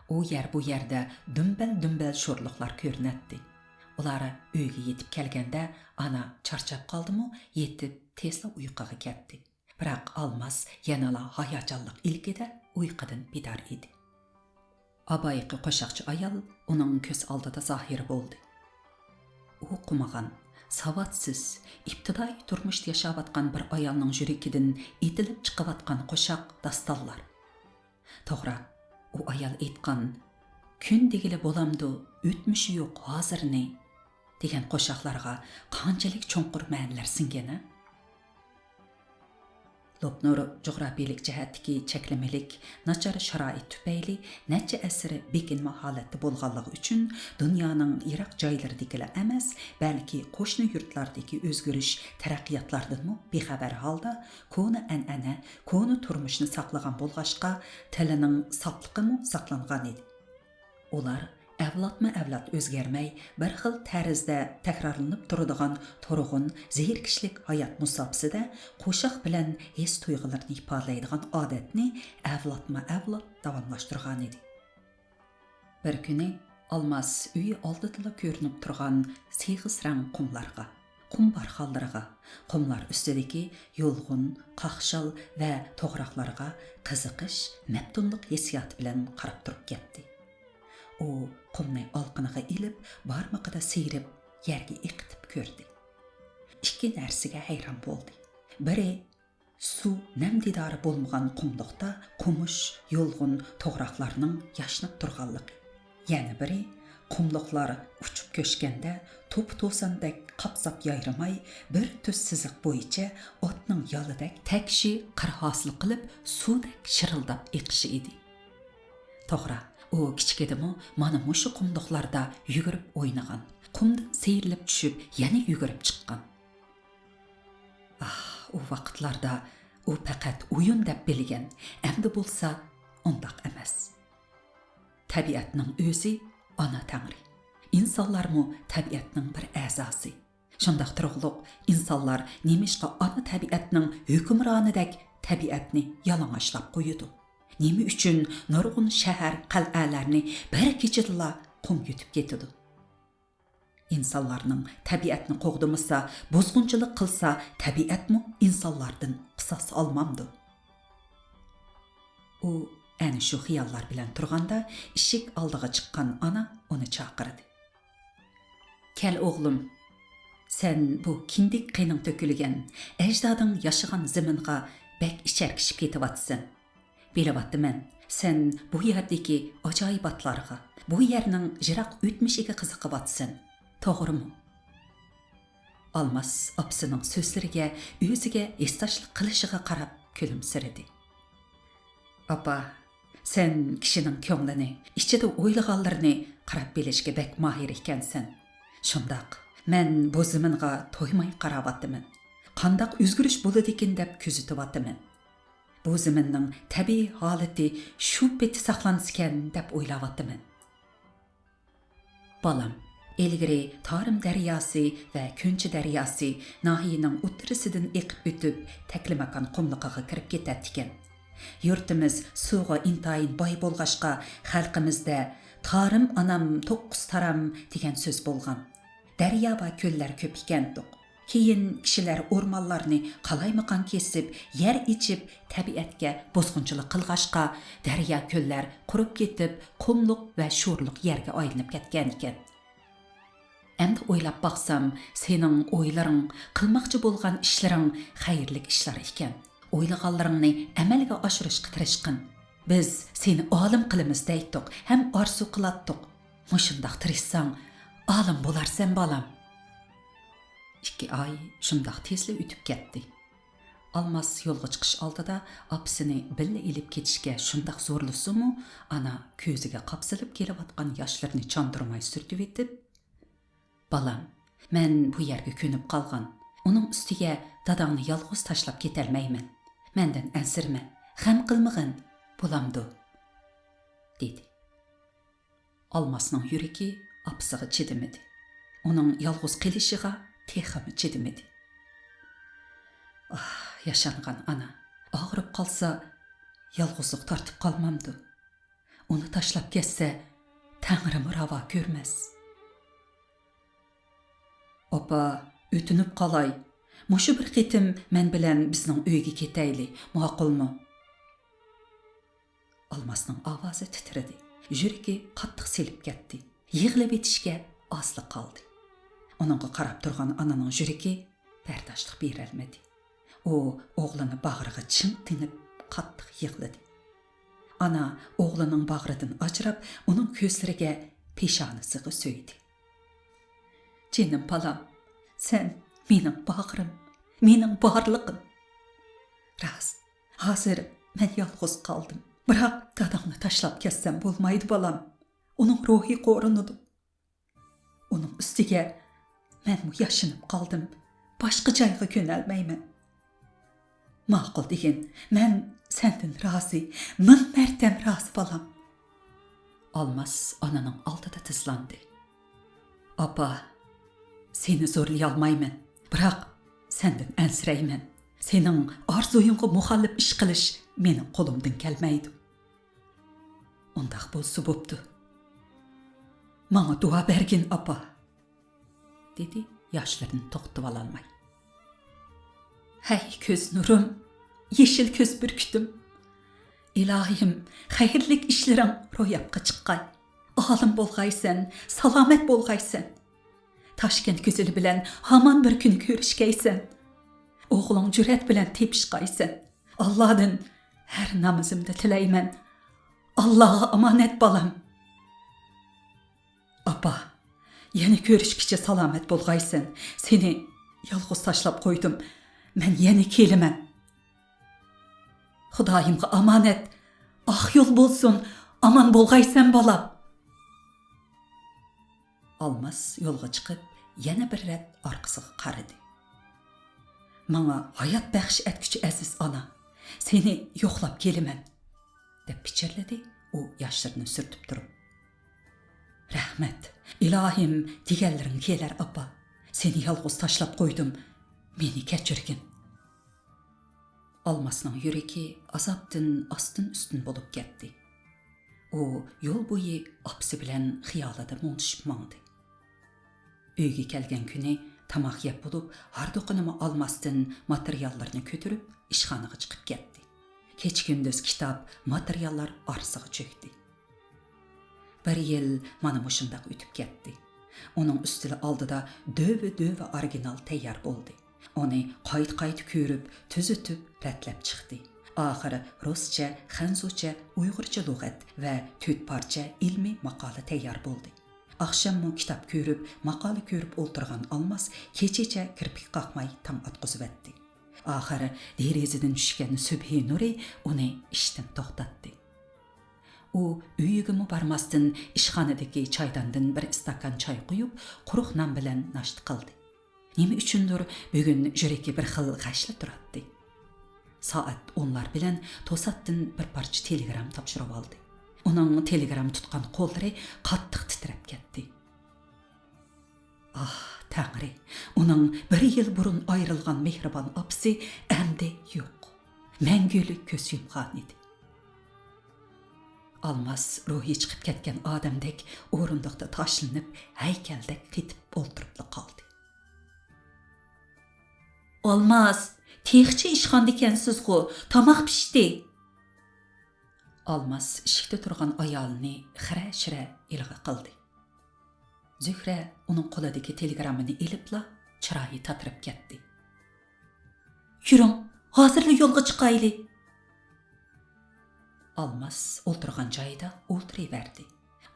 ئۇ يەر-بۇ يەردە دۈمبەل-دۈمبەل شورلۇقلار كۆرۈنەتتى. ئۇلار ئۆيگە يېتىپ كەلگەندە، ئانا چارچاپ قالدىمۇ، يېتىپ تېزلا ئۇيقۇغا كەتتى. بىراق ئالماس يەنىلا ھاياجانلىق ئىلكىدە ئۇيقۇدىن بىدار ئىدى. ئابايىقى قوشاقچى ئايال ئۇنىڭ كۆز ئالدىدا زاھىر بولدى. ئوقۇمىغان، ساۋاتسىز، ئىپتىدائىي تۇرمۇشتا ياشاۋاتقان بىر ئايالنىڭ يۈرىكىدىن ئېتىلىپ چىقىۋاتقان قوشاق داستانلار. توغرا، ئۇ ئايال ئېيتقان «كۈن دېگىلى بولامدۇ، ئۆتمۈشى يوق ھازىرنى» دېگەن قوشاقلارغا قانچىلىك چوڭقۇر مەنىلەر سىڭگەن، ھە؟ لوپنۇر جۇغراپىيىلىك جەھەتتىكى چەكلىمىلىك، ناچار شارائىت تۈپەيلى نەچچە ئەسىر بېكىنمە ھالەتتە بولغانلىقى ئۈچۈن، دۇنيانىڭ يىراق جايلىرىدىكىلا ئەمەس، بەلكى قوشنا يۇرتلاردىكى ئۆزگىرىش، تەرەققىياتلاردىنمۇ بىخەۋەر ھالدا كونا ئەنئەنە، كونا تۇرمۇشنى ساقلىغان بولغاچقا، تىلىنىڭ ساپلىقىمۇ ساقلانغانىدى. ئۇلار ئەۋلادمۇ ئەۋلاد ئۆزگەرمەي، بىر خىل تەرزدە تەكرارلىنىپ تۇرىدىغان تۇرغۇن، زېرىكىشلىك ھايات مۇساپىسىدە قوشاق بىلەن ھېس-تۇيغۇلىرىنى ئىپادىلەيدىغان ئادەتنى ئەۋلادمۇ ئەۋلاد داۋاملاشتۇرغانىدى. بىر كۈنى ئالماس ئۆيى ئالدىدىلا كۆرۈنۈپ تۇرغان سېغىز رەڭ قۇملارغا، قۇم بارخانلىرىغا، قۇملار ئۈستىدىكى يۇلغۇن، قاقشال ۋە توغراقلارغا قىزىقىش، مەپتۇنلۇق ھېسسىياتى بىلەن قاراپ تۇرۇپ كەتتى. ئۇ قۇمنى ئالىقىنىغا ئېلىپ، بارمىقىدا سىيرىپ، يەرگە ئېقىتىپ كۆردى. ئىككى نەرسىگە ھەيران بولدى. بىرى، سۇ نەم دىدارى بولمىغان قۇملۇقتا قومۇش، يۇلغۇن، توغراقلارنىڭ ياشناپ تۇرغانلىقى. يەنە بىرى، قۇملۇقلار ئۇچۇپ كۆچكەندە توپا-توساندەك قاپساپ يايرىماي، بىر تۈز سىزىق بويىچە ئاتنىڭ يالىدەك تەكشى قىر ھاسىل قىلىپ، سۇدەك شىرىلداپ ئېقىشى ئىدى. توغرا، ئۇ كىچىكىدىمۇ مانا مۇشۇ قۇملۇقلاردا يۈگۈرۈپ ئوينىغان، قۇمدىن سىيرىلىپ چۈشۈپ، يەنە يۈگۈرۈپ چىققان. ئاھ، ئۇ ۋاقىتلاردا ئۇ پەقەت ئويۇن دەپ بىلگەن، ئەمدى بولسا ئۇنداق ئەمەس. تەبىئەتنىڭ ئۆزى ئانا تەڭرى. ئىنسانلارمۇ تەبىئەتنىڭ بىر ئەزاسى. شۇنداق تۇرۇقلۇق، ئىنسانلار نېمىشقا ئانا تەبىئەتنىڭ ھۆكۈمرانىدەك تەبىئەتنى يالىڭاچلاپ قويىدۇ؟ نېمە ئۈچۈن نۇرغۇن شەھەر، قەلئەلەرنى بىر كېچىدىلا قۇم يۇتۇپ كېتىدۇ؟ ئىنسانلارنىڭ تەبىئەتنى قوغدىمىسا، بۇزغۇنچىلىق قىلسا، تەبىئەتمۇ ئىنسانلاردىن قىساس ئالمامدۇ؟ ئۇ ئەنە شۇ خىياللار بىلەن تۇرغاندا، ئىشىك ئالدىغا چىققان ئانا ئۇنى چاقىردى. «كەل، ئوغلۇم، سەن بۇ كىندىك قېنىڭ تۆكۈلگەن، ئەجدادىڭ ياشىغان زېمىنغا بەك ئىچەركىشىپ كېتىۋاتىسەن. بىلىۋاتىمەن، سەن بۇ يەردىكى ئاجايىباتلارغا، بۇ يەرنىڭ يىراق ئۆتمۈشىگە قىزىقىۋاتىسەن، توغرىمۇ؟» ئالماس ئاپىسىنىڭ سۆزلىرىگە، ئۆزىگە ھېسداشلىق قىلىشىغا قاراپ كۈلۈمسىرىدى. «ئاپا، سەن كىشىنىڭ كۆڭلىنى، ئىچىدە ئويلىغانلىرىنى قاراپ بىلىشكە بەك ماھىر ئىكەنسەن. شۇنداق، مەن بۇ زېمىنغا تويماي قاراۋاتىمەن. قانداق ئۆزگىرىش بولىدىكىن دەپ كۆزىتىۋاتىمەن. بۇ زېمىننىڭ تەبىئىي ھالىتى شۇ پېتى ساقلانسىكەن دەپ ئويلاۋاتىمەن.» بالام، ئىلگىرى تارىم دەرياسى ۋە كۆنچى دەرياسى ناھىيەنىڭ ئوتتۇرىسىدىن ئېقىپ ئۆتۈپ، تەكلىماكان قۇملۇقىغا كىرىپ كېتەتتىكەن. يۇرتىمىز سۇغا ئىنتايىن باي بولغاچقا، خەلقىمىزدە «تارىم ئانام توققۇز تارام» دېگەن سۆز بولغان. دەريا ۋە كۆللەر كۆپ ئىكەنتۇق. كېيىن كىشىلەر ئورمانلارنى قالايمىقان كېسىپ، يەر ئېچىپ، تەبىئەتكە بۇزغۇنچىلىق قىلغاچقا، دەريا، كۆللەر قۇرۇپ كېتىپ، قۇملۇق ۋە شورلۇق يەرگە ئايلىنىپ كەتكەنىكەن. ئەمدى ئويلاپ باقسام، سېنىڭ ئويلىرىڭ، قىلماقچى بولغان ئىشلىرىڭ خەيرلىك ئىشلار ئىكەن. ئويلىغانلىرىڭنى ئەمەلگە ئاشۇرۇشقا تىرىشقىن. بىز سېنى ئالىم قىلىمىز دەيتتۇق ھەم ئارزۇ قىلاتتۇق. مۇشۇنداق تىرىشساڭ، ئالىم بولارسەن، بالام. ئىككى ئاي شۇنداق تېزلا ئۆتۈپ كەتتى. ئالماس يولغا چىقىش ئالدىدا ئاپىسىنى بىللە ئېلىپ كېتىشكە شۇنداق زورلىسىمۇ، ئانا كۆزىگە قاپسىلىپ كېلىۋاتقان ياشلىرىنى چاندۇرماي سۈرتۈۋېتىپ، بالام، مەن بۇ يەرگە كۆنۈپ قالغان. ئۇنىڭ ئۈستىگە داداڭنى يالغۇز تاشلاپ كېتەلمەيمەن. مەندىن ئەنسىرىمە، غەم قىلمىغىن، بولامدۇ؟ دېدى. ئالماسنىڭ يۈرىكى ئاپىسىغا چىدىمىدى. ئۇنىڭ يالغۇز قېلىشىغا تېخىمۇ چىدىمىدى. ئاھ، ياشانغان ئانا، ئاغرىپ قالسا، يالغۇزلۇق تارتىپ قالمامدۇ؟ ئۇنى تاشلاپ كەتسە، تەڭرىمۇ راۋا كۆرمەس. ئاپا، ئۆتۈنۈپ قالاي، مۇشۇ بىر قېتىم مەن بىلەن بىزنىڭ ئۆيگە كېتەيلى، ماقۇلمۇ؟ ئالماسنىڭ ئاۋازى تىترىدى، يۈرىكى قاتتىق سېلىپ كەتتى. يىغلىۋېتىشكە ئازلا قالدى. ئۇنىڭغا قاراپ تۇرغان ئانىنىڭ يۈرىكى بەرداشلىق بېرەلمىدى. ئۇ ئوغلىنى باغرىغا چىڭ تىنىپ، قاتتىق يىغلىدى. ئانا ئوغلىنىڭ باغرىدىن ئاجراپ، ئۇنىڭ كۆزلىرىگە، پېشانىسىغا سۆيدى. جېنىم بالام، سەن مېنىڭ باغرىم، مېنىڭ بارلىقىم. راست، ھازىر مەن يالغۇز قالدىم. بىراق داداڭنى تاشلاپ كەتسەم بولمايدۇ، بالام. ئۇنىڭ روھى قورۇنىدۇ. ئۇنىڭ ئۈستىگە مەنمۇ ياشىنىپ قالدىم. باشقا جايغا كۆنەلمەيمەن. ماقۇل دېگىن، مەن سەندىن رازى، مىڭ مەرتەم رازى، بالام. ئالماس ئانىنىڭ ئالدىدا تىزلاندى. ئاپا، سېنى زورلىيالمايمەن، بىراق سەندىن ئەنسىرەيمەن. سېنىڭ ئارزۇيۇڭغا مۇخالىپ ئىش قىلىش مېنىڭ قولۇمدىن كەلمەيدۇ. ئۇنداق بولسا بوپتۇ. ماڭا دۇئا بەرگىن، ئاپا، دېدى ياشلىرىنى توختىتىۋالالماي. ھەي كۆز نۇرۇم، يېشىل كۆز بۈركۈتۈم. ئىلاھىم، خەيرلىك ئىشلىرىڭ روياپقا چىققاي. ئالىم بولغايسەن، سالامەت بولغايسەن. تاشكەنت گۈزىلى بىلەن ھامان بىر كۈنى كۆرۈشكەيسەن. ئوغلۇڭ جۈرئەت بىلەن تېپىشقايسەن. ئاللادىن ھەر نامىزىمدا تىلەيمەن. ئاللاغا ئامانەت، بالام. ئاپا، يەنە كۆرۈشكىچە سالامەت بولغايسەن. سېنى يالغۇز تاشلاپ قويدۇم. مەن يەنە كېلىمەن. خۇدايىمغا ئامانەت. ئاق يول بولسۇن. ئامان بولغايسەن، بالام. ئالماس يولغا چىقىپ، يەنە بىر رەت ئارقىسىغا قارىدى. ماڭا ھايات بەخش ئەتكۈچى ئەزىز ئانا، سېنى يوقلاپ كېلىمەن، دەپ پىچىرلىدى ئۇ ياشلىرىنى سۈرتۈپ تۇرۇپ. رەھمەت، ئىلاھىم، دېگەنلىرىڭ كېلەر ئاپا. سېنى يالغۇز تاشلاپ قويدۇم، مېنى كەچۈرگىن. ئالماسنىڭ يۈرىكى ئازابتىن ئاستىن ئۈستۈن بولۇپ كەتتى. ئۇ يول بويى ئاپىسى بىلەن خىيالىدا مۇڭدىشىپ ماڭدى. ئۆيگە كەلگەن كۈنى تاماق يەپ بولۇپ، ھاردۇقىنىمۇ ئالماستىن ماتېرىياللىرىنى كۆتۈرۈپ ئىشخانىغا چىقىپ كەتتى. كېچە-كۈندۈز كىتاب، ماتېرىياللار ئارىسىغا چۆكتى. بىر يىل مانا مۇشۇنداق ئۆتۈپ كەتتى. ئۇنىڭ ئۈستىلى ئالدىدا دۆۋە-دۆۋە ئورىگىنال تەييار بولدى. ئۇنى قايتا-قايتا كۆرۈپ، تۈزىتىپ، رەتلەپ چىقتى. ئاخىرى رۇسچە، خەنزۇچە، ئۇيغۇرچە لۇغەت ۋە تۆت پارچە ئىلمىي ماقالە تەييار بولدى. ئاخشاممۇ كىتاب كۆرۈپ، ماقالە كۆرۈپ ئولتۇرغان ئالماس كېچىچە كىرپىك قاقماي تاڭ ئاتقۇزۇۋەتتى. ئاخىرى دېرىزىدىن چۈشكەن سۈبھى نۇرى ئۇنى ئىشتىن توختاتتى. ئۇ ئۆيىگىمۇ بارماستىن، ئىشخانىدىكى چايداندىن بىر ئىستاكان چاي قۇيۇپ، قۇرۇق نان بىلەن ناشتا قىلدى. نېمە ئۈچۈندۇر، بۈگۈن يۈرىكى بىر خىل غەشلا تۇراتتى. سائەت ئونلار بىلەن توساتتىن بىر پارچە تېلېگرام تاپشۇرۇۋالدى. ئۇنىڭ تېلېگرام تۇتقان قوللىرى قاتتىق تىترەپ كەتتى. ئاھ، تەڭرى، ئۇنىڭ بىر يىل بۇرۇن ئايرىلغان مېھرىبان ئاپىسى ئەمدى يوق. مەڭگۈلۈك كۆز يۇمغانىدى. ئالماس روھى چىقىپ كەتكەن ئادەمدەك ئورۇندۇقتا تاشلىنىپ، ھەيكەلدەك قېتىپ ئولتۇرۇپلا قالدى. ئالماس، تېخىچە ئىشخانىدىكەنسىزغۇ، تاماق پىشتى. ئالماس ئىشىكتە تۇرغان ئايالىنى خىرە-شىرە ئىلغا قىلدى. زۆھرە ئۇنىڭ قولىدىكى تېلېگراممىنى ئېلىپلا چىرايى تاتىرىپ كەتتى. يۈرۈڭ، ھازىرلا يولغا چىقايلى. ئالماس ئولتۇرغان جايىدا ئولتۇرۇۋەردى.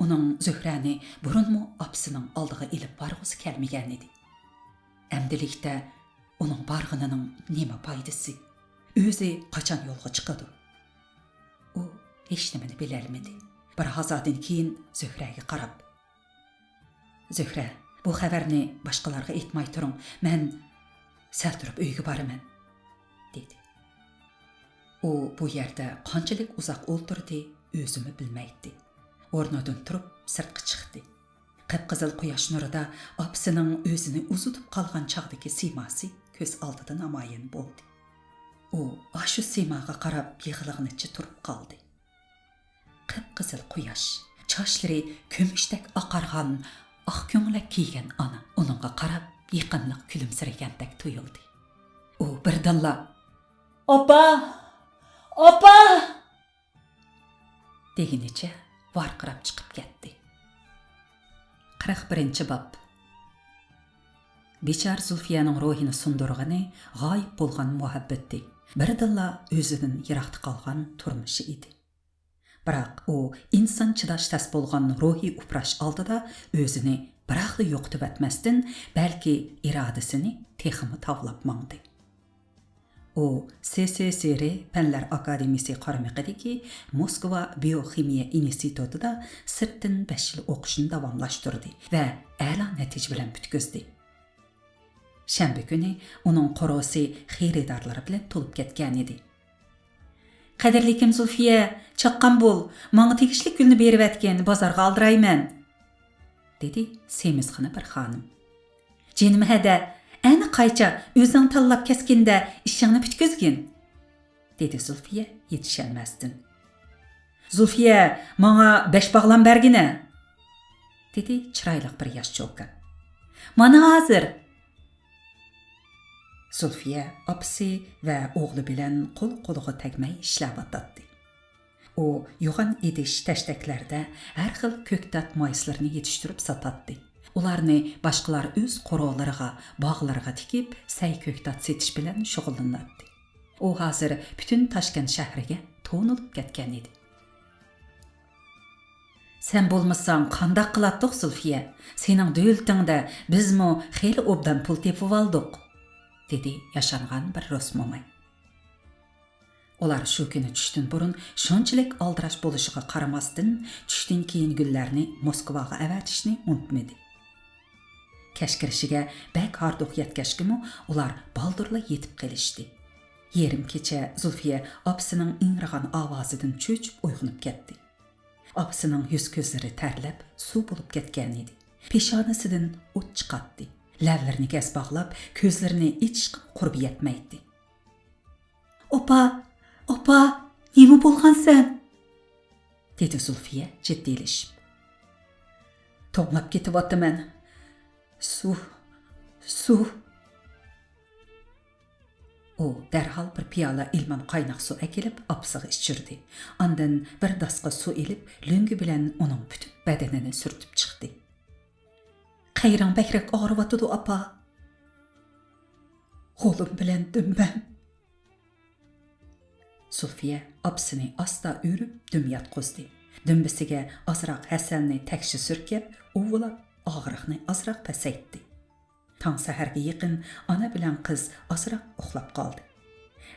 ئۇنىڭ زۆھرەنى بۇرۇنمۇ ئاپىسىنىڭ ئالدىغا ئېلىپ بارغۇسى كەلمىگەنىدى. ئەمدىلىكتە ئۇنىڭ بارغىنىنىڭ نېمە پايدىسى؟ ئۆزى قاچان يولغا چىقىدۇ؟ ئۇ ھېچنېمىنى بىلەلمىدى. بىر ھازادىن كېيىن زۆھرەگە قاراپ، «زۆھرە، بۇ خەۋەرنى باشقىلارغا ئېيتماي تۇرۇڭ، مەن سەل تۇرۇپ ئۆيگە بارىمەن» دېدى. ئۇ بۇ يەردە قانچىلىك ئۇزاق ئولتۇردى، ئۆزىمۇ بىلمەيتتى. ئورنىدىن تۇرۇپ سىرتقا چىقتى. قىپقىزىل قۇياش نۇرىدا ئاپىسىنىڭ ئۆزىنى ئۇزىتىپ قالغان چاغدىكى سىيماسى كۆز ئالدىدا نامايان بولدى. ئۇ ئاشۇ سىيماغا قاراپ يىغلىغىنىچە تۇرۇپ قالدى. قىپقىزىل قۇياش، چاچلىرى كۈمۈشتەك ئاقارغان، ئاق كۆڭلەك كىيگەن ئانا ئۇنىڭغا قاراپ يېقىملىق كۈلۈمسىرىگەندەك تۇيۇلدى. ئۇ بىردىنلا، «ئاپا! ئاپا!» دېگىنىچە ۋارقىراپ چىقىپ كەتتى. قىرىق بىرىنچى باب. بىچارە زۇلفىيەنىڭ روھىنى سۇندۇرغىنى غايىب بولغان مۇھەببىتى، بىردىنلا ئۆزىدىن يىراقتا قالغان تۇرمۇشى ئىدى. بىراق ئۇ ئىنسان چىداش تەس بولغان روھىي ئۇپراش ئالدىدا ئۆزىنى بىراقلا يوقىتىۋەتمەستىن، بەلكى ئىرادىسىنى تېخىمۇ تاۋلاپ ماڭدى. ئۇ سسسر پەنلەر ئاكادېمىيىسى قارمىقىدىكى موسكۋا بىيوخىمىيە ئىنستىتۇتىدا سىرتتىن بەش يىل ئوقۇشىنى داۋاملاشتۇردى ۋە ئەلا نەتىجە بىلەن پۈتكۈزدى. شەنبە كۈنى ئۇنىڭ قورۇسى خېرىدارلىرى بىلەن تولۇپ كەتكەنىدى. «قەدىرلىكىم زۇلفىيە، چاققان بول، ماڭا تېگىشلىك گۈلنى بېرىۋەتكىن، بازارغا ئالدىرايمەن» دېدى سېمىزغىنە بىر خانىم. «جېنىم ھەدە، ئەنە قايچا، ئۆزۈڭ تاللاپ كەسكىندە ئىشىڭنى پۈتكۈزگىن» دېدى زۇلفىيە يېتىشەلمەستىن. «زۇلفىيە، ماڭا بەش باغلام بەرگىنە» دېدى چىرايلىق بىر ياش چوكان. «مانا ھازىر» زۇلفىيە ئاپىسى ۋە ئوغلى بىلەن قول قولىغا تەگمەي ئىشلەۋاتاتتى. ئۇ يوغان ئىدىش، تەشتەكلەردە ھەر خىل كۆكتات مايسىلىرىنى يېتىشتۈرۈپ ساتاتتى. ئۇلارنى باشقىلار ئۆز قورۇلىرىغا، باغلىرىغا تىكىپ، سەي كۆكتات سېتىش بىلەن شۇغۇللىناتتى. ئۇ ھازىر پۈتۈن تاشكەنت شەھىرىگە تونۇلۇپ كەتكەنىدى. «سەن بولمىساڭ قانداق قىلاتتۇق، زۇلفىيە؟ سېنىڭ دۆلىتىڭدە بىزمۇ خېلى ئوبدان پۇل تېپىۋالدۇق» دېدى ياشانغان بىر رۇس موماي. ئۇلار شۇ كۈنى چۈشتىن بۇرۇن شۇنچىلىك ئالدىراش بولۇشىغا قارىماستىن، چۈشتىن كېيىن گۈللەرنى موسكۋاغا ئەۋەتىشنى ئۇنتۇمىدى. كەچ كىرىشىگە بەك ھاردۇق يەتكەچكىمۇ ئۇلار بالدۇرلا يېتىپ قېلىشتى. يېرىم كېچە زۇلفىيە ئاپىسىنىڭ ئىڭرىغان ئاۋازىدىن چۆچۈپ ئويغىنىپ كەتتى. ئاپىسىنىڭ يۈز-كۆزلىرى تەرلەپ، سۇ بولۇپ كەتكەنىدى. پېشانىسىدىن ئوت چىقاتتى. لەۋلىرىنى گەس باغلاپ، كۆزلىرىنى ئېچىشقا قۇربى يەتمەيتتى. «ئاپا! ئاپا! نېمە بولغانسەن؟» دېدى زۇلفىيە جىددىيلىشىپ. «توڭلاپ كېتىۋاتىمەن. سۇ، سۇ!» ئۇ دەرھال بىر پىيالە ئىلمان قايناق سۇ ئەكېلىپ، ئاپىسىغا ئىچۈردى. ئاندىن بىر داسقا سۇ ئېلىپ، لۆڭگە بىلەن ئۇنىڭ پۈتۈن بەدىنىنى سۈرتۈپ چىقتى. «قەيرىڭ بەكرەك ئاغرىۋاتىدۇ، ئاپا.» «غولۇم بىلەن دۈمبەم.» زۇلفىيە ئاپىسىنى ئاستا ئۆرۈپ دۈم ياتقۇزدى. دۈمبىسىگە ئازراق ھەسەلنى تەكشى سۈركەپ، ئۇۋىلاپ ئاغرىقنى ئازراق پەسەيتتى. تاڭ سەھەرگە يېقىن ئانا بىلەن قىز ئازراق ئۇخلاپ قالدى.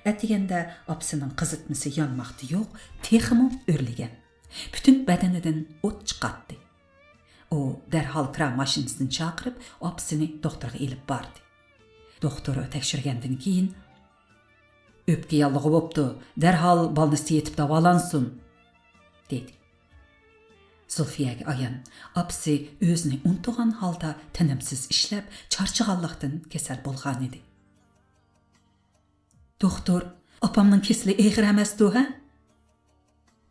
ئەتىگەندە ئاپىسىنىڭ قىزىتمىسى يانماقتا يوق، تېخىمۇ ئۆرلىگەن. پۈتۈن بەدىنىدىن ئوت چىقاتتى. ئۇ دەرھال كىرا ماشىنىسىنى چاقىرىپ، ئاپىسىنى دوختۇرغا ئېلىپ باردى. دوختۇر تەكشۈرگەندىن كېيىن، «ئۆپكە ياللۇغى بوپتۇ، دەرھال بالنىستتا يېتىپ داۋالانسۇن» دېدى. زۇلفىيەگە ئايان، ئاپىسى ئۆزىنى ئۇنتۇغان ھالدا تىنىمسىز ئىشلەپ، چارچىغانلىقتىن كېسەل بولغانىدى. «دوختۇر، ئاپامنىڭ كېسىلى ئېغىر ئەمەستۇ، ھە؟»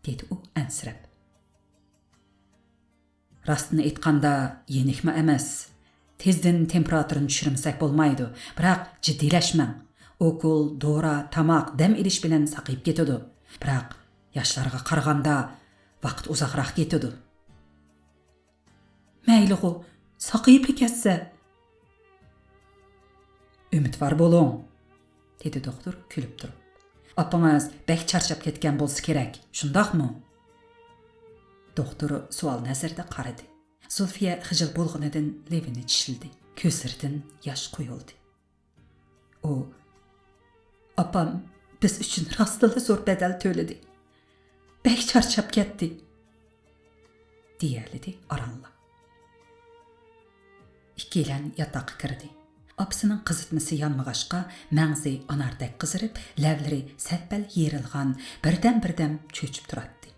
دېدى ئۇ ئەنسىرەپ. «راستىنى ئېيتقاندا، يېنىكمۇ ئەمەس. تېزدىن تېمپېراتۇرىنى چۈشۈرمىسەك بولمايدۇ، بىراق جىددىيلەشمەڭ. ئوكۇل، دورا، تاماق، دەم ئېلىش بىلەن ساقىيىپ كېتىدۇ. بىراق ياشلارغا قارىغاندا ۋاقىت ئۇزاقراق كېتىدۇ.» «مەيلىغۇ، ساقىيىپلا كەتسە.» «ئۈمىدۋار بولۇڭ»، دېدى دوختۇر كۈلۈپ تۇرۇپ. «ئاپىڭىز بەك چارچاپ كەتكەن بولسا كېرەك، شۇنداقمۇ؟» دوختۇر سوئال نەزىرىدە قارىدى. زۇلفىيە خىجىل بولغىنىدىن لېۋىنى چىشلىدى. كۆزلىرىدىن ياش قۇيۇلدى. ئۇ، «ئاپام بىز ئۈچۈن راستلا زور بەدەل تۆلىدى. بەك چارچاپ كەتتى.» دېيەلىدى ئارانلا. ئىككىيلەن ياتاققا كىردى. ئاپىسىنىڭ قىزىتمىسى يانمىغاچقا، مەڭزى ئاناردەك قىزىرىپ، لەۋلىرى سەل-پەل يېرىلغان، بىردەم-بىردەم چۆچۈپ تۇراتتى.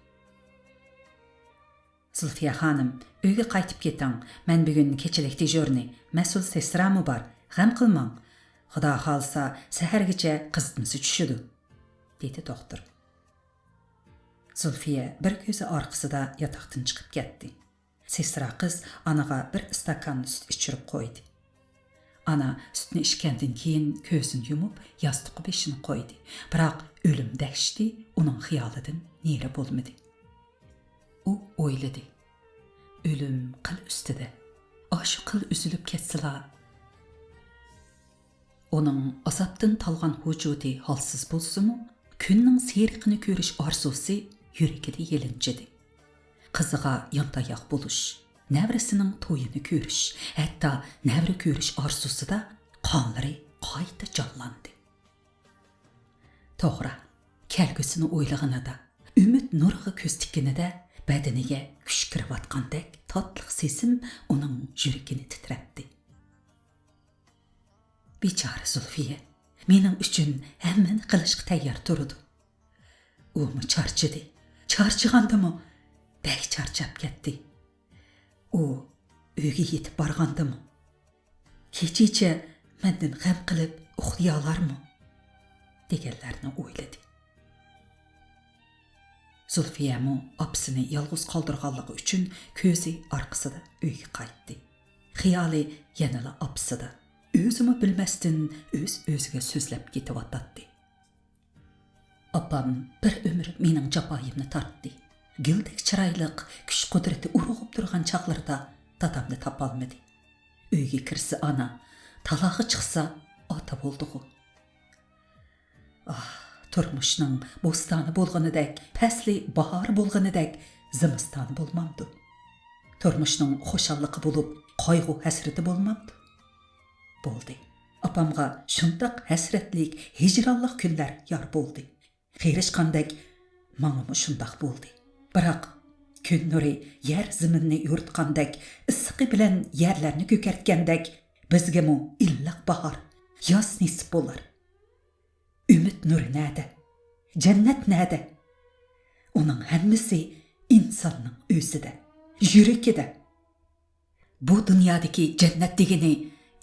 «زۇلفىيە خانىم، ئۆيگە قايتىپ كېتىڭ. مەن بۈگۈن كېچىلىك دېژۇرنى، مەسئۇل سېسترامۇ بار. غەم قىلماڭ. خۇدا خالىسا، سەھەرگىچە قىزىتمىسى چۈشىدۇ»، دېدى دوختۇر. زۇلفىيە بىر كۆزى ئارقىسىدا ياتاقتىن چىقىپ كەتتى. سېسترا قىز ئانىغا بىر ئىستاكان سۈت ئىچۈرۈپ قويدى. ئانا سۈتنى ئىچكەندىن كېيىن كۆزىنى يۇمۇپ، ياستۇققا بېشىنى قويدى. بىراق ئۆلۈم دەھشىتى ئۇنىڭ خىيالىدىن نېرى بولمىدى. ئۇ ئويلىدى، ئۆلۈم قىل ئۈستىدە. ئاشۇ قىل ئۈزۈلۈپ كەتسىلا. ئۇنىڭ ئازابتىن تالغان ۋۇجۇدى ھالسىز بولسىمۇ، كۈننىڭ سېرىقىنى كۆرۈش ئارزۇسى يۈرىكىدە يېلىنجىدى. قىزىغا يانتاياق بولۇش، نەۋرىسىنىڭ تويىنى كۆرۈش، ھەتتا نەۋرە كۆرۈش ئارزۇسىدا قانلىرى قايتا جانلاندى. توغرا، كەلگۈسىنى ئويلىغىنىدا، ئۈمىد نۇرىغا كۆز تىككىنىدە، بەدىنىگە كۈچ كىرىۋاتقاندەك تاتلىق سېزىم ئۇنىڭ يۈرىكىنى تىترەتتى. بىچارە زۇلفىيە، مېنىڭ ئۈچۈن ھەممىنى قىلىشقا تەييار تۇرىدۇ. ئۇمۇ چارچىدى. چارچىغاندىمۇ، بەك چارچاپ كەتتى. ئۇ ئۆيگە يېتىپ بارغاندىمۇ، كېچىچە مەندىن غەم قىلىپ ئۇخلىيالارمۇ؟ دېگەنلەرنى ئويلىدى. زۇلفىيەمۇ ئاپىسىنى يالغۇز قالدۇرغانلىقى ئۈچۈن كۆزى ئارقىسىدا ئۆيگە قايتتى. خىيالى يەنىلا ئاپىسىدا. ئۆزىمۇ بىلمەستىن ئۆز-ئۆزىگە سۆزلەپ كېتىۋاتاتتى. ئاپام بىر ئۆمۈر مېنىڭ جاپايىمنى تارتتى. گۈلدەك چىرايلىق، كۈچ-قۇدرىتى ئۇرغۇپ تۇرغان چاغلىرىدا دادامنى تاپالمىدى. ئۆيگە كىرسە ئانا، تالاغا چىقسا ئاتا بولدىغۇ. ئاھ، تۇرمۇشنىڭ بوستانى بولغىنىدەك، پەسلى باھار بولغىنىدەك، زىمىستان بولمامدۇ؟ تۇرمۇشنىڭ خۇشاللىقى بولۇپ، قايغۇ-ھەسرىتى بولمامدۇ؟ بولدى. ئاپامغا شۇنداق ھەسرەتلىك، ھىجرانلىق كۈنلەر يار بولدى. قېرىشقاندەك ماڭىمۇ شۇنداق بولدى. بىراق كۈن نۇرى يەر زېمىننى يورۇتقاندەك، ئىسسىقى بىلەن يەرلەرنى كۆكەرتكەندەك، بىزگىمۇ ئىللىق باھار، ياز نېسىپ بولار. ئۈمىد نۇرى نەدە؟ جەننەت نەدە؟ ئۇنىڭ ھەممىسى ئىنساننىڭ ئۆزىدە، يۈرىكىدە. بۇ دۇنيادىكى جەننەت دېگىنى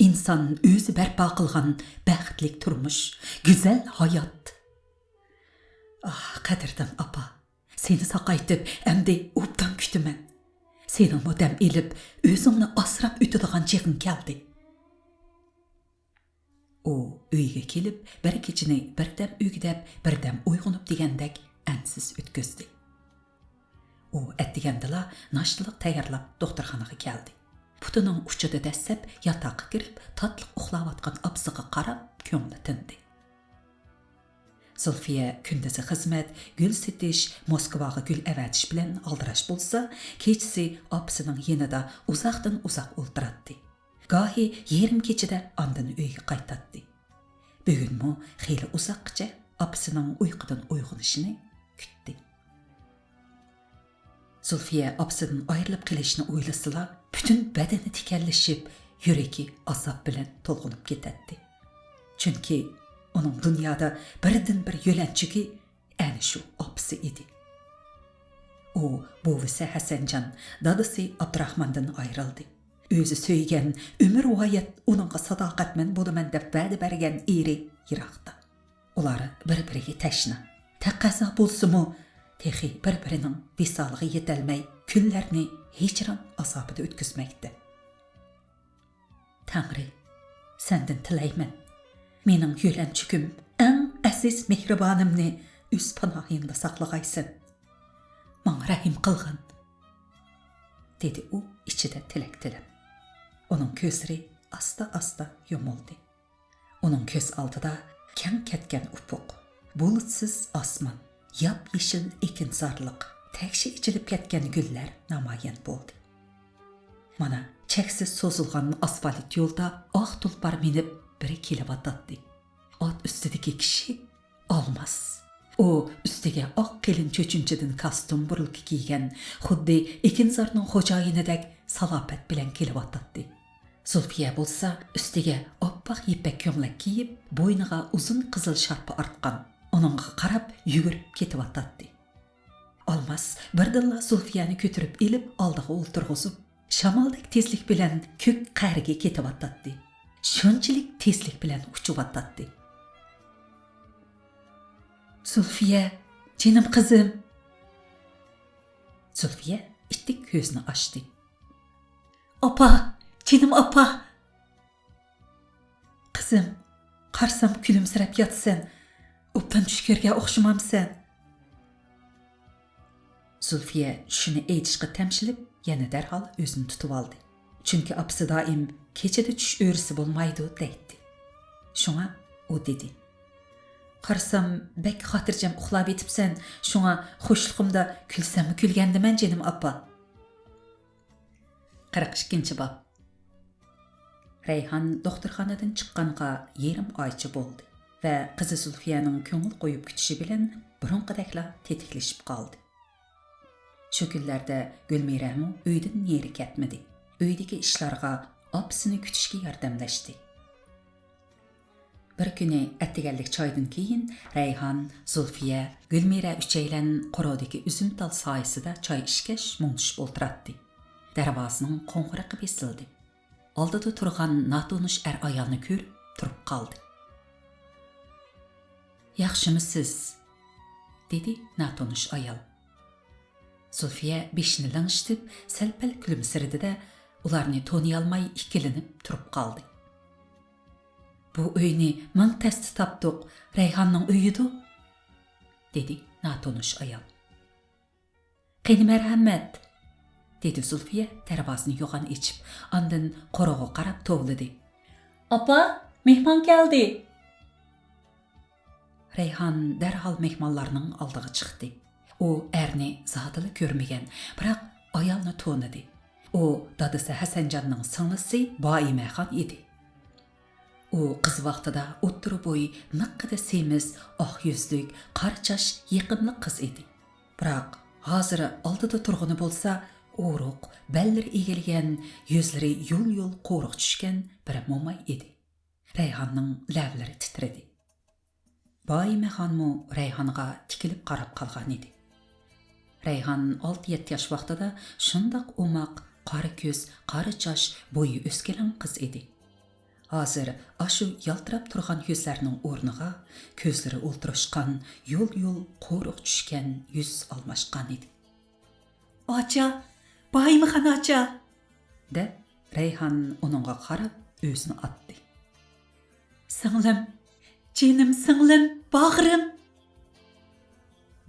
ئىنسان ئۆزى بەرپا قىلغان بەختلىك تۇرمۇش، گۈزەل ھايات. ئاھ، قەدىردان ئاپا، سېنى ساقايتىپ، ئەمدى ئوبدان كۈتىمەن. سېنىڭمۇ دەم ئېلىپ، ئۆزۈڭنى ئاسراپ ئۆتىدىغان چېغىڭ كەلدى. ئۇ ئۆيگە كېلىپ، بىر كېچىنى بىردەم ئۆگدەپ، بىردەم ئويغىنىپ دېگەندەك ئەنسىز ئۆتكۈزدى. ئۇ ئەتىگەندىلا ناشتىلىق تەييارلاپ دوختۇرخانىغا كەلدى. پۇتىنىڭ ئۇچىدا دەسسەپ ياتاققا كىرىپ، تاتلىق ئۇخلاۋاتقان ئاپىسىغا قاراپ كۆڭلى تىندى. زۇلفىيە كۈندۈزى خىزمەت، گۈل سېتىش، موسكۋاغا گۈل ئەۋەتىش بىلەن ئالدىراش بولسا، كېچىسى ئاپىسىنىڭ يېنىدا ئۇزاقتىن ئۇزاق ئولتۇراتتى. گاھى يېرىم كېچىدە ئاندىن ئۆيگە قايتاتتى. بۈگۈنمۇ خېلى ئۇزاققىچە ئاپىسىنىڭ ئۇيقۇدىن ئويغىنىشىنى كۈتتى. زۇلفىيە ئاپىسىدىن ئايرىلىپ قېلىشنى ئويلىسىلا، پۈتۈن بەدىنى تىكەنلىشىپ، يۈرىكى ئازاب بىلەن تولغىنىپ كېتەتتى. چۈنكى ئۇنىڭ دۇنيادا بىردىنبىر يۆلەنچۈكى ئەنە شۇ ئاپىسى ئىدى. ئۇ بوۋىسى ھەسەنجان، دادىسى ئابدۇراخماندىن ئايرىلدى. ئۆزى سۆيگەن، ئۆمۈرۋايەت ئۇنىڭغا ساداقەتمەن بولىمەن دەپ ۋەدە بەرگەن ئېرى يىراقتا. ئۇلار بىر-بىرىگە تەشنا. تەقەززا بولسىمۇ، تېخى بىر-بىرىنىڭ ۋىسالىغا يېتەلمەي، كۈنلەرنى ھىجران ئازابىدا ئۆتكۈزمەكتە. تەڭرى، سەندىن تىلەيمەن، مېنىڭ يۆلەنچۈكۈم، ئەڭ ئەزىز مېھرىبانىمنى ئۆز پاناھىڭدا ساقلىغايسەن. ماڭا رەھىم قىلغىن، دېدى ئۇ ئىچىدە تىلەك تىلەپ. ئۇنىڭ كۆزلىرى ئاستا-ئاستا يۇمۇلدى. ئۇنىڭ كۆز ئالدىدا كەڭ كەتكەن ئۇپۇق، بۇلۇتسىز ئاسمان، ياپيېشىل ئېكىنزارلىق، تەكشى ئېچىلىپ كەتكەن گۈللەر نامايان بولدى. مانا، چەكسىز سوزۇلغان ئاسفالت يولدا ئاق تۇلپار مىنىپ بىرى كېلىۋاتاتتى. ئات ئۈستىدىكى كىشى ئالماس. ئۇ ئۈستىگە ئاق قېلىن چۆچۈنچىدىن كاستيۇم بۇرۇلكا كىيگەن، خۇددى ئېكىنزارنىڭ خوجايىنىدەك سالاپەت بىلەن كېلىۋاتاتتى. زۇلفىيە بولسا ئۈستىگە ئاپئاق يىپەك كۆڭلەك كىيىپ، بوينىغا ئۇزۇن قىزىل شارپا ئارتقان. ئۇنىڭغا قاراپ يۈگۈرۈپ كېتىۋاتاتتى. ئالماس بىردىنلا زۇلفىيەنى كۆتۈرۈپ ئېلىپ ئالدىغا ئولتۇرغۇزۇپ، شامالدەك تېزلىك بىلەن كۆك قەرىگە كېتىۋاتاتتى. شۇنچىلىك تېزلىك بىلەن ئۇچۇۋاتاتتى. زۇلفىيە، جېنىم قىزىم! زۇلفىيە ئىتتىك كۆزىنى ئاچتى. ئاپا، جېنىم ئاپا! قىزىم، قارىسام كۈلۈمسىرەپ ياتىسەن. ئوبدان چۈش كۆرگەن ئوخشىمامسەن؟ زۇلفىيە چۈشىنى ئېيتىشقا تەمشىلىپ، يەنە دەرھال ئۆزىنى تۇتۇۋالدى. چۈنكى ئاپىسى دائىم «كېچىدە چۈش ئۆرىسى بولمايدۇ» دەيتتى. شۇڭا ئۇ دېدى: «قارىسام، بەك خاتىرجەم ئۇخلاۋېتىپسەن، شۇڭا خۇشلۇقۇمدا كۈلسەممۇ كۈلگەندىمەن، جېنىم ئاپا.» قىرىق ئىككىنچى باب. رەيھان دوختۇرخانىدىن چىققانغا يېرىم ئايچە بولدى ۋە قىزى زۇلفىيەنىڭ كۆڭۈل قويۇپ كۈتۈشى بىلەن بۇرۇنقىدەكلا تېتىكلىشىپ قالدى. شۇ كۈنلەردە گۈلمىرەمۇ ئۆيدىن نېرى كەتمىدى. ئۆيدىكى ئىشلارغا، ئاپىسىنى كۈتۈشكە ياردەملەشتى. بىر كۈنى ئەتىگەنلىك چايدىن كېيىن رەيھان، زۇلفىيە، گۈلمىرە ئۈچەيلەن قورۇدىكى ئۈزۈم تال سايىسىدا چاي ئىچكەچ مۇڭدىشىپ ئولتۇراتتى. دەرۋازىنىڭ قوڭغۇرىقى بېسىلدى. ئالدىدا تۇرغان ناتونۇش ئەر-ئايالنى كۆرۈپ تۇرۇپ قالدى. «ياخشىمۇسىز؟» دېدى ناتونۇش ئايال. زۇلفىيە بېشىنى لىڭشىتىپ، سەل-پەل كۈلۈمسىرىدى-دە، ئۇلارنى تونۇيالماي ئىككىلىنىپ تۇرۇپ قالدى. «بۇ ئۆينى مىڭ تەستە تاپتۇق، رەيھاننىڭ ئۆيىدۇ؟» دېدى ناتونۇش ئايال. «قېنى مەرھەمەت!» دېدى زۇلفىيە دەرۋازىنى يوغان ئېچىپ، ئاندىن قورۇغا قاراپ توۋلىدى. «ئاپا، مېھمان كەلدى!» رەيھان دەرھال مېھمانلارنىڭ ئالدىغا چىقتى. ئۇ ئەرنى زادىلا كۆرمىگەن، بىراق ئايالنى تونۇدى. ئۇ دادىسى ھەسەنجاننىڭ سىڭلىسى بائىمەخان ئىدى. ئۇ قىز ۋاقتىدا ئوتتۇرا بوي، مىققىدە سېمىز، ئاق يۈزلۈك، قارا چاچ، يېقىملىق قىز ئىدى. بىراق ھازىر ئالدىدا تۇرغىنى بولسا ئورۇق، بەللىرى ئېگىلگەن، يۈزلىرى يول-يول قورۇق چۈشكەن بىر موماي ئىدى. رەيھاننىڭ لەۋلىرى تىترىدى. بائىمەخانمۇ رەيھانغا تىكىلىپ قاراپ قالغانىدى. رەيھان ئالتە-يەتتە ياش ۋاقتىدا شۇنداق ئوماق، قارا كۆز، قارا چاچ، بويى ئۆسكىلىڭ قىز ئىدى. ھازىر ئاشۇ يالتىراپ تۇرغان يۈزلەرنىڭ ئورنىغا كۆزلىرى ئولتۇرۇشقان، يول-يول قورۇق چۈشكەن يۈز ئالماشقانىدى. «ئاچا، بائىمەخان ئاچا!» دەپ، رەيھان ئۇنىڭغا قاراپ ئۆزىنى ئاتتى. «سىڭلىم، جېنىم سىڭلىم، باغرىم!»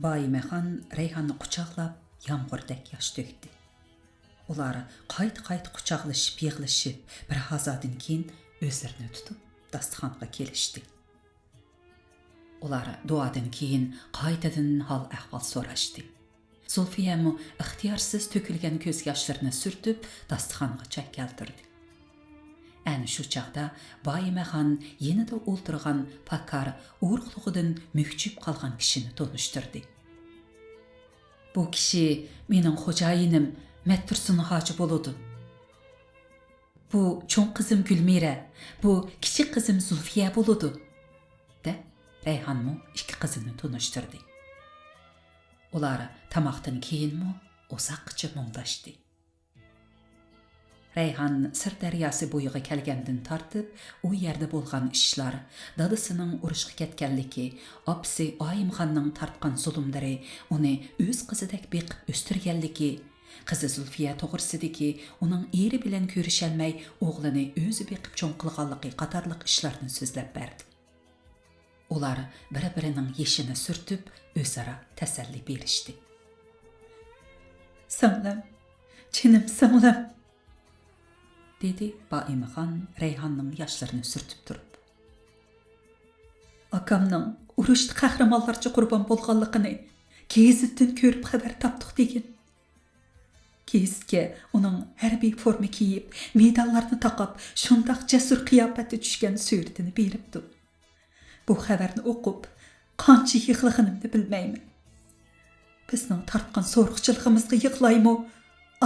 بائىمەخان رەيھاننى قۇچاقلاپ يامغۇردەك ياش تۆكتى. ئۇلار قايتا-قايتا قۇچاقلىشىپ يىغلىشىپ، بىر ھازادىن كېيىن ئۆزلىرىنى تۇتۇپ داستىخانغا كېلىشتى. ئۇلار دۇئادىن كېيىن قايتىدىن ھال-ئەھۋال سوراشتى. زۇلفىيەمۇ ئىختىيارسىز تۆكۈلگەن كۆز ياشلىرىنى سۈرتۈپ، داستىخانغا چەك كەلتۈردى. ئەنە شۇ چاغدا بائىمەخان يېنىدا ئولتۇرغان پاكار ئورۇقلۇقىدىن مۈكچىيىپ قالغان كىشىنى تونۇشتۇردى. «بۇ كىشى مېنىڭ خوجايىنىم مەتتۇرسۇن ھاجى بولىدۇ.» «بۇ چوڭ قىزىم گۈلمىرە، بۇ كىچىك قىزىم زۇلفىيە بولىدۇ» دەپ، رەيھانمۇ ئىككى قىزىنى تونۇشتۇردى. ئۇلار تاماقتىن كېيىنمۇ ئۇزاققىچە مۇڭداشتى. رەيھان سىر دەرياسى بويىغا كەلگەندىن تارتىپ، ئۇ يەردە بولغان ئىشلار، دادىسىنىڭ ئۇرۇشقا كەتكەنلىكى، ئاپىسى ئايىمخاننىڭ تارتقان زۇلۇملىرى، ئۇنى ئۆز قىزىدەك بېقىپ ئۆستۈرگەنلىكى، قىزى زۇلفىيە توغرىسىدىكى ئۇنىڭ ئېرى بىلەن كۆرۈشەلمەي، ئوغلىنى ئۆزى بېقىپ چوڭ قىلغانلىقى قاتارلىق ئىشلارنى سۆزلەپ بەردى. ئۇلار بىر-بىرىنىڭ يېشىنى سۈرتۈپ، ئۆزئارا تەسەللى بېرىشتى. سىڭلىم، جېنىم سىڭلىم، دېدى بائىمخان رەيھاننىڭ ياشلىرىنى سۈرتۈپ تۇرۇپ. ئاكامنىڭ ئۇرۇشتا قەھرىمانلارچە قۇربان بولغانلىقىنى گېزىتتىن كۆرۈپ خەۋەر تاپتۇق دېگىن. گېزىتكە ئۇنىڭ ھەربىي فورما كىيىپ، مېداللارنى تاقاپ، شۇنداق جەسۇر قىياپەتتە چۈشكەن سۈرىتىنى بېرىپتۇ. بۇ خەۋەرنى ئوقۇپ، قانچە يىغلىغىنىمنى بىلمەيمەن. بىزنىڭ تارتقان سورۇقچىلىقىمىزغا يىغلايمۇ،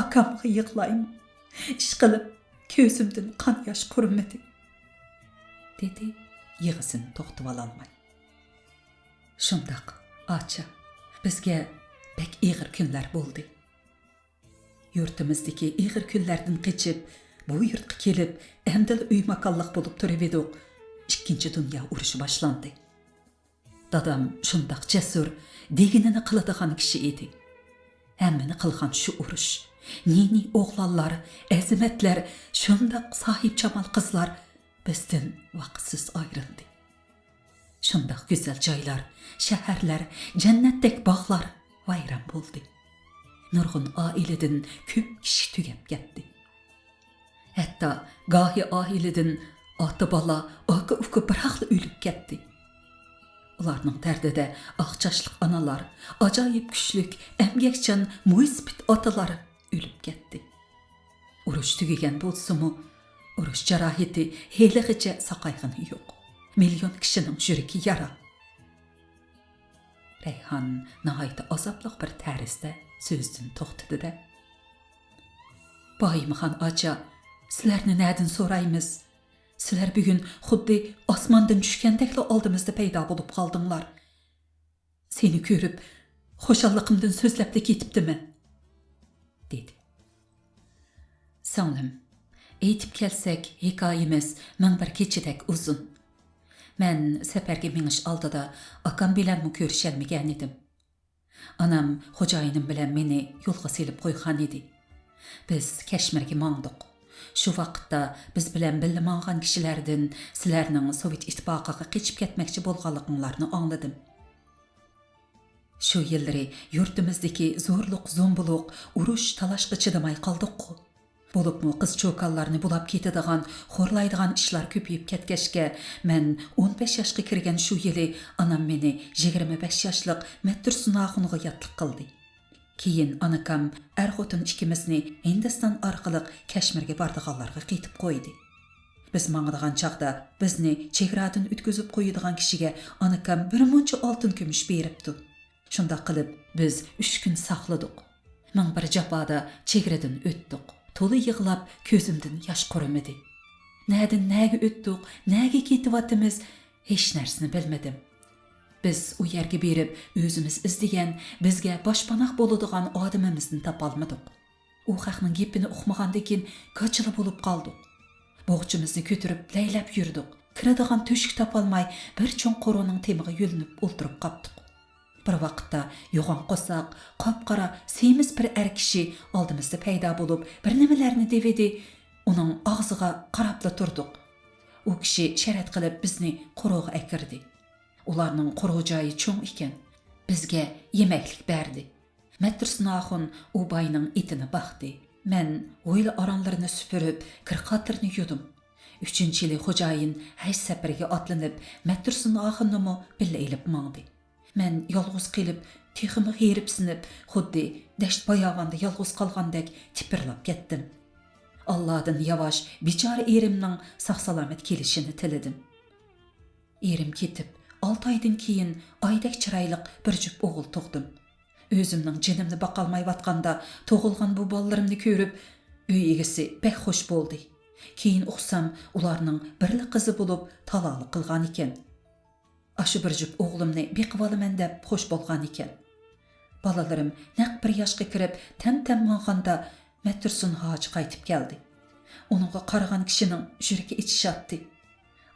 ئاكامغا يىغلايمۇ، ئىشقىلىپ، كۆزۈمدىن قان ياش قۇرۇمىدى، دېدى يىغىسىنى توختىۋالالماي. شۇنداق، ئاچا، بىزگە بەك ئېغىر كۈنلەر بولدى. يۇرتىمىزدىكى ئېغىر كۈنلەردىن قېچىپ، بۇ يۇرتقا كېلىپ، ئەمدىلا ئۆي ماكانلىق بولۇپ تۇرۇۋىدۇق. ئىككىنچى دۇنيا ئۇرۇشى باشلاندى. دادام شۇنداق جەسۇر، دېگىنىنى قىلىدىغان كىشى ئىدى. ھەممىنى قىلغان شۇ ئۇرۇش. نى-نى ئوغلانلار، ئەزىمەتلەر، شۇنداق ساھىبجامال قىزلار بىزدىن ۋاقىتسىز ئايرىلدى. شۇنداق گۈزەل جايلار، شەھەرلەر، جەننەتتەك باغلار ۋايران بولدى. نۇرغۇن ئائىلىدىن كۆپ كىشى تۈگەپ كەتتى. ھەتتا گاھى ئائىلىدىن ئاتا-بالا، ئاكا-ئۇكا بىراقلا ئۆلۈپ كەتتى. ئۇلارنىڭ دەردىدە ئاق چاچلىق ئانىلار، ئاجايىپ كۈچلۈك، ئەمگەكچان، مويسىپىت ئاتىلار ئۆلۈپ كەتتى. ئۇرۇش تۈگىگەن بولسىمۇ، ئۇرۇش جاراھىتى ھېلىغىچە ساقايغىنى يوق. مىليون كىشىنىڭ يۈرىكى يارا. رەيھان ناھايىتى ئازابلىق بىر تەرزدە سۆزىدىن توختىدى-دە، بايىمخان ئاچا، سىلەرنى نەدىن سورايمىز؟ سىلەر بۈگۈن خۇددى ئاسماندىن چۈشكەندەكلا ئالدىمىزدا پەيدا بولۇپ قالدىڭلار. سېنى كۆرۈپ، خۇشاللىقىمدىن سۆزلەپلا كېتىپتىمەن، دېدى. سىڭلىم، ئېيتىپ كەلسەك، ھېكايىمىز مىڭ بىر كېچىدەك ئۇزۇن. مەن سەپەرگە مېڭىش ئالدىدا ئاكام بىلەنمۇ كۆرۈشەلمىگەنىدىم. ئانام خوجايىنىم بىلەن مېنى يولغا سېلىپ قويغانىدى. بىز كەشمىرگە ماڭدۇق. شۇ ۋاقىتتا بىز بىلەن بىللە ماڭغان كىشىلەردىن سىلەرنىڭ سوۋېت ئىتتىپاقىغا قېچىپ كەتمەكچى بولغانلىقىڭلارنى ئاڭلىدىم. شۇ يىللىرى يۇرتىمىزدىكى زورلۇق-زومبۇلۇق، ئۇرۇش-تالاشقا چىدىماي قالدۇققۇ. بولۇپمۇ قىز-چوكانلارنى بۇلاپ كېتىدىغان، خورلايدىغان ئىشلار كۆپىيىپ كەتكەچكە، مەن ئون بەش ياشقا كىرگەن شۇ يىلى ئانام مېنى يىگىرمە بەش ياشلىق مەتتۇرسۇن ئاخۇنغا ياتلىق قىلدى. كېيىن ئانىكام ئەر-خوتۇن ئىككىمىزنى ھىندىستان ئارقىلىق كەشمىرگە بارىدىغانلارغا قېتىپ قويدى. بىز ماڭىدىغان چاغدا بىزنى چېگرادىن ئۆتكۈزۈپ قويىدىغان كىشىگە ئانىكام بىر مۇنچە ئالتۇن كۈمۈش بېرىپتۇ. شۇنداق قىلىپ، بىز ئۈچ كۈن ساقلىدۇق. مىڭ بىر جاپادا چېگرىدىن ئۆتتۇق. تولا يىغلاپ، كۆزۈمدىن ياش قۇرۇمىدى. نەدىن نەگە ئۆتتۇق، نەگە كېتىۋاتىمىز، ھېچ نەرسىنى بىلمىدىم. بىز ئۇ يەرگە بېرىپ، ئۆزىمىز ئىزدىگەن، بىزگە باشپاناھ بولىدىغان ئادىمىمىزنى تاپالمىدۇق. ئۇ خەقنىڭ گېپىنى ئۇقمىغاندىكىن، گاچىلا بولۇپ قالدۇق. بوغچىمىزنى كۆتۈرۈپ لەيلەپ يۈردۇق. كىرىدىغان تۆشۈك تاپالماي، بىر چوڭ قورۇنىڭ تېمىغا يۆلىنىپ ئولتۇرۇپ قاپتۇق. بىر ۋاقىتتا يوغان قورساق، قاپقارا، سېمىز بىر ئەر كىشى ئالدىمىزدا پەيدا بولۇپ، بىر نېمىلەرنى دېۋىدى. ئۇنىڭ ئاغزىغا قاراپلا تۇردۇق. ئۇ كىشى شەرەت قىلىپ بىزنى قورۇغا ئەكىردى. ئۇلارنىڭ قورۇ جايى چوڭ ئىكەن. بىزگە يېمەكلىك بەردى. مەتتۇرسۇن ئاخۇن ئۇ باينىڭ ئېتىنى باقتى. مەن ھويلا ئارانلىرىنى سۈپۈرۈپ، كىر-قاتلىرىنى يۇدۇم. ئۈچىنچى يىلى خوجايىن ھەج سەپىرىگە ئاتلىنىپ، مەتتۇرسۇن ئاخۇننىمۇ بىللە ئېلىپ ماڭدى. مەن يالغۇز قېلىپ، تېخىمۇ ھېرىپسىنىپ، خۇددى دەشت-باياۋاندا يالغۇز قالغاندەك تىپىرلاپ كەتتىم. ئاللادىن ياۋاش بىچارە ئېرىمنىڭ ساق-سالامەت كېلىشىنى تىلىدىم. ئېرىم كېتىپ، ئالتە ئايدىن كېيىن ئايدەك چىرايلىق بىر جۈپ ئوغۇل تۇغدۇم. ئۆزۈمنىڭ جېنىمنى باقالمايۋاتقاندا تۇغۇلغان بۇ بالىلىرىمنى كۆرۈپ، ئۆي ئىگىسى بەك خۇش بولدى. كېيىن ئۇقسام، ئۇلارنىڭ بىرلا قىزى بولۇپ، تالالىق قىلغانىكەن. ئاشۇ بىر جۈپ ئوغلۇمنى بېقىۋالىمەن دەپ خۇش بولغانىكەن. بالىلىرىم نەق بىر ياشقا كىرىپ، تەم-تەم ماڭغاندا، مەتتۇرسۇن ھاجى قايتىپ كەلدى. ئۇنىڭغا قارىغان كىشىنىڭ يۈرىكى ئېچىشاتتى.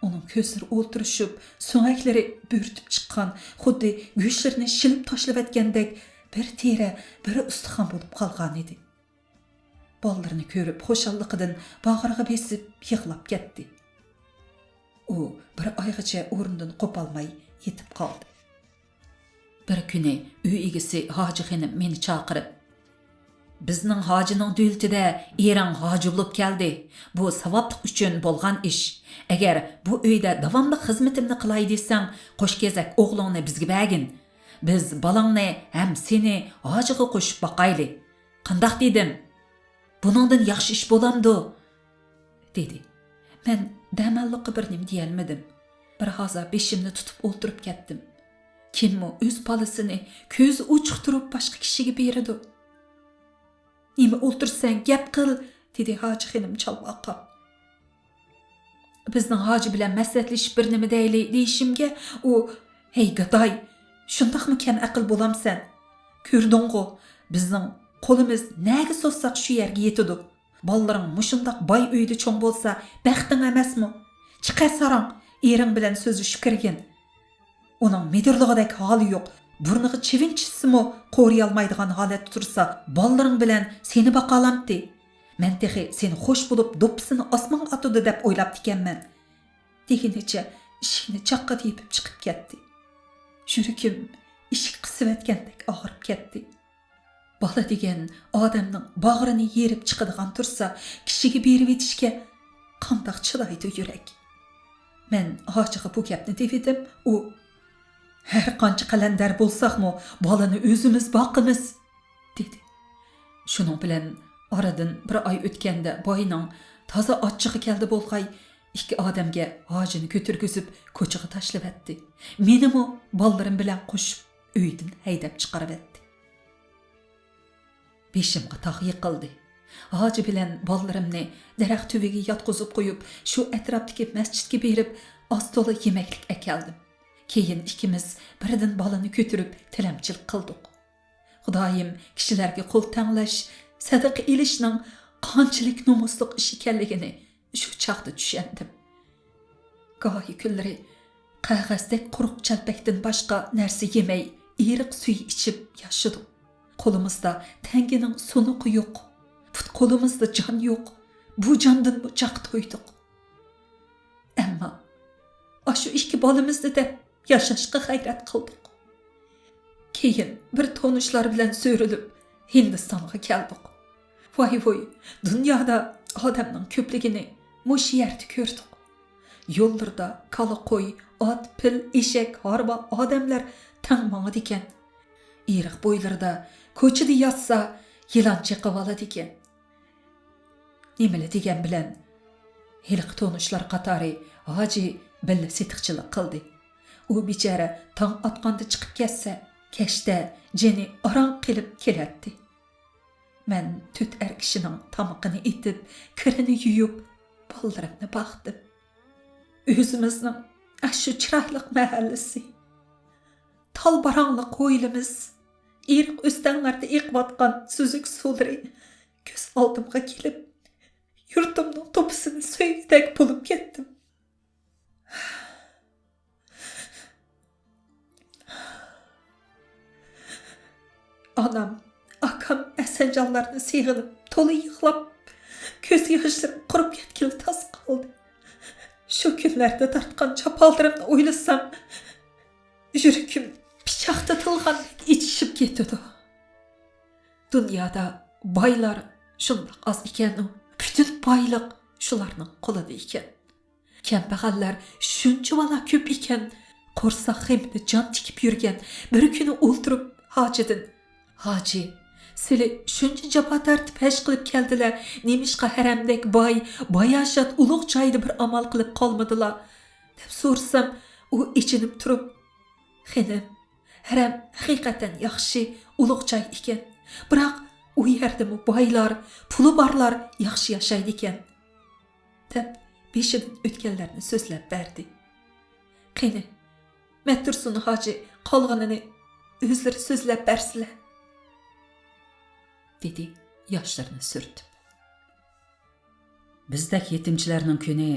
ئۇنىڭ كۆزلىرى ئولتۇرۇشۇپ، سۆڭەكلىرى بۆرتۈپ چىققان، خۇددى گۆشلىرىنى شىلىپ تاشلىۋەتكەندەك بىر تېرە، بىر ئۇستىخان بولۇپ قالغانىدى. بالىلىرىنى كۆرۈپ خۇشاللىقىدىن باغرىغا بېسىپ يىغلاپ كەتتى. ئۇ بىر ئايغىچە ئورنىدىن قوپالماي يېتىپ قالدى. بىر كۈنى ئۆي ئىگىسى ھاجى خېنىم مېنى چاقىرىپ، «بىزنىڭ ھاجىنىڭ دۆلىتىدە ئېرىڭ ھاجى بولۇپ كەلدى. بۇ ساۋابلىق ئۈچۈن بولغان ئىش. ئەگەر بۇ ئۆيدە داۋاملىق خىزمىتىمنى قىلاي دېسەڭ، قوش كېزەك ئوغلۇڭنى بىزگە بەرگىن. بىز بالاڭنى ھەم سېنى ھاجىغا قوشۇپ باقايلى. قانداق دېدىم؟ بۇنىڭدىن ياخشى ئىش بولامدۇ؟» دېدى. مەن دەماللىققا بىر نېمە دېيەلمىدىم. بىر ھازا بېشىمنى تۇتۇپ ئولتۇرۇپ كەتتىم. كىممۇ ئۆز بالىسىنى كۆزى ئوچۇق تۇرۇپ باشقا كىشىگە بېرىدۇ؟ «نېمە ئولتۇرىسەن، گەپ قىل!» دېدى ھاجى خېنىم چالۋاقاپ. «بىزنىڭ ھاجى بىلەن مەسلىھەتلىشىپ بىر نېمە دەيلى» دېيىشىمگە ئۇ: «ھەي گاداي، شۇنداقمۇ كەم ئەقىل بولامسەن؟ كۆردۈڭغۇ، بىزنىڭ قولىمىز نەگە سوزساق شۇ يەرگە يېتىدۇ. بالىلىرىڭ مۇشۇنداق باي ئۆيدە چوڭ بولسا بەختىڭ ئەمەسمۇ؟ چىقە ساراڭ، ئېرىڭ بىلەن سۆزلىشىپ كىرگىن. ئۇنىڭ مىدىرلىغۇدەك ھالى يوق، بۇرنىغا چىۋىن چىشسىمۇ قورۇيالمايدىغان ھالەتتە تۇرسا، بالىلىرىڭ بىلەن سېنى باقالامتى؟ مەن تېخى سېنى خوش بولۇپ دوپپىسىنى ئاسمانغا ئاتىدۇ دەپ ئويلاپتىكەنمەن» دېگىنىچە ئىشىكنى چاققىدە يېپىپ چىقىپ كەتتى. يۈرىكىم ئىشىك قىسىۋەتكەندەك ئاغرىپ كەتتى. بالا دېگەن ئادەمنىڭ باغرىنى يېرىپ چىقىدىغان تۇرسا، كىشىگە بېرىۋېتىشكە قانداق چىدايدۇ يۈرەك؟ مەن ھاجىغا بۇ گەپنى دېۋىدىم، ئۇ: «ھەر قانچە قەلەندەر بولساقمۇ، بالىنى ئۆزىمىز باقىمىز» دېدى. شۇنىڭ بىلەن ئارىدىن بىر ئاي ئۆتكەندە باينىڭ تازا ئاچچىقى كەلدى بولغاي، ئىككى ئادەمگە ھاجىنى كۆتۈرگۈزۈپ كوچىغا تاشلىۋەتتى. مېنىمۇ بالىلىرىم بىلەن قوشۇپ ئۆيدىن ھەيدەپ چىقىرىۋەتتى. بېشىمغا تاغ يىقىلدى. ھاجى بىلەن بالىلىرىمنى دەرەخ تۈۋىگە ياتقۇزۇپ قويۇپ، شۇ ئەتراپتىكى مەسچىتكە بېرىپ، ئاز تولا يېمەكلىك ئەكەلدىم. كېيىن ئىككىمىز بىردىن بالىنى كۆتۈرۈپ تىلەمچىلىك قىلدۇق. خۇدايىم كىشىلەرگە قول تەڭلەش، سەدىقە ئېلىشنىڭ قانچىلىك نومۇسلۇق ئىش ئىكەنلىكىنى شۇ چاغدا چۈشەندىم. گاھى كۈنلىرى قەغەزدەك قۇرۇق چەلپەكتىن باشقا نەرسە يېمەي، ئېرىق سۈيى ئىچىپ ياشىدۇق. قولىمىزدا تەڭگىنىڭ سۇنۇقى يوق، پۇت قولىمىزدا جان يوق، بۇ جاندىنمۇ جاق تويدۇق. ئەمما ئاشۇ ئىككى بالىمىزنى دەپ ياشاشقا غەيرەت قىلدۇق. كېيىن بىر تونۇشلار بىلەن سۆرىلىپ ھىندىستانغا كەلدۇق. ۋاي ۋۇي، دۇنيادا ئادەمنىڭ كۆپلۈكىنى مۇشۇ يەردە كۆردۇق. يوللىرىدا كالا، قوي، ئات، پىل، ئېشەك، ھارۋا، ئادەملەر تەڭ ماڭىدىكەن. ئېرىق بويلىرىدا، كوچىدا ياتسا يىلان چېقىۋالىدىكەن. نېمىلا دېگەن بىلەن، ھېلىقى تونۇشلار قاتارى ھاجى بىللە سېتىقچىلىق قىلدى. ئۇ بىچارە تاڭ ئاتقاندا چىقىپ كەتسە، كەچتە جېنى ئاران قېلىپ كېلەتتى. مەن تۆت ئەر كىشىنىڭ تامىقىنى ئېتىپ، كىرىنى يۇيۇپ، بالىلىرىمنى باقتىم. ئۆزىمىزنىڭ ئاشۇ چىرايلىق مەھەللىسى، تال باراڭلىق ھويلىمىز، ئېرىق ئۆستەڭلەردە ئېقىۋاتقان سۈزۈك سۇلىرى كۆز ئالدىمغا كېلىپ، يۇرتۇمنىڭ توپىسىنى سۆيگۈدەك بولۇپ كەتتىم. ئانام، ئاكام ھەسەنجانلارنى سېغىنىپ، تولا يىغلاپ، كۆز ياشلىرىم قۇرۇپ كەتكىلى تاس قالدى. شۇ كۈنلەردە تارتقان جاپالىرىمنى ئويلىسام، يۈرىكىم پىچاقتا تىلغاندەك ئېچىشىپ كېتىدۇ. دۇنيادا بايلار شۇنداق ئاز ئىكەنۇ، پۈتۈن بايلىق شۇلارنىڭ قولىدا ئىكەن. كەمبەغەللەر شۇنچىۋالا كۆپ ئىكەن، قورساق غېمىدە جان تىكىپ يۈرگەن. بىر كۈنى ئولتۇرۇپ ھاجىدىن: «ھاجى، سىلى شۇنچە جاپا تارتىپ ھەج قىلىپ كەلدىلە، نېمىشقا ھەرەمدەك باي، باياشات ئۇلۇغ جايدا بىر ئامال قىلىپ قالمىدىلا؟» دەپ سورىسام، ئۇ ئېچىنىپ تۇرۇپ: «خېنىم، ھەرەم ھەقىقەتەن ياخشى، ئۇلۇغ جاي ئىكەن. بىراق ئۇ يەردىمۇ بايلار، پۇلى بارلار ياخشى ياشايدىكەن» دەپ بېشىدىن ئۆتكەنلەرنى سۆزلەپ بەردى. «قېنى، مەتتۇرسۇن ھاجى قالغىنىنى ئۆزلىرى سۆزلەپ بەرسىلە» دېدى ياشلىرىنى سۈرتۈپ. «بىزدەك يېتىمچىلەرنىڭ كۈنى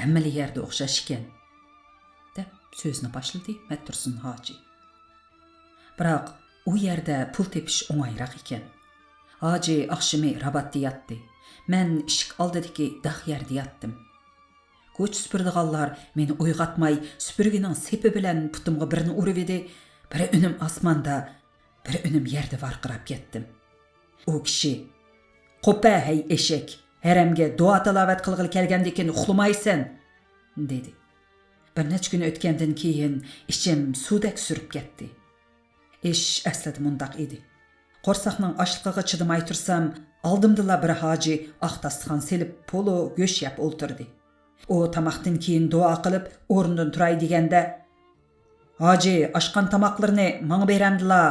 ھەممىلا يەردە ئوخشاش ئىكەن» دەپ سۆزىنى باشلىدى مەتتۇرسۇن ھاجى. بىراق ئۇ يەردە پۇل تېپىش ئوڭايراق ئىكەن. ھاجى ئاخشىمى راباتتا ياتتى. مەن ئىشىك ئالدىدىكى داغ يەردە ياتتىم. كوچا سۈپۈرىدىغانلار مېنى ئويغاتماي، سۈپۈرگىنىڭ سېپى بىلەن پۇتۇمغا بىرنى ئۇرۇۋىدى، بىر ئۈنۈم ئاسماندا، بىر ئۈنۈم يەردە ۋارقىراپ كەتتىم. ئۇ كىشى: «قوپە، ھەي ئېشەك، ھەرەمگە دۇئا تىلاۋەت قىلغىلى كەلگەندىكىن ئۇخلىمايسەن» دېدى. بىر نەچچە كۈن ئۆتكەندىن كېيىن ئىچىم سۇدەك سۈرۈپ كەتتى. ئىش ئەسلىدە مۇنداق ئىدى. قورساقنىڭ ئاچلىقىغا چىدىماي تۇرسام، ئالدىمدىلا بىر ھاجى ئاق داستىخان سېلىپ، پولۇ گۆش يەپ ئولتۇردى. ئۇ تاماقتىن كېيىن دۇئا قىلىپ، ئورنىدىن تۇراي دېگەندە، «ھاجى، ئاشقان تاماقلىرىنى ماڭا بېرەمدىلا؟»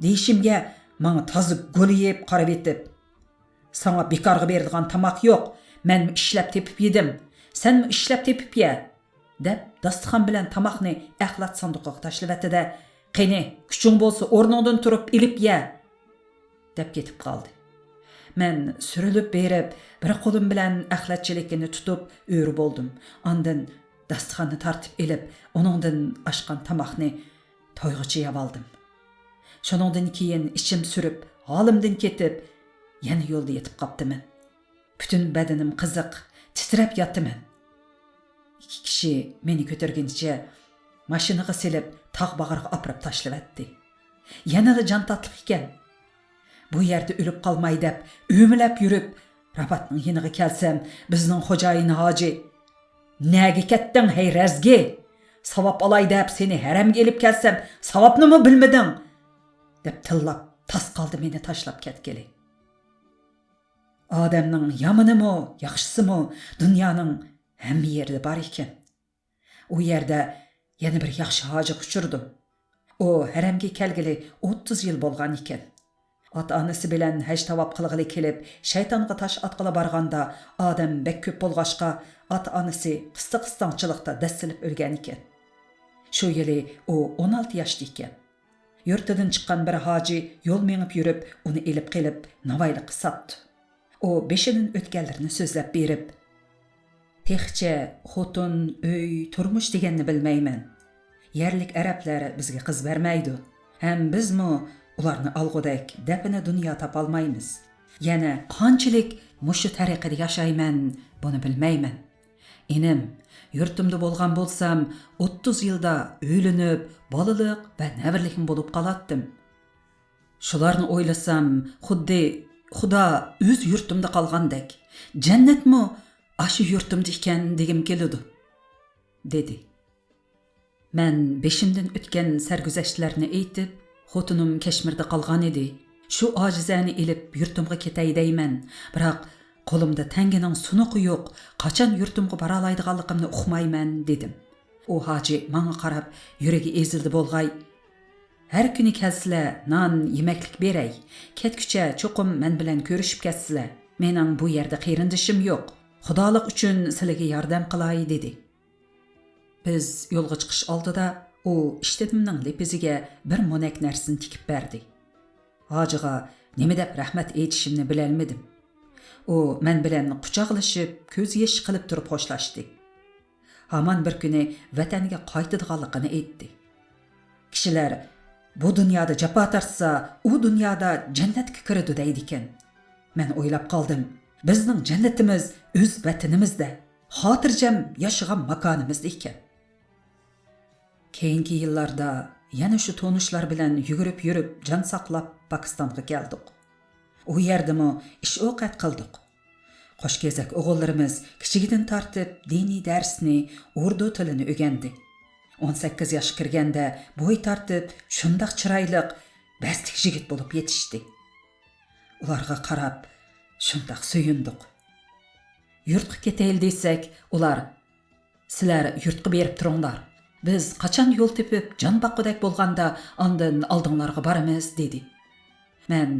دېيىشىمگە، ماڭا تازا گولىيىپ قارىۋېتىپ، «ساڭا بىكارغا بېرىدىغان تاماق يوق، مەنمۇ ئىشلەپ تېپىپ يېدىم، سەنمۇ ئىشلەپ تېپىپ يە!» دەپ، داستىخان بىلەن تاماقنى ئەخلەت ساندۇقىغا تاشلىۋەتتى-دە، «قېنى، كۈچۈڭ بولسا ئورنۇڭدىن تۇرۇپ ئېلىپ يە!» دەپ كېتىپ قالدى. مەن سۈرۈلۈپ بېرىپ، بىر قولۇم بىلەن ئەخلەت چېلىكىنى تۇتۇپ ئۆرە بولدۇم. ئاندىن داستىخاننى تارتىپ ئېلىپ، ئۇنىڭدىن ئاشقان تاماقنى تويغۇچە يەۋالدىم. شۇنىڭدىن كېيىن ئىچىم سۈرۈپ، ھالىمدىن كېتىپ، يەنە يولدا يېتىپ قاپتىمەن. پۈتۈن بەدىنىم قىزىق، تىترەپ ياتىمەن. ئىككى كىشى مېنى كۆتۈرگىنىچە ماشىنىغا سېلىپ، تاغ باغرىغا ئاپىرىپ تاشلىۋەتتى. يەنىلا جان تاتلىق ئىكەن. بۇ يەردە ئۆلۈپ قالماي دەپ ئۆمىلەپ يۈرۈپ، راپاتنىڭ يېنىغا كەلسەم، بىزنىڭ خوجايىن ھاجى، «نەگە كەتتىڭ، ھەي رەزگى؟ ساۋاب ئالاي دەپ سېنى ھەرەمگە ئېلىپ كەلسەم، ساۋابنىمۇ بىلمىدىڭ!» دەپ تىللاپ، تاس قالدى مېنى تاشلاپ كەتكىلى. ئادەمنىڭ يامىنىمۇ، ياخشىسىمۇ دۇنيانىڭ ھەممە يېرىدە بار ئىكەن. ئۇ يەردە يەنە بىر ياخشى ھاجىغا ئۇچرىدىم. ئۇ ھەرەمگە كەلگىلى ئوتتۇز يىل بولغان ئىكەن. ئاتا-ئانىسى بىلەن ھەج تاۋاپ قىلغىلى كېلىپ، شەيتانغا تاش ئاتقىلى بارغاندا، ئادەم بەك كۆپ بولغاچقا، ئاتا-ئانىسى قىستاق-قىستاڭچىلىقتا دەسسىلىپ ئۆلگەن ئىكەن. شۇ يىلى ئۇ ئون ئالتە ياشتا ئىكەن. يۇرتىدىن چىققان بىر ھاجى يول مېڭىپ يۈرۈپ، ئۇنى ئېلىپ قېلىپ، ناۋايلىققا ساتتى. ئۇ بېشىدىن ئۆتكەنلىرىنى سۆزلەپ بېرىپ، تېخىچە خوتۇن، ئۆي، تۇرمۇش دېگەننى بىلمەيمەن. يەرلىك ئەرەبلەر بىزگە قىز بەرمەيدۇ. ھەم بىزمۇ ئۇلارنى ئالغۇدەك دەپنە دۇنيا تاپالمايمىز. يەنە قانچىلىك مۇشۇ تەرىقىدە ياشايمەن، بۇنى بىلمەيمەن. ئىنىم، يۇرتۇمدا بولغان بولسام، ئوتتۇز يىلدا ئۆيلىنىپ، بالىلىق ۋە نەۋرىلىكمۇ بولۇپ قالاتتىم. شۇلارنى ئويلىسام، خۇددى خۇدا ئۆز يۇرتۇمدا قالغاندەك، جەننەتمۇ ئاشۇ يۇرتۇمدا ئىكەن دېگۈم كېلىدۇ، دېدى. مەن بېشىمدىن ئۆتكەن سەرگۈزەشتلەرنى ئېيتىپ، خوتۇنۇم كەشمىردە قالغان ئىدى. شۇ ئاجىزەنى ئېلىپ يۇرتۇمغا كېتەي دەيمەن، بىراق قولۇمدا تەڭگىنىڭ سۇنۇقى يوق، قاچان يۇرتۇمغا بارالايدىغانلىقىمنى ئۇقمايمەن، دېدىم. ئۇ ھاجى ماڭا قاراپ يۈرىكى ئېزىلدى بولغاي، ھەر كۈنى كەلسىلە، نان، يېمەكلىك بېرەي. كەتكۈچە چوقۇم مەن بىلەن كۆرۈشۈپ كەتسىلە. مېنىڭ بۇ يەردە قېرىندىشىم يوق. خۇدالىق ئۈچۈن سىلىگە ياردەم قىلاي، دېدى. بىز يولغا چىقىش ئالدىدا ئۇ ئىشتىنىمنىڭ لېپىزىگە بىر مونەك نەرسىنى تىكىپ بەردى. ھاجىغا نېمە دەپ رەھمەت ئېيتىشىمنى بىلەلمىدىم. ئۇ مەن بىلەن قۇچاقلىشىپ، كۆز يېشى قىلىپ تۇرۇپ خوشلاشتى. ھامان بىر كۈنى ۋەتەنگە قايتىدىغانلىقىنى ئېيتتى. كىشىلەر، «بۇ دۇنيادا جاپا تارتسا، ئۇ دۇنيادا جەننەتكە كىرىدۇ» دەيدىكەن. مەن ئويلاپ قالدىم، بىزنىڭ جەننىتىمىز ئۆز ۋەتىنىمىزدە، خاتىرجەم ياشىغان ماكانىمىزدا ئىكەن. كېيىنكى يىللاردا يەنە شۇ تونۇشلار بىلەن يۈگۈرۈپ يۈرۈپ جان ساقلاپ پاكىستانغا كەلدۇق. ئۇ يەردىمۇ ئىش-ئوقەت قىلدۇق. قوشكېزەك ئوغۇللىرىمىز كىچىكىدىن تارتىپ دىنىي دەرسنى، ئۇردۇ تىلىنى ئۆگەندى. ئون سەككىز ياشقا كىرگەندە بوي تارتىپ شۇنداق چىرايلىق، بەستلىك يىگىت بولۇپ يېتىشتى. ئۇلارغا قاراپ شۇنداق سۆيۈندۇق. يۇرتقا كېتەيلى دېسەك، ئۇلار، «سىلەر يۇرتقا بېرىپ تۇرۇڭلار. بىز قاچان يول تېپىپ جان باققۇدەك بولغاندا، ئاندىن ئالدىڭلارغا بارىمىز» دېدى. مەن،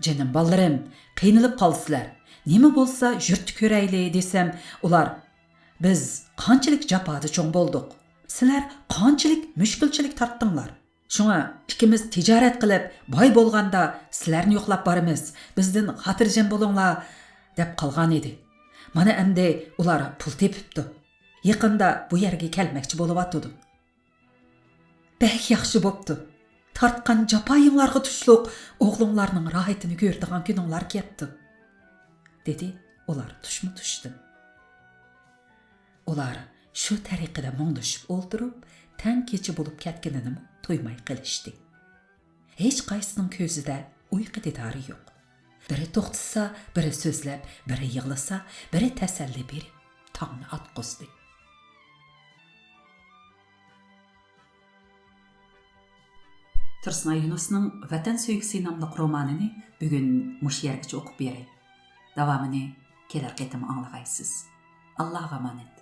«جېنىم بالىلىرىم، قىينىلىپ قالىسىلەر. نېمە بولسا يۇرتتا كۆرەيلى» دېسەم، ئۇلار، «بىز قانچىلىك جاپادا چوڭ بولدۇق. سىلەر قانچىلىك مۈشكۈلچىلىك تارتتىڭلار. شۇڭا ئىككىمىز تىجارەت قىلىپ باي بولغاندا سىلەرنى يوقلاپ بارىمىز. بىزدىن خاتىرجەم بولۇڭلار» دەپ قالغان ئىدى. مانا ئەمدى ئۇلار پۇل تېپىپتۇ. يېقىندا بۇ يەرگە كەلمەكچى بولۇۋاتىدۇ. بەك ياخشى بوپتۇ. تارتقان جاپايىڭلارغا تۇشلۇق ئوغلۇڭلارنىڭ راھىتىنى كۆرىدىغان كۈنۈڭلار كەپتۇ، دېدى ئۇلار تۇشمۇ تۇشتىن. ئۇلار شۇ تەرىقىدە مۇڭدىشىپ ئولتۇرۇپ، تەڭ كېچە بولۇپ كەتكىنىنىمۇ تۇيماي قېلىشتى. ھېچقايسىنىڭ كۆزىدە ئۇيقۇ دىدارى يوق. بىرى توختىسا، بىرى سۆزلەپ، بىرى يىغلىسا، بىرى تەسەللى بېرىپ، تاڭنى ئاتقۇزدى. تۇرسۇنئاي يۇنۇسنىڭ ۋەتەن سۆيگۈسى ناملىق رومانىنى بۈگۈن مۇشۇ يەرگىچە ئوقۇپ بېرەي. داۋامىنى كېلەر قېتىم ئاڭلىغايسىز. ئاللاغا ئامانەت.